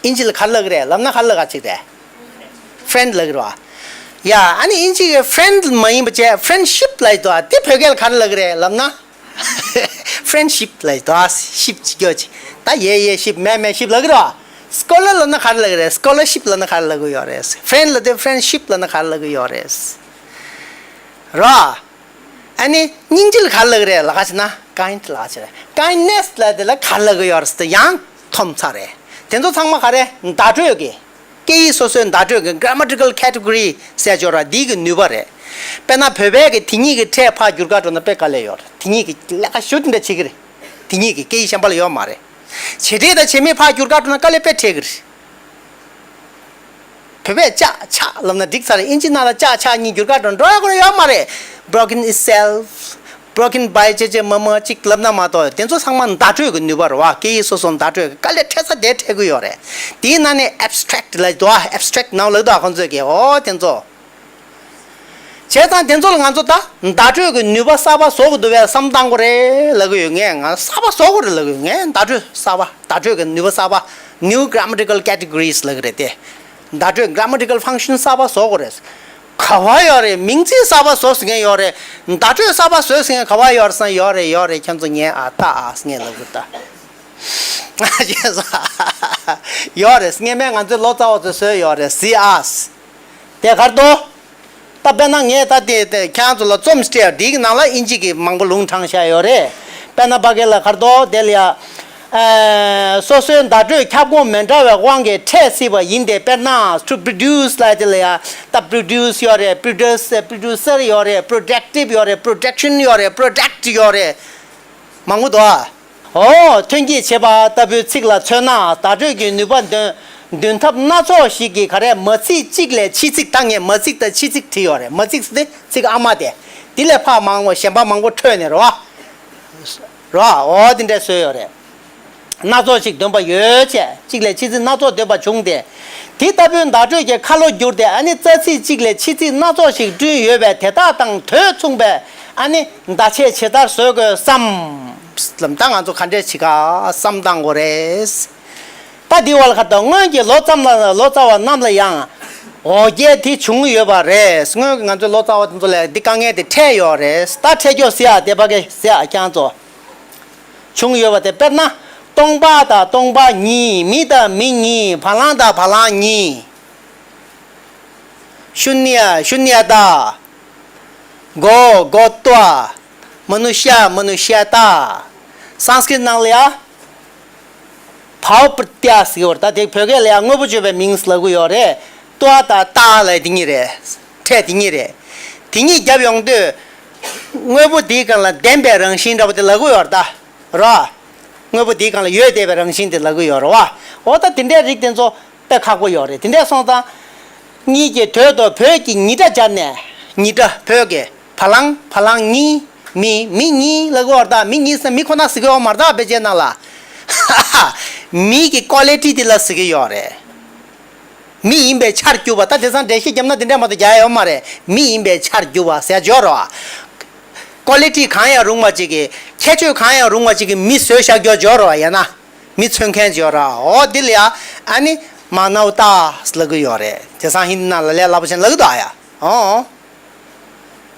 ཨིན་ཇི་ལ་ག་རེ་ལབ་ཀྱི་རེད་ལབ་ན་ག་རེ་ལབ་ག་ཅིག་རེད། ཕྲེན་ཌི་ལབ་ཀྱི་རེད་བ། ཡ་ཨ་ནི་ཨིན་ཇི་གི་ཕྲེན་ཌི་མ་ཡིན་པ་བྱས་ཕྲེན་ཌི་ཤིབ་ལབ་ཀྱི་འདུག་ཨ། དེ་བོད་སྐད་ལ་ག་རེ་ལབ་ཀྱི་རེད་ལབ་ན། ཕྲེན་ཌི་ཤིབ་ལབ་ཀྱི་འདུག་ཨ། ཤིབ་ཅིག་ཡོད་ཅིག་ད་ཡེ་ཡེ་ཤིབ་མེ་མེ་ཤིབ་ལབ་ཀྱི་རེད་བ། སི་ཀོ་ལར་ལབ་ན་ག་རེ་ལབ་ཀྱི་རེད། སི་ཀོ་ལར་ཤིབ་ལབ་ན་ག་རེ་ལབ་ཀྱི་ཡོད་རེད། ཕྲེན་ཌི་ལབ་དུས་ཕྲེན་ཌི་ཤིབ་ལབ་ན་ག་རེ་ལབ་ཀྱི་ཡོད་རེད། རོ། ཨ་ནི་སྙིང་རྗེ་ལ་ག་རེ་ལབ་ཀྱི་རེད་ལབ་ཀྱི་ཟེར་ན་ཀའིན་ཌི་ལབ་ཀྱི་རེད། ཀའིན་ཌི་ནེ་སི་ལབ་དེ་ལ་ག་རེ་ལབ་ཀྱི་ཡོད་རེད་ཟེར་དུས་ཡང་མཐོ་ཚ་རེད། དེ་ཚོ་ཚང་མ་ག་རེ་བརྡ་སྤྲོད་ཀྱི། སྐད་ཡིག་སོ་སོའི་བརྡ་སྤྲོད་ཀྱི་གྷ་ར་མ་ཊི་ཀལ་ཁེ་ཊི་གོ་རི་ཟེར་ཡོད་རེད་བ། འདི་གི་ནུས་པ་རེད། དཔེར་ན་བོད་པའི་གི་དེ་གཉིས་ཀྱི་ཕྲད་ཕར་བསྒྱུར་ག་འགྲོ་ན་དཔེ་དཀའ་ལས་ཡོད་རེད། དེ་གཉིས་ཀྱི་ལས་ཀ་ཞེ་པོ་འདྲ་བྱེད་ཀྱི་རེད། དེ་གཉིས་ཀྱི་སྐད་ཡིག་གཞན་པ་ལ་ཡོད་མ་རེད། བྱེད་སྒྲའི་དང་བྱེད་མེད་ཕར་བསྒྱུར་ག་འགྲོ་ན་དཀའ་ལས་དཔེ་འཕྲད་ཀྱི་རེད། བོད་པས་ལྕགས་ཆག་ལབ་ན་འགྲིག་ཚར་རེད། ཨིན་ཇི་ནང་ལ་ལྕགས་ཆག་གཉིས་བསྒྱུར་ག་འགྲོ་འགྲོ་ཡ་ཁོ་ར་ཡོད་མ་རེད། Broken itself, broken by ཅེས་ཅེས་མ་མ་ཅིག་ལབ་ན་མ་གཏོགས་དེ་ཚོ་ཚང་མ་བརྡ་སྤྲོད་ཀྱི་ནུས་པ་རེད་བ། སྐད་ཡིག་སོ་སོ་བརྡ་སྤྲོད་ཀྱི་དཀའ་ལས་འཕྲད་ས་དེ་འཕྲད་ཀྱི་ཡོད་རེད། དེའི་ནང་ནས་ཨེབ་སི་ཊེག་ཊི་ལབ་འདུག་ཨ། ཨེབ་སི་ཊེག་ཊི་ནང་ལབ་འདུག་ཨ། ཁོང་ཚོས་ཀྱི་ཨོ་དེ་ཚོ། བྱས་ཙང་དེ་ཚོ་ལ་ང་ཚོ་ད་བརྡ་སྤྲོད་ཀྱི་ནུས་པ་གསར་པ་བཟོ་དགོས་འདུག་པས་བསམ་བཏང་དགོས་རེད་ལབ་ཀྱི་ཡོད། ངས་ང་གསར་པ་བཟོ་དགོས་རེད་ལབ་ཀྱི་ཡོད། ངས་བརྡ་སྤྲོད་གསར་པ་བརྡ་སྤྲོད་ཀྱི་ནུས་པ་གསར་པ་new grammatical categories ལབ་ཀྱི་རེད་དེ། བརྡ་སྤྲོད་grammatical function གསར་པ་བཟོ་དགོས་རེད། ག་བ་ཡོད་རེད། མིང་ཚིག་གསར་པ་བཟོ་ཟེར་མཁན་ཡོད་རེད། བརྡ་སྤྲོད་གསར་པ་བཟོ་ཟེར་མཁན་ག་བ་ཡོད་རེད་བསམ། ཡོད་རེད་ཡོད་རེད། ཁྱེད་ཚོ་ངས་ཨ་ད་ཨ་ཟེར་མཁན་ལབ་དགོས་ད། ཡོད་རེད། སྔོན་མའི་ང་ཚོའི་ལོ་ཙཱ་བ་ཚོས་བཟོས་ཡོད་རེད། See us དེ་གར་དོ། ད་དཔེར་ན་ངས་ད་དེ་དེ་ཁྱེད་རང་ཚོ་ལ་རྩོམ་སྤྲད། འདིའི་ནང་ལ་ཨིན་ཇི་གི་མང་པོ་ལུང་དྲངས་བཞག་ཡོད་རེད། དཔེར་ན་ཕ་གི་ལ་གར་དོ་དེ་ལ་ཡ། ཨ། སོ་སོའི་བརྡ་སྤྲོད་ཁྱབ་ཁོངས་མི་འདྲ་བའི་དབང་གིས་འཕྲད་སྲིད་པ་ཡིན་ཏེ། དཔེར་ན་to produce ལབ་དེ་ལ་ཡ། ད་produce ཡོད་རེད། produce producer ཡོད་རེད། productive ཡོད་རེད། production ཡོད་རེད། product ཡོད་རེད། མང་པོ་འདུག་ཨ། ཨོ། ཐོན་སྐྱེད་བྱེད་པ་ལྟ་བུའི་ཚིག་ལ་མཚོན་ན། བརྡ་སྤྲོད་ཀྱི་ནུས་པ་འདོན་འདོན་ཐབས་སྣ་ཚོགས་ཤིག་གིས་ག་རེ་མ་ཚིག་གཅིག་ལས་ཕྱི་ཚིག་ད་ངས་མ་ཚིག་དང་ཕྱི་ཚིག་བྲིས་ཡོད་རེད། མ་ཚིག་ཟེར་དེ་ཚིག་ཨ་མ་དེ། དེ་ལས་ཕར་མང་པོ་གཞན་པ་མང་པོ་འཕྲོས་ནས་རེད་བ། རེད་བ། ཨོ་དེ་འདྲས་བཟོས་ཡོད་རེད། སྣ་ཚོགས་ཤིག་འདོན་པ་ཡོད་ཅེས། གཅིག་ལས་ཕྱི་ཚིག་སྣ་ཚོགས་འདོན་པ་བྱུང་སྟེ། དེ་ལྟ་བུའི་བརྡ་སྤྲོད་ཀྱི་ཁ་ལོ་བསྒྱུར་ཏེ། ཨ་ནི་རྩ་ཚིག་གཅིག་ལས་ཕྱི་ཚིག་སྣ་ཚོགས་ཤིག་བསྐྲུན་ཡོད་པས། དེ་དག་དང་དོད་མཚུངས་པའི་ཨ་ནི་བརྡ་ཆད་ཇི་ལྟར་བཟོ་དགོས་སམ། ལམ་ད་ང་ཚོ་ག་འདྲས་བྱེད་ག་བསམ་བཏང་དགོས་རེད། ད་འདི་བར་ཁ་དང་སྔོན་གྱི་ལོ་ཙམ་ལ་ལོ་ཙཱ་བ་རྣམས་ལ་ཡང་འོ་བརྒྱལ་དེ་བྱུང་ཡོད་པ་རེད། སྔོན་གྱི་ང་ཚོའི་ལོ་ཙཱ་བ་དེ་ཚོ་ལ་འདི་དཀའ་ངལ་དེ་འཕྲད་ཡོད་རེད། ད་འཕྲད་ཀྱོག་ཟེར་ཡ་དེ་ཕ་གི་ཟེར་ཡ་ཁྱེད་ཚོ། བྱུང་ཡོད་པ་དེ་དཔེར་ན། སྟོང་པ་དང་སྟོང་པ་ཉིད། མི་དང་མི་ཉིད། བ་ལང་དང་བ་ལང་ཉིད། ཤུ་ནྱ་ཤུ་ནྱ་ཏ། གོ་གོ་ཏྭ། མ་ནུ་ཤ་མ་ནུ་ཤ་ཏ། སཾ་སྐྲྀཏ་ནང་ལ་ཡ། བྷཱ་ཝ་པྲ་ཏྱ་ཟེར་གྱི་ཡོད་རེད། ད་དེ་བོད་སྐད་ལ་ཡང་དངོས་པོ་བརྗོད་པའི་མིང་ལབ་ཀྱི་ཡོད་རེད། ཏྭ་དང་ཏ་ལབ་དེ་གཉིས་རེད། ཕྲད་དེ་གཉིས་རེད། དེ་གཉིས་རྒྱབ་ཡོང་དུས། དངོས་པོ་དེའི་སྒང་ལ་ལྡན་པའི་རང་བཞིན་འདྲ་པོ་དེ་ལབ་ཀྱི་ཡོད་རེད་ད། རོ། དངོས་པོ་དེའི་སྒང་ལ་ཡོད་བསྡད་པའི་རང་བཞིན་དེ་ལབ་ཀྱི་ཡོད་རེད་བ། འོ་ད་དེ་འདྲའི་རིགས་དེ་ཚོ་དཔེ་ཁག་པོ་ཡོད་རེད། དེ་འདྲས་སོང་ཙང་། གཉིས་ཀྱི་དོད་དུ་བོད་ཀྱི་ཉིད་སྒྲ་སྦྱར་ནས། ཉིད་སྒྲ་བོད་ཀྱི། བ་ལང་བ་ལང་ཉིད། མི་མི་ཉིད་ལབ་ཀྱི་ཡོད་རེད་ད། མི་ཉིད་ཟེར་མི་ཁོ་ན་ཟེར་གྱི་ཡོད་མ་རེད་ད་དཔེ་ཆའི་ནང་ལ། མི་གི་ཀོ་ལི་ཊི་དེ་ལ་ཟེར་གྱི་ཡོད་རེད། མི་ཡིན་པའི་ཆར་གྱུར་པ། ད་དེང་སང་འགྲེལ་བཤད་བརྒྱབ་ན་དེ་འདྲ་མ་གཏོགས་རྒྱག་ཡ་ཡོད་མ་རེད། མི་ཡིན་པའི་ཆར་གྱུར་པ་ཟེར་ཡ་ཡོད་རེད་བ། ཀོ་ལི་ཊི་གང་ཡང་རུང་བ་ཅིག་གི། ཁྱད་ཆོས་གང་ཡང་རུང་བ་ཅིག་གི་མི་བཟོས་བཞག་རྒྱུ་ཡོད་རེད་བ། ཡང་ན་མི་མཚོན་མཁན་ཡོད་རེད་བ། འོ་འདི་ལ་ཡ་ཨ་ནི་མ་ནཝ་ཏཱ་ལབ་ཀྱི་ཡོད་རེད། དེང་སང་ཧིན་དི་ནང་ལ་ལས་སླ་པོ་ཅན་ལབ་ཀྱི་འདུག་ཨ་ཡ། ཨོ།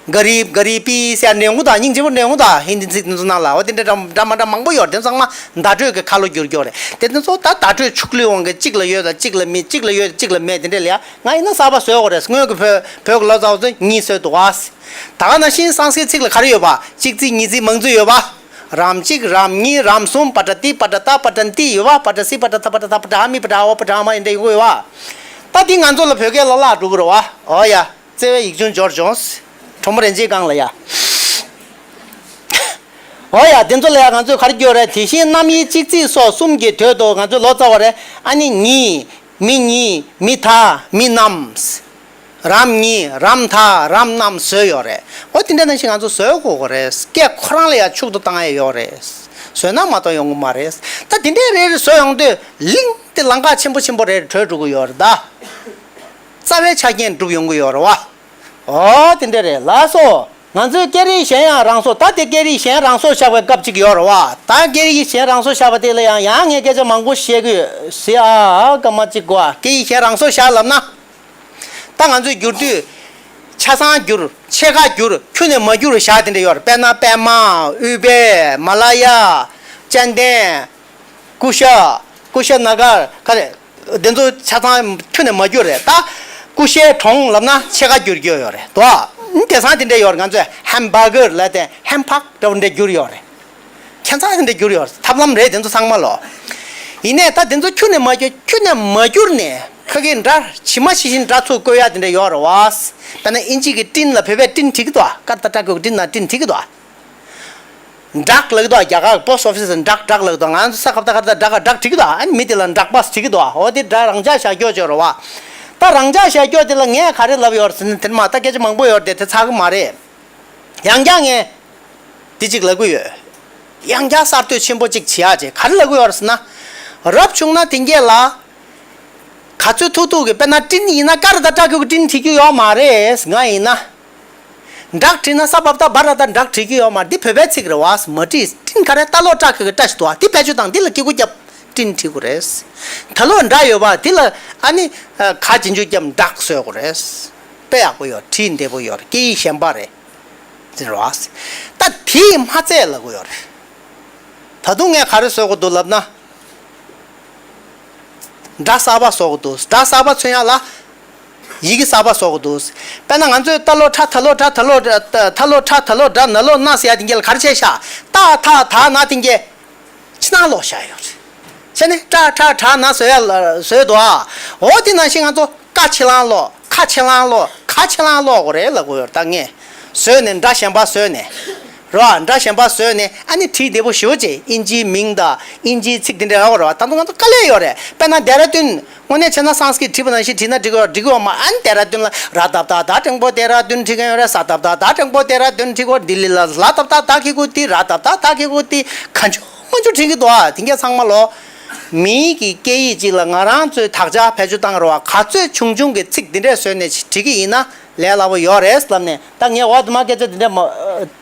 ག་རིབ་ག་རིབ་པི་ཟེར་འདྲ་ཡོང་གི་འདུག་ཨ། སྙིང་རྗེ་པོ་འདྲ་ཡོང་གི་འདུག་ཨ། ཧིན་དི་ཚིག་དེ་ཚོ་ནང་ལ་འོ་དེ་འདྲ་འདྲ་འདྲ་མ་འདྲ་མང་པོ་ཡོད་རེད། དེ་ཚང་མ་བརྡ་སྤྲོད་ཀྱི་ཁ་ལོ་བསྒྱུར་རྒྱུ་རེད། དེ་དེ་ཚོ་ད་བརྡ་སྤྲོད་ཕྱུགས་ལུས་དབང་གིས་གཅིག་ལ་ཡོད་དང་གཅིག་ལ་མེད། གཅིག་ལ་ཡོད་དང་གཅིག་ལ་མེད། དེ་འདྲ་ལ་ཡ་ང་ཡིན་ན་གསར་པ་བཟོ་དགོས་རེད། སྔོན་གྱི་བོད་བོད་ཀྱི་ལོ་ཙཱ་བ་ཚོས་གཉིས་བཟོས་འདུག་ཨ། ད་ག་ནང་བཞིན་སཾ་སྐྲྀཏ་ཚིག་ལ་ག་རེ་ཡོད་པ། གཅིག་ཚིག་གཉིས་ཚིག་མང་ཚིག་ཡོད་པ། རམ་གཅིག་རམ་གཉིས་རམ་གསུམ། པ་ཏྲ་ཏི་པ་ཏྲ་ཏ་པ་ཏྲ་ཏི་ཡོད་པ། པ་ཏྲ་སི་པ་ཏྲ་ཐ་པ་ཏྲ་ཐ། པ་ཏྲ་མི་པ་ཏྲ་འོ་པ་ཏྲ་མ་ཡིན་འདྲ་ཡོང་གི་ཡོད་པ། ད་འདི་ང་ཚོ་ལ་བོད་སྐད་ལ་བརླག་འགྲོ་གི་རེད་བ། འོ་ཡ། བརྩེ་བའི་ཡིག་ཆུང་འབྱོར་བྱུང་། གྲོགས་མོ་རིན་ཆེན་སྒང་ལ་ཡ། འོ་ཡ། དེ་ཚོ་ལ་ཡ་ང་ཚོས་ག་རེ་སྐྱོར་རེད། དེ་བཞིན་རྣམ་དབྱེ་གཅིག་ཚིག་སོགས་གསུམ་གྱི་དོད་དུ་ང་ཚོའི་ལོ་ཙཱ་བ་རེད། ཨ་ནི་ཉིད། མི་གཉིས། མི་ད། མི་རྣམས། རམ་གཉིས། རམ་ད། རམ་རྣམས་བཟོས་ཡོད་རེད། འོ་དེ་འདྲ་ནང་བཞིན་ང་ཚོ་བཟོ་དགོས་ཀྱི་རེད། སྐད་ཁོ་རང་ལ་ཡ་ཕྱུག་ཏུ་བཏང་ཡ་ཡོད་རེད། བཟོས་ན་མ་གཏོགས་ཡོང་གི་མ་རེད། ད་དེ་འདྲའི་རེ་རེ་བཟོས་ཡོང་དུས་གླིང་དེ་ལམ་ཁ་ཆེན་པོ་ཆེན་པོ་རེ་རེ་བགྲོད་འགྲོ་གི་ཡོད་རེད་ད། རྩ་བའི་ཆ་རྐྱེན་འགྲུབ་ཡོང་གི་ཡོད་རེད་བ། འོ་དེ་འདྲ་རེད་ལགས་སོ། ང་ཚོའི་སྐད་རིགས་གཞན་ཡང་རང་སྲོག་ད་དེ་སྐད་རིགས་གཞན་རང་སྲོག་བཞག་པའི་སྐབས་ཅིག་ཡོད་རེད་བ། ད་སྐད་རིགས་གཞན་རང་སྲོག་བཞག་པ་དེ་ལ་ཡང་ཡང་ངས་སྐད་ཆ་མང་པོ་བཤད་ཀྱི་ཡོད་ཟེར་ཨ་སྐར་མ་གཅིག་གོ། སྐད་ཡིག་གཞན་རང་སྲོག་བཞག་ལབ་ན། ད་ང་ཚོས་བསྒྱུར་དུས་ཆ་ཚང་བསྒྱུར་ཕྱེད་ཀ་བསྒྱུར་ཁྱོན་ནས་མ་བསྒྱུར་བཞག་དེ་འདྲ་ཡོད་རེད། དཔེར་ན་པད་མ། ཨུཏྤལ། མ་ལ་ཡ། ཙན་དན། ཀུ་ཤ། ཀུ་ཤ་ན་གར་ག་རེ། དེ་ཚོ་ཆ་ཚང་ཁྱོན་ནས་མ་བསྒྱུར་རེད་ད། ཀུ་ཤའི་གྲོང་ལབ་ན་ཕྱེད་ཀ་བསྒྱུར་རྒྱུ་ཡོད་རེད་དོ། དེང་སང་དེ་འདྲ་ཡོད་རེད། ང་ཚོས་ཧེམ་བྷར་གར་ལབ་དེ་ཧེམ་ཕག་འདྲ་བོ་འདྲ་བསྒྱུར་ཡོད་རེད། ཁྱད་མཚར་དེ་འདྲ་བསྒྱུར་ཡོད་རེད། ཐབས་ལམ་རེད་དེ་ཚོ་ཚང་མ་ལོ། ཡིན་ནའི་ད་དེ་ཚོ་ཁྱོན་ནས་མ་བསྒྱུར་ཁྱོན་ནས་མ་བསྒྱུར་ནས་ཁ་གི་འདྲ་ཇི་མ་ཇི་བཞིན་འདྲ་ཚུར་བཀོད་ཡ་དེ་འདྲ་ཡོད་རེད་བ། དཔེར་ན་ཨིན་ཇི་གི་ཏིན་ལ་བོད་པས་ཏིན་བྲིས་ཀྱི་འདུག་ག་ད་སྐྲ་བཀོད་ཀྱི་ཏིན་ན་ཏིན་བྲིས་ཀྱི་འདུག་ག་འདྲག་ལབ་ཀྱི་འདུག་རྒྱ་གར་པོ་སི་ཊི་ཨོ་ཕི་སི་འདྲག་འདྲག་ལབ་ཀྱི་འདུག་ང་ཚོ་ས་ཁ་བཏགས་ཁ་བཏགས་འདྲག་ག་འདྲག་བྲིས་ཀྱི་འདུག་ཨ་ནི་མི་དེ་ལ་འདྲག་པ་བྲིས་ཀྱི་འདུག་འོ་དེ་སྒྲ་རང་འཇགས་བཞག་རྒྱུ་ཅིག་ཡོད་རེད་བ། ད་རང་འཇགས་བཞག་རྒྱུ་དེ་ལ་ངས་ག་རེ་ལབ་ཡོད་རེད་ཟེར་ན། དེ་མ་ད་སྐད་ཆ་མང་པོ་ཡོད་རེད་དེ་དེ་ཚར་གི་མ་རེད། ཡང་བསྐྱར་ངས་དེ་གཅིག་ལབ་ཀྱི་ཡོད། ཡང་བསྐྱར་གསར་གཏོད་ཆེན་པོ་གཅིག་བྱེད་ཡག་ཅིག་ག་རེ་ལབ་ཀྱི་ཡོད་རེད་ཟེར་ན། རབ་བྱུང་ན་དེང་གི་ལ། ག་ཚོད་ཐུག་ཐུག་གི། དཔེར་ན་ཏིན་ཡིན་ན་ཀ་ར་བཏགས་ཀྲ་གི་གུ་ཏིན་བྲིས་རྒྱུ་ཡོད་མ་རེད། ང་ཡིན་ན། འདྲག་བྲིས་ན་ས་བ་བཏགས་སྦ་ར་བཏགས་འདྲག་བྲིས་རྒྱུ་ཡོད་མ་རེད། འདི་བོད་པའི་ཚིག་རེད་བ། མ་བྲིས། ཏིན་ག་རེ་ལྟ་ལོག་སྐྲ་གི་གུ་སྐྲ་ཞིག་འདུག་བ། འདི་བེད་སྤྱོད་བཏང་འདི་ལ་གི་གུ་རྒྱབ་ཏིན་བྲིས་དགོས་རེད། ད་ལོག་འདྲ་ཡོད་པ་འདི་ལ་ཨ་ནི་ག་རྗེས་འཇུག་རྒྱབ་འདྲག་བཟོ་དགོས་རེད། དཔེ་ཡག་པོ་ཡོད། བྲིས་བདེ་པོ་ཡོད། སྐད་ཡིག་གཞན་པ་རེད། ཟེར་བ། ད་དེས་མ་ཚད་ལབ་དགོས་ཡོད་རེད། ད་དུང་ངས་ག་རེ་བཟོ་དགོས་འདུག་ལབ་ན། སྒྲ་གསར་པ་བཟོ་དགོས་འདུག་སྒྲ་གསར་པ་མཚོན་ཡག་ལ། ཡི་གེ་གསར་པ་བཟོ་དགོས་འདུག་དཔེར་ན་ང་ཚོས་ཏ་ལོ་ཁྲ་ད་ལོ་ཁྲ་ད་ལོ་ད་ལོ་ཁྲ་ད་ལོ་སྒྲ་ན་ལོ་ན་ཟེར་ཡ་དེ་འགའ་ལ་ག་རེ་བྱས་ཤག་ཏ་ཐ་ད་ན་དེ་འགའ་ཕྱི་ནང་ལོག་བཞག་ཡོད་རེད། བྱས་ནས་ཏྲ་ཁྲ་དྲ་ན་བཟོ་ཡ་ལ་བཟོས་འདུག་ཨ། འོ་དེ་ནང་བཞིན་ང་ཚོ་ཀ་ཕྱི་ནང་ལོག་ཁ་ཕྱི་ནང་ལོག་ག་ཕྱི་ནང་ལོག་དགོས་རེད་ལབ་དགོས་ཡོད་རེད། ད་ངས་བཟོས་ནས་སྒྲ་གཞན་པ་བཟོས་ནས། རེད་བ། སྒྲ་གཞན་པ་བཟོས་ནས་ཨ་ནི་བྲིས་བདེ་པོ་ཞེ་པོ་བྱས། ཨིན་ཇིའི་མིང་དང་ཨིན་ཇིའི་ཚིག་དེ་འདྲ་ཡོད་རེད་བ། ད་དུང་ང་ཚོ་དཀའ་ལས་ཡོད་རེད། དཔེར་ན་ལྡེ་ར་ལྡུན། དངོས་གནས་བྱས་ན་སཾ་སྐྲྀཏ་བྲིས་པ་ནང་བཞིན་བྲིས་ན་འགྲིག་གི་ཡོད་འགྲིག་གི་ཡོད་མ། ཨ་ནི་ལྡེ་ར་ལྡུན་ལ་ར་ཏ་བཏགས་རྡ་འགྲེང་བུ་ལྡེ་ར་ལྡུན་བྲིས་མཁན་ཡོད་རེད། ས་ཏ་བཏགས་སྡ་འགྲེང་བུ་ལྡེ་ར་ལྡུན་བྲིས་གོ། ལྡི་ལི་ལ་ལ་ཏ་བཏགས་ལྡ་གི་གུ་ལྡི། ར་ཏ་བཏགས་ལྡ་གི་གུ་ལྡི། གང་བྱུང་མང་བྱུང་བྲིས་ཀྱི་འདུག་ཨ། དེ་འགའ་ཚང་མ་ལོ། མིའི་གི་སྐད་ཡིག་ཅིག་ལ་ང་རང་ཚོའི་དག་ཆ་བེད་སྤྱོད་བཏང་རོགས། ག་ཚོད་ཆུང་ཆུང་གི་ཚིག་འདི་འདྲས་བཟོས་ནས་བྲིས་ཀྱི་ཡིན་ན་ལས་སླ་པོ་ཡོད་རེད་ལབ་ནས། ད་ངས་འོ་དེ་མ་སྐད་ཆ་འདི་འདྲས་མ་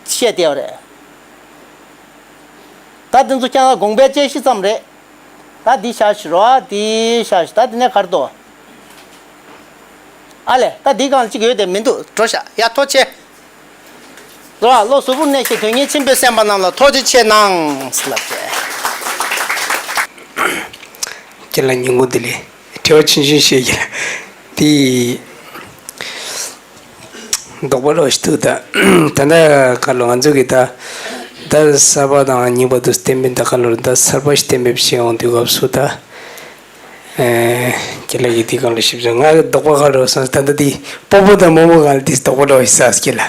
བཤད་བསྡད་པ་རེད། ད་འདི་ཚོ་ཁྱེད་རང་དགོངས་པའི་དཔྱད་གཞི་ཙམ་རེད། ད་འདི་བཞག་ཤི་རོ། འདི་བཞག་ཤི། ད་འདི་ནས་ག་རེ་འདུག་ཨ་ལས། ད་འདི་སྒང་ལ་གཅིག་ཡོད་དེ་མི་འདུག་འགྲོ་ཤག་ཡ་ཐུགས་རྗེ་ཆེ། རོ། བློ་གཟུ་བོར་གནས་ཤིང་དོན་གཉེར་ཆེན་པོའི་སེམས་པ་རྣམས་ལ་ཐུགས་རྗེ་ཆེ་གནང་ལབ་བྱས། ཁྱེད་ལ་ཉིན་གུང་བདེ་ལེགས། དྲི་བ་ཆུང་ཆུང་ཞིག་ཡིན། དེ་དོགས་པ་རོ་ཞིག་འདུག་ད་ད་ལྟ་ཁ་ལོ་ང་ཚོ་གི་ད་ད་གསར་པ་དང་རྙིང་པ་དུ་གཏན་འབེབས། ད་ཁ་ལོ་ད་གསར་པ་ཞིག་གཏན་འབེབས་བྱེད་ཡོང་དུས་སྐབས་སུ་ད། ཨེ། ཁྱེད་ལ་ཡི་དེ་གང་ལ་ཞིབ་ཚགས་ང་གི་དོགས་པ་ཁ་རོ་སོང་། ད་ལྟ་དེ་སྤོ་བོ་དང་རྨོ་མོ་གང་ལ་དེ་དོགས་པ་རོ་ཞིག་ས་སྐྱེ་ལ།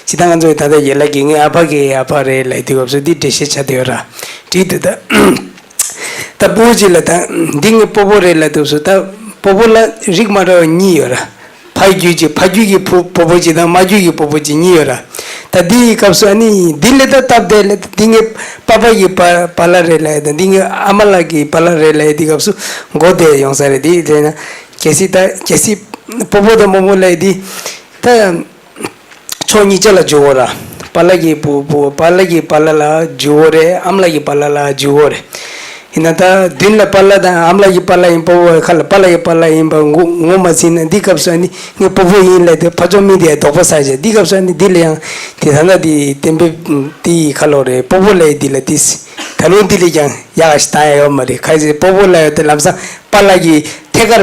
ཇི་ལྟར་ང་ཚོ་ད་ལྟ་ཡེ་ལ་གི་ངའི་ཨ་ཕ་གི་ཨ་ཕ་རེད་ལ་དེ་སྐབས་སུ་དེ་འགྲེལ་བཤད་བྱ་དེ་ཡོད་ར། དྲིས་དུས་ད། ད་སྤོ་བོ་ཅིག་ལ་ད་འདི་ངའི་སྤོ་བོ་རེད་ལ་དུས་སུ་ད་སྤོ་བོ་ལ་རིགས་མ་འདྲ་བ་གཉིས་ཡོད་ར། ཕ་རྒྱུད་ཀྱི་ཕ་རྒྱུད་ཀྱི་ཕུ་སྤོ་བོ་གཅིག་དང་མ་རྒྱུད་ཀྱི་སྤོ་བོ་གཅིག་གཉིས་ཡོད་ར། ད་འདི་ཡི་སྐབས་སུ་ཨ་ནི་འདི་ལས་ད་སྟབས་བདེ་ལས་འདི་ངའི་པ་ཕ་ཡི་པ་པ་ལ་རེད་ལ་ཡ། ད་འདི་ངའི་ཨ་མ་ལགས་ཀྱི་པ་ལ་རེད་ལ་ཡ། འདི་སྐབས་སུ་མགོ་བདེ་ཡོང་ས་རེད། འདི་རེད་ན་གལ་སྲིད་ད་གལ་སྲིད་སྤོ་བོ་དང་རྨོ་མོ་ལ་ཡ་འདི་ད་ཕྱོགས་གཉིས་ཆ་ལ་འཇུག་གོ་ར། པ་ལ་གི་སྤོ་བོ་པ་ལ་གི་པ་ལ་ལ་འཇུག་གོ་རེད། ཨ་མ་ལགས་ཀྱི་པ་ལ་ལ་འཇུག་གོ་རེད། ཡིན་ན་ད་མདུན་ལ་པཱ་ལགས་དང་ཨ་མ་ལགས་ཀྱི་པཱ་ལགས་ཡིན། སྤོ་བོ་ཁ་ལ་པཱ་ལགས་ཀྱི་པཱ་ལགས་ཡིན་པ་ངོ་ངོ་མ་ཚིག་ན་འདི་སྐབས་སུ་ཨ་ནི་ངའི་སྤོ་བོ་ཡིན་ལབ་དུས་ཕར་ཕྱོགས་མི་དེ་ཡང་དོགས་པ་ཟ་བྱས། འདི་སྐབས་སུ་ཨ་ནི་འདི་ལ་ཡང་དེ་ད་ལྟ་དེ་གཏན་འབེབས་དེ་ཡི་ཁ་ལོ་རེད། སྤོ་བོ་ལབ་ཡས་འདི་ལ་དེ་ད་རུང་འདི་ལས་ཀྱང་ཡག་ཞིག་བཏང་ཡ་ཡོད་མ་རེད། ག་ཚོད་སྤོ་བོ་ལབ་ཡ་དེ་ལམ་སང་པཱ་ལགས་ཀྱི་ཐད་ཀར་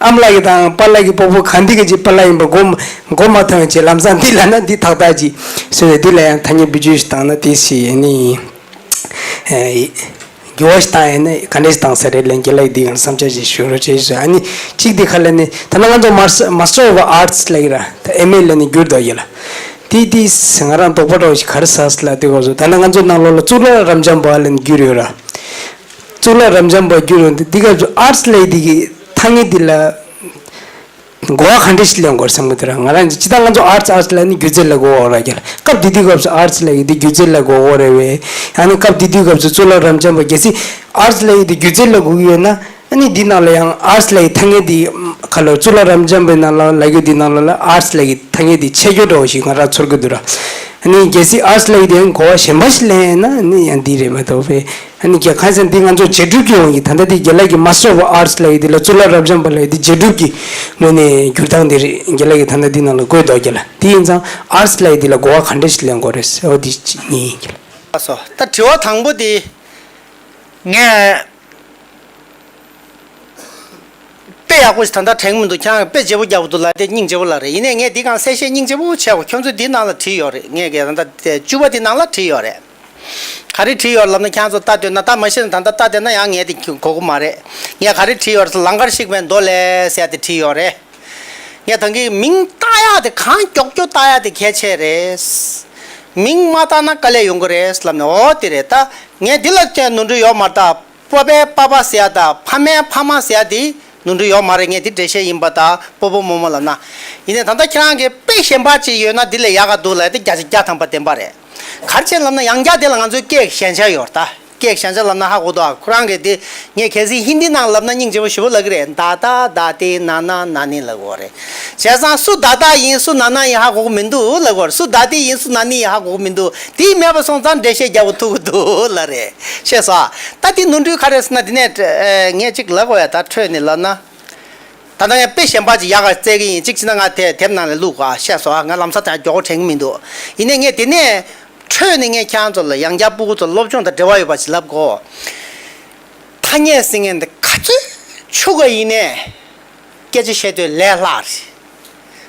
ཨ་མ་ལགས་ཀྱི་དང་པཱ་ལགས་ཀྱི་སྤོ་བོ་ག་འདི་ག་ཅིག་པཱ་ལགས་ཡིན་པ་མགོ་མ་མགོ་མ་ཐོན་བྱས། ལམ་སང་འདི་ལབ་ན་འདི་ཐག་ཐག་ཅིག་བཟོས་ཏེ་འདི་ལ་ཡང་ཐ་སྙད་བེད་སྤྱོད་ཞིག་བཏང་ན་དེ་ཞིག་ཡིན་ནི་ཡིན། འགྱུར་བ་ཞིག་བཏང་ཡས་ནས་ག་འདྲས་ཞིག་བཏང་ས་རེད་ལབ་ཀྱི་ལབ་འདི་ག་བསམ་འཆར་ཞིག་ཞུ་རོགས་བྱེད་ཞུ། ཨ་ནི་གཅིག་འདི་ག་ལབ་ནས་ད་ནང་ང་ཚོ་མཱ་སི་ཊར་མཱ་སི་ཊར་ཨོཕ་ཨར་ཊི་སི་ལབ་ཀྱི་ར། ད་ཨེམ་ཨེ་ལབ་ནས་བསྒྱུར་འདུག་ཡ་ལ། དེ་དེ་ང་རང་དོགས་པ་འདྲ་བོ་ཞིག་ག་རེ་ཟ་ཟེར་ལབ་དུས་སྐབས་སུ་ད་ནང་ང་ཚོ་ནང་ལོགས་ལ་གཙུག་ལག་རབ་འབྱམས་པ་ལབ་ནས་བསྒྱུར་ཡོད་ར། གཙུག་ལག་རབ་འབྱམས་པ་བསྒྱུར་ཡོང་དུས་འདི་སྐབས་སུ་ཨར་ཊི་སི་ལབ་ཡས་འདི་གི་ཐ་སྙད་འདི་ལ། གོ་བ་ག་འདྲ་ཞིག་ལེན་དགོས་རེད་བསམ་གི་འདུག་ར། ང་རང་ཚོ་སྤྱིར་བཏང་ང་ཚོ་ཨར་ཊི་སི་ཨར་ཊི་སི་ལབ་ནི་སྒྱུ་རྩལ་ལ་གོ་བ་ར་རྒྱལ། སྐབས་དེ་དུས་སྐབས་སུ་ཨར་ཊི་སི་ལབ་ཀྱི་འདི་སྒྱུ་རྩལ་ལ་གོ་གོ་རེད་བས། ཡང་ན་སྐབས་དེ་དུས་སྐབས་སུ་གཙུག་ལག་རབ་འབྱམས་པ་གལ་སྲིད་ཨར་ཊི་སི་ལབ་ཀྱི་འདི་སྒྱུ་རྩལ་ལ་གོ་གི་ཡོད་ན། ཨ་ནི་འདི་ནང་ལ་ཡང་ཨར་ཊི་ལབ་ཀྱི་ཐ་སྙད་འདི་ཁ་ལོ་གཙུག་ལག་རབ་འབྱམས་པའི་ནང་ལ་ལབ་ཀྱི་འདི་ནང་ལ་ལ་ཨར་ཊི་ལབ་ཀྱི་ཐ་སྙད་འདི་ཆད་སྐྱོ་འདྲ་བོ་ཞིག་ང་རང་ཚོར་གྱི་འདུག་ར། ཨ་ནི་གལ་སྲིད་ཨར་ཊི་ལབ་ཀྱི་དེ་ཡང་གོ་བ་གཞན་པ་ཞིག་ལེན་ན་ཨ་ནི་ཡང་འདི་རེད་མ་གཏོགས་པས། ཨ་ནི་རྒྱལ་ཁ་སང་འདི་ང་ཚོ་རྗེས་གྲུབ་ཀྱི་འོང་གི་ད་ལྟ་འདི་རྒན་ལགས་ཀྱི་མ་སོགས་པ་ཨར་ཊི་ལབ་ཀྱི་འདི་ལ་གཙུག་ལག་རབ་འབྱམས་པ་ལབ་ཀྱི་འདི་རྗེས་གྲུབ་ཀྱི་ངོས་ནས་བསྒྱུར་སྟངས་འདི་རེད། རྒན་ལགས་ཀྱིས་ད་ལྟ་འདི་ནང་ལ་བཀོད་འདུག་རྒན་ལགས། དེ་ཡིན་ཙང་ཨར་ཊི་ལབ་ཀྱི་འདི་ལ་གོ་བ་ག་འདྲ་ཞིག་ལེན་དགོས་རེད་ཟེར་བ་འདི་གཅིག་གཉིས་ཡིན་རྒན་ལགས། ལགས་སོ། ད་དྲི་བ་དང་པོ་འདི་ངས་དཔེ་ཡག་པོ་ཞིག་ད་ལྟ་དྲན་གྱི་མི་འདུག་ཁྱེད་རང་གིས་དཔེ་བརྗེ་པོ་རྒྱག་པ་འདུག་ལབ་དེ་སྙིང་རྗེ་པོ་ལ་རེད། ཡིན་ནའི་ངས་འདི་གང་གསལ་བཤད་སྙིང་རྗེ་པོ་བྱས་གོ། ཁྱོད་ཚོས་འདི་ནང་ལ་བྲིས་ཡོད་རེད། ངས་གི་ད་ལྟ་དེ་བཅུ་པ་འདི་ནང་ལ་བྲིས་ཡོད་རེད། ག་རེ་བྲིས་ཡོད་ལབ་ན་ཁྱེད་ཚོ་ལྟ་འདོད་ན། ད་མ་ཤེས་ན་ད་ལྟ་ལྟ་བསྡད་ན་ཡང་ངས་དེ་གོ་གི་མ་རེད། ངས་ག་རེ་བྲིས་ཡོད་ཟེར་ན་ལང་ཀར་གཤེགས་པའི་མདོ་ལས་ཟེར་ཡ་དེ་བྲིས་ཡོད་རེད། ངས་ད་གིན་མིང་བཏགས་ཡ་དེ་གང་མགྱོགས་མགྱོགས་བཏགས་ཡ་དེ་གལ་ཆེ་རེད། མིང་མ་བཏགས་ན་དཀའ་ལས་ཡོང་གི་རེད་ལབ་ནས། འོ་དེ་རེད། ད་ངས་འདི་ལ་ཀྱང་ནོར་འཁྲུལ་ཡོད་མ་རེད་ད། སྤོ་བོའི་པ་ཕ་ཟེར་ཡ་དང་ཕ་མའི་ཕ་མ་ཟེར་ཡ་དེ་ནོར་འཁྲུལ་ཡོད་མ་རེད། ངས་དེ་འགྲེལ་བཤད་ཡིན་པ་དང་སྤོ་བོ་རྨོ་མོ་ལབ་ན། ཡིན་ནའི་ད་ལྟ་ཁྱེད་རང་གིས་དཔེ་གཞན་པ་ཅིག་ཡོད་ན་འདི་ལས་ཡག་ག་འདུག་ལབ་དེ་བརྒྱ་ཆ་བརྒྱ་ཐམ་པ་བདེན་པ་རེད། ག་རེ་བྱས་ལབ་ན་ཡང་བསྐྱར་དེ་ལ་ང་ཚོའི་སྐད་ཞན་ཆ་ཡོད་རེད་ད། སྐད་ཞན་ཆ་ལབ་ན་ཧ་གོ་འདུག་ཨ། ཁོ་རང་གིས་དེ་ངས་གལ་སྲིད་ཧིན་དི་ནང་ལབ་ན་སྙིང་རྗེ་པོ་ཞེ་པོ་ལབ་ཀྱི་རེད། ད་ད་ད་དེ་ན་ན་ན་ནི་ལབ་དགོས་རེད། བྱས་ཙང་སུ་ད་ད་ཡིན་སུ་ན་ན་ཡིན་ཧ་གོ་གི་མི་འདུག་ལབ་དགོས་རེད། སུ་ད་དེ་ཡིན་སུ་ན་ནི་ཡིན་ཧ་གོ་གི་མི་འདུག་དེ་མེད་པ་སོང་ཙང་འགྲེལ་བཤད་རྒྱག་པ་ཐུབ་ཀྱི་འདུག་ལབ་རེད། ཤེས་སོང་ཨ། ད་དེ་ནོར་འཁྲུལ་ག་རེ་ཟེར་ན་དེ་ནས་ཨེ་ངས་གཅིག་ལབ་དགོས་ཡ། ད་འཕྲོས་ནས་ལབ་ན། ད་ལྟ་ངས་དཔེ་གཞན་པ་ཅིག་ཡག་ག་བཙལ་གི་ཡིན། གཅིག་བྱས་ན་ང་དེ་དེབ་ནང་ལ་བླུག་ག་ཤེས་སོང་ཨ། ང་ལམ་སང་ད་མགྱོགས་པོ་དྲན་གི་མི་འདུག་ཡིན་ནའི་ངས་དེ་ནས་འཕྲོས་ནས་ངས་ཁྱེད་རང་ཚོ་ལ་ཡང་བསྐྱར་ཕྲུ་གུ་ཚོ་སློབ་སྦྱོང་དང་འབྲེལ་བ་ཡོད་པ་ཞིག་ལབ་དགོས། ཐ་སྙད་ཟེར་མཁན་འདི་ག་ཚོད་ཕྱུག་ག་ཡིན་ནའི་སྐད་ཆ་བཤད་དུས་ལས་སླ་རེད།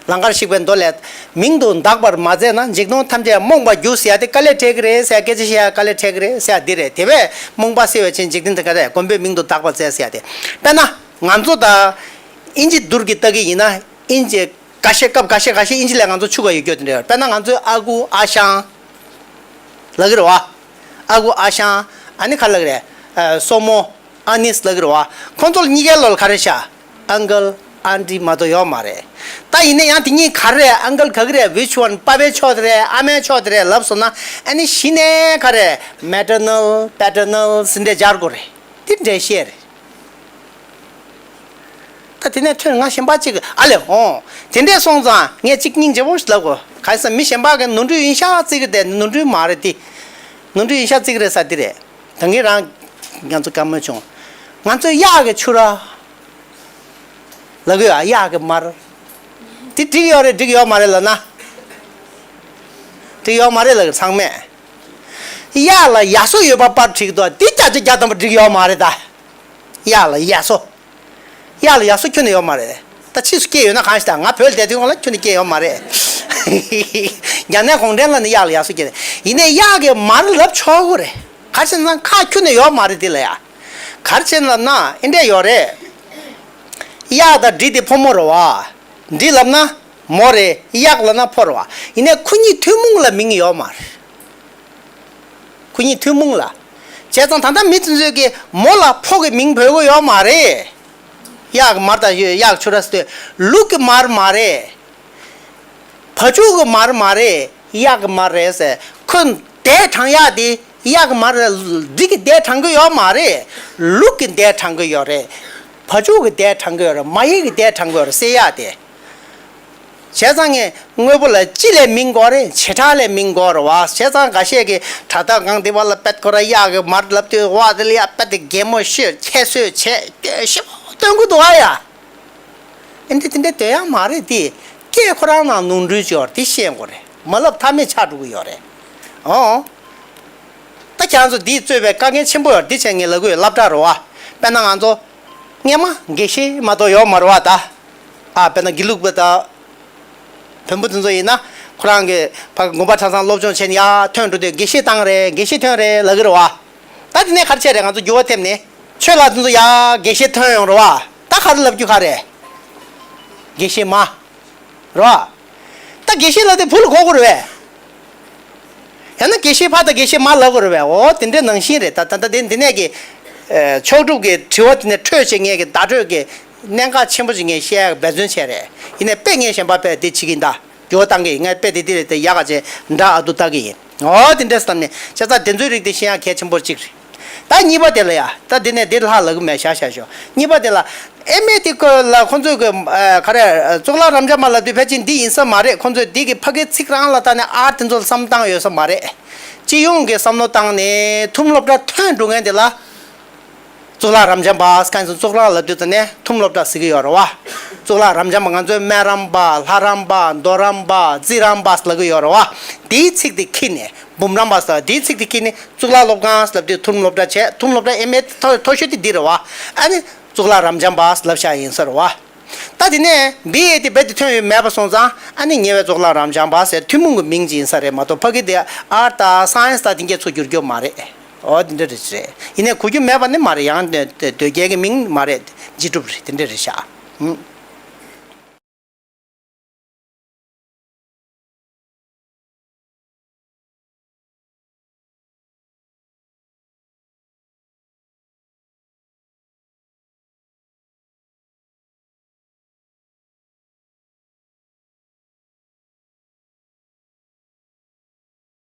ལང་ཀར་གཤེགས་པའི་མདོ་ལས། མིང་དུ་གདགས་པར་མ་མཛད་ན། འཇིག་རྟེན་ཐམས་ཅད་རྨོངས་པར་འགྱུར་ཟེར་ཡ་དེ་དཀའ་ལས་འཕྲད་ཀྱི་རེད་ཟེར་ཡ། སྐད་ཆ་བཤད་ཡ་དཀའ་ལས་འཕྲད་ཀྱི་རེད་ཟེར་ཡ་འདི་རེད། དེ་བས་རྨོངས་པ་སེལ་བའི་ཆེད་འཇིག་རྟེན་དེ་ག་རེ་མགོན་པོས་མིང་དུ་གདགས་པར་མཛད་ཟེར་ཡ་དེ། དཔེར་ན་ང་ཚོ་ད་ཨིན་ཇི་བསྡུར་གྱི་ལྟ་གི་ཡིན་ན་ཨིན་ཇི་འགའ་ཤས་སྐབས་འགའ་ཤས་འགའ་ཤས་ཨིན་ཇི་ལས་ང་ཚོ་ཕྱུག་ག་ཡོད་རྒྱུ་དེ་འདྲ་ཡོད། དཔེར་ན་ང་ཚོའི་ཨ་ཁུ་ཨ་ཞང་ལབ་ཀྱི་རེད་བ། ཨ་ཁུ་ཨ་ཞང་། ཨ་ནི་ག་ལབ་ཀྱི་རེད། ཨ་སྲུ་མོ། ཨ་ནིས་ལབ་ཀྱི་རེད་བ། ཁོང་ཚོ་ལ་གཉིས་ཀའི་ལོ་ལ་ག་རེ་ཤག་ཨང་ཀལ། ཨན་ཊི་མ་གཏོགས་ཡོད་མ་རེད། ད་ཡིན་ན་ཡང་དེ་གཉིས་ག་རེ་རེད། ཨང་ཀལ་ག་གི་རེད། ཝིཆ་ཝན། པ་ཕའི་ཕྱོགས་དེ་རེད། ཨ་མའི་ཕྱོགས་དེ་རེད་ལབ་སོང་ན་ཨ་ནི་གཞི་ནས་ག་རེ་མེ་ཊར་ནལ། པེ་ཊར་ནལ་ཟེར་འདྲ་སྦྱར་དགོས་རེད། དེ་འགྲེལ་བཤད་རེད། ད་དེ་ནས་ཐོན་ང་གཞན་པ་གཅིག་གིས་ཨ་ལས་འོང་། དེ་འདྲས་སོང་ཙང་ངས་གཅིག་སྙིང་རྗེ་པོ་ཞིག་ལབ་དགོས། ག་རེ་ཟེར་མི་གཞན་པ་གིས་ནོར་འཁྲུལ་ཡིན་ཤག་བརྩི་གི་བསྡད་ནོར་འཁྲུལ་མ་རེད་དེ། ནོར་འཁྲུལ་ཡིན་ཤག་བརྩི་གི་རེད་ཟེར་དེ་རེད། ད་ངས་རང་ང་ཚོ་བཀའ་མོལ་བྱུང་། ང་ཚོས་གཡག་གི་ཕྱུ་ར་ལབ་གི་ཡོད་ཨ། གཡག་གི་མར། དེ་འགྲིག་ཡོད་རེད་འགྲིག་ཡོད་མ་རེད་ལབ་ན། འགྲིག་ཡོད་མ་རེད་ལབ་གི་ཚང་མས། གཡག་ལ་ཡ་སོ་ཡོད་པ་པར་བྲིས་འདུག་དེ་བརྒྱ་ཆ་བརྒྱ་ཐམ་པ་འགྲིག་ཡོད་མ་རེད་ད། གཡག་ལ་ཡ་སོ། གཡག་ལ་ཡ་སོ་ཁྱོན་ནས་ཡོད་མ་རེད། ད་ཕྱིས་སུ་སྐྱེས་ཡོད་ན་གང་ཞིག་ད་ང་བོད་ལ་བསྡད་དུས་སྒང་ལ་ཁྱོན་ནས་སྐྱེས་ཡོད་མ་རེད། རྒྱ་ནག་གུང་ཁྲན་ལ་ནི་གཡག་ལ་ཡ་སོ་སྐྱེས་རེད། ཡིན་ནའི་གཡག་གི་མར་ལབ་ཆོག་གི་རེད། ག་རེ་བྱས་ན་ཁ་ཁྱོན་ནས་ཡོད་མ་རེད་དེ་ལ་ཡ། ག་རེ་བྱས་ན་ལབ་ན་ཨེ་འདྲས་ཡོད་རེད། གཡག་དང་འབྲི་དེ་ཕོ་མོ་རེད་བ། འབྲི་ལབ་ན་མོ་རེད། གཡག་ལབ་ན་ཕོ་རེད་བ། ཡིན་ནའི་ཁོ་གཉིས་ཐུན་མོང་ལ་མིང་ཡོད་མ་རེད། ཁོ་གཉིས་ཐུན་མོང་ལ། བྱས་ཙང་ད་ལྟ་མི་ཚོ་ཚོས་ཀྱིས་མོ་ལ་ཕོ་གི་མིང་འབོད་གི་ཡོད་མ་རེད། གཡག་གི་མར་དང་གཡག་ཕྱུ་ར་ཟེར་དུས་ལུག་གི་མར་མ་རེད། བ་ཕྱུགས་ཀྱི་མར་མ་རེད། གཡག་གི་མར་རེད་ཟེར། ཁོས་འདས་དྲངས་ཡག་དེ་གཡག་གི་མར་རེད། འབྲི་གི་འདས་དྲངས་གི་ཡོད་མ་རེད། ལུག་གི་འདས་དྲངས་གི་ཡོད་རེད། བ་ཕྱུགས་ཀྱི་འདས་དྲངས་གི་ཡོད་རེད། མ་ཡིག་གི་འདས་དྲངས་གི་ཡོད་རེད་ཟེར་ཡག་དེ། བྱས་ཙང་ངས་དངོས་པོ་ལ་སྤྱི་ལས་མིང་དགོས་རེད། བྱེ་བྲག་ལས་མིང་དགོས་རེད་བ། བྱས་ཙང་འགའ་ཤས་ཀྱིས་དྲ་ཐག་སྒང་དེ་བ་ལ་པད་ཁོ་ར་གཡག་གི་མར་ལབ་དུས་བ་དེ་ལ་ཡ་པད་དེ་གད་མོ་ཤོད་ཁྱད་གསོད་བྱས་སྐྱོན་ཞེ་པོ་སྟོན་གི་འདུག་ཨ་ཡ། ཨེ་འདྲ་དེ་འདྲ་སྟོན་ཡག་མ་རེད་དེ། སྐད་ཁོ་རང་ནང་ནོར་འཁྲུལ་ཅིག་ཡོད་རེད་དེ་ཤེས་དགོས་རེད། མ་ལབ་ཐབས་མེད་ཆགས་འགྲོ་གི་ཡོད་རེད། ཨོ། ད་ཁྱེད་རང་ཚོ་འདིས་གཙོས་པའི་དཀའ་ངལ་ཆེན་པོ་ཡོད་རེད། འདི་བྱས་ངས་ལབ་གི་ཡོད། སློབ་གྲྭ་རེད་བ། དཔེར་ན་ང་ཚོ་སྔས་མ་དགེ་བཤེས་མ་གཏོགས་ཡོད་མ་རེད་བ་ད། ཨ་དཔེར་ན་དགེ་ལུགས་པ་དང་བོན་པོ་དེ་ཚོ་ཡིན་ན་ཁོ་རང་གི་ཕ་དགོན་པ་གྲྭ་ཚང་སློབ་སྦྱོང་བྱས་ནས་ཡར་ཐོན་འགྲོ་དུས་དགེ་བཤེས་བཏང་རེད། དགེ་བཤེས་ཐོན་རེད་ལབ་གི་རེད་བ། ད་དེ་ནས་ག་རེ་བྱས་རེད། ང་ཚོ་འགྱུར་བ་ཐེབས་ནས་ཆོས་ལ་དེ་ཚོ་ཡར་དགེ་བཤེས་ཐོན་ཡོང་རེད་བ། ད་ག་རེ་ལབ་རྒྱུ་ག་རེད། དགེ་བཤེས་མ། རེད་བ། ད་དགེ་བཤེས་ལབ་དེ་བུ་ལ་གོ་དགོས་རེད་བས། ཡང་ན་དགེ་བཤེས་ཕ་དང་དགེ་བཤེས་མ་ལབ་དགོས་རེད་བས། འོ་དེ་འདྲའི་ནང་བཞིན་རེད། ད་ད་ད་དེ་འདི་ནས་ཀྱི་ཨེ་མཆོག་གྲུབ་ཀྱི་དྲི་བ་དེ་ནས་འཕྲོས་བྱས་ངས་ཀྱི་བརྡ་སྤྲོད་ཀྱི་གནད་འགག་ཆེན་པོ་ཞིག་ངས་བཤད་ཡག་འབད་བརྩོན་བྱས་རེད། ཡིན་ནའི་དཔེ་ངས་གཞན་པ་དཔེ་འདི་བྱེད་ཀྱི་ཡིན་ད། འགྱུར་བ་བཏང་གི་ཡིན། ངས་དཔེ་དེ་འདི་རེད་དེ་ཡག་ག་བྱས་འདྲ་ཨ་དུ་ལྟ་གི་ཡིན། འོ་དེ་འདྲས་བསམ་ནས་བྱས་ཙང་དེ་ཚོའི་རིགས་དེ་ཤེས་ཡག་གལ་ཆེན་པོ་གཅིག་རེད། ད་གཉིས་པ་དེ་ལ་ཡ། ད་དེ་ནས་དེ་ལྷག་ལབ་ཀྱི་མེད། བཞག་བཞག་ཞོག་གཉིས་པ་དེ་ལ། ཨེ་མེ་དེ་ཀོ་ལ་ཁོང་ཚོས་གི་ཨ་ག་རེ། གཙུག་ལག་རབ་འབྱམས་པ་ལབ་དུས་ཕལ་ཆེར་འདི་ཡིན་ས་མ་རེད། ཁོང་ཚོས་འདི་གི་ཕ་གིའི་ཚིག་རང་ལ་ལྟ་ནས་ཨ་དེ་ཚོ་ལ་བསམ་བཏང་ཡོད་ས་མ་རེད། སྤྱི་ཡོངས་ཀྱི་བསམ་བློ་བཏང་ནས་ཐུམ་སློབ་གྲྭ་ཐོན་འགྲོ་མཁན་དེ་ལ། གཙུག་ལག་རབ་འབྱམས་པ་སྐད་ཚོ་གཙུག་ལག་ལབ་དུས་ཙ་ནས་ཐུམ་སློབ་གྲྭ་ཟེར་གྱི་ཡོད་རེད་བ། གཙུག་ལག་རབ་འབྱམས་པ་ང་ཚོས་སྨན་རམས་པ། ལྷ་རམས་པ། རྡོ་རམས་པ། རྩིས་རམས་པ་ལབ་ཀྱི་ཡོད་རེད་བ། དེའི་ཚིག་དེ་ཁྱེར་ནས་འབུམ་རམས་པ་ཟེར། དེའི་ཚིག་དེ་ཁྱེར་ནས་གཙུག་ལག་སློབ་ཁང་ལབ་དུས་ཐུམ་སློབ་གྲྭ་བྱས། ཐུམ་སློབ་གྲྭ་ཨེ་མེ་མཐོ་མཐོ་ཤོས་དེ་འདི་རེད་བ། ཨ་ནི་གཙུག་ལག་རབ་འབྱམས་པ་ལབ་བཞག་ཡིན་ས་རེད་བ། ད་དེ་ནས་བི་ཨེ་དེ་རྦད་དེ་ཐོན་ཡོད་མེད་པ་སོང་ཙང་། ཨ་ནི་ཉེ་བའི་གཙུག་ལག་རབ་འབྱམས་པ་ཟེར་ཐུན་མོང་གི་མིང་ཅིག་ཡིན་ས་རེད་མ་གཏོགས། ཕ་གི་དེ་ཨར་ཊི་དང་སའེན་སི་དང་དེ་འགའི་ཚོ་བསྒྱུར་རྒྱུ་མ་རེད། འོ་དེ་འདྲ་རེད་རེད། ཡིན་ནའི་གོ་རྒྱུ་མེད་པ་ནི་མ་རེད། ཡང་དེ་དེ་དོལ་རྒྱལ་གྱི་མིང་མ་རེད། རྗེས་གྲུབ་རེད། དེ་འདྲ་རེད་ཤག་ཨུམ།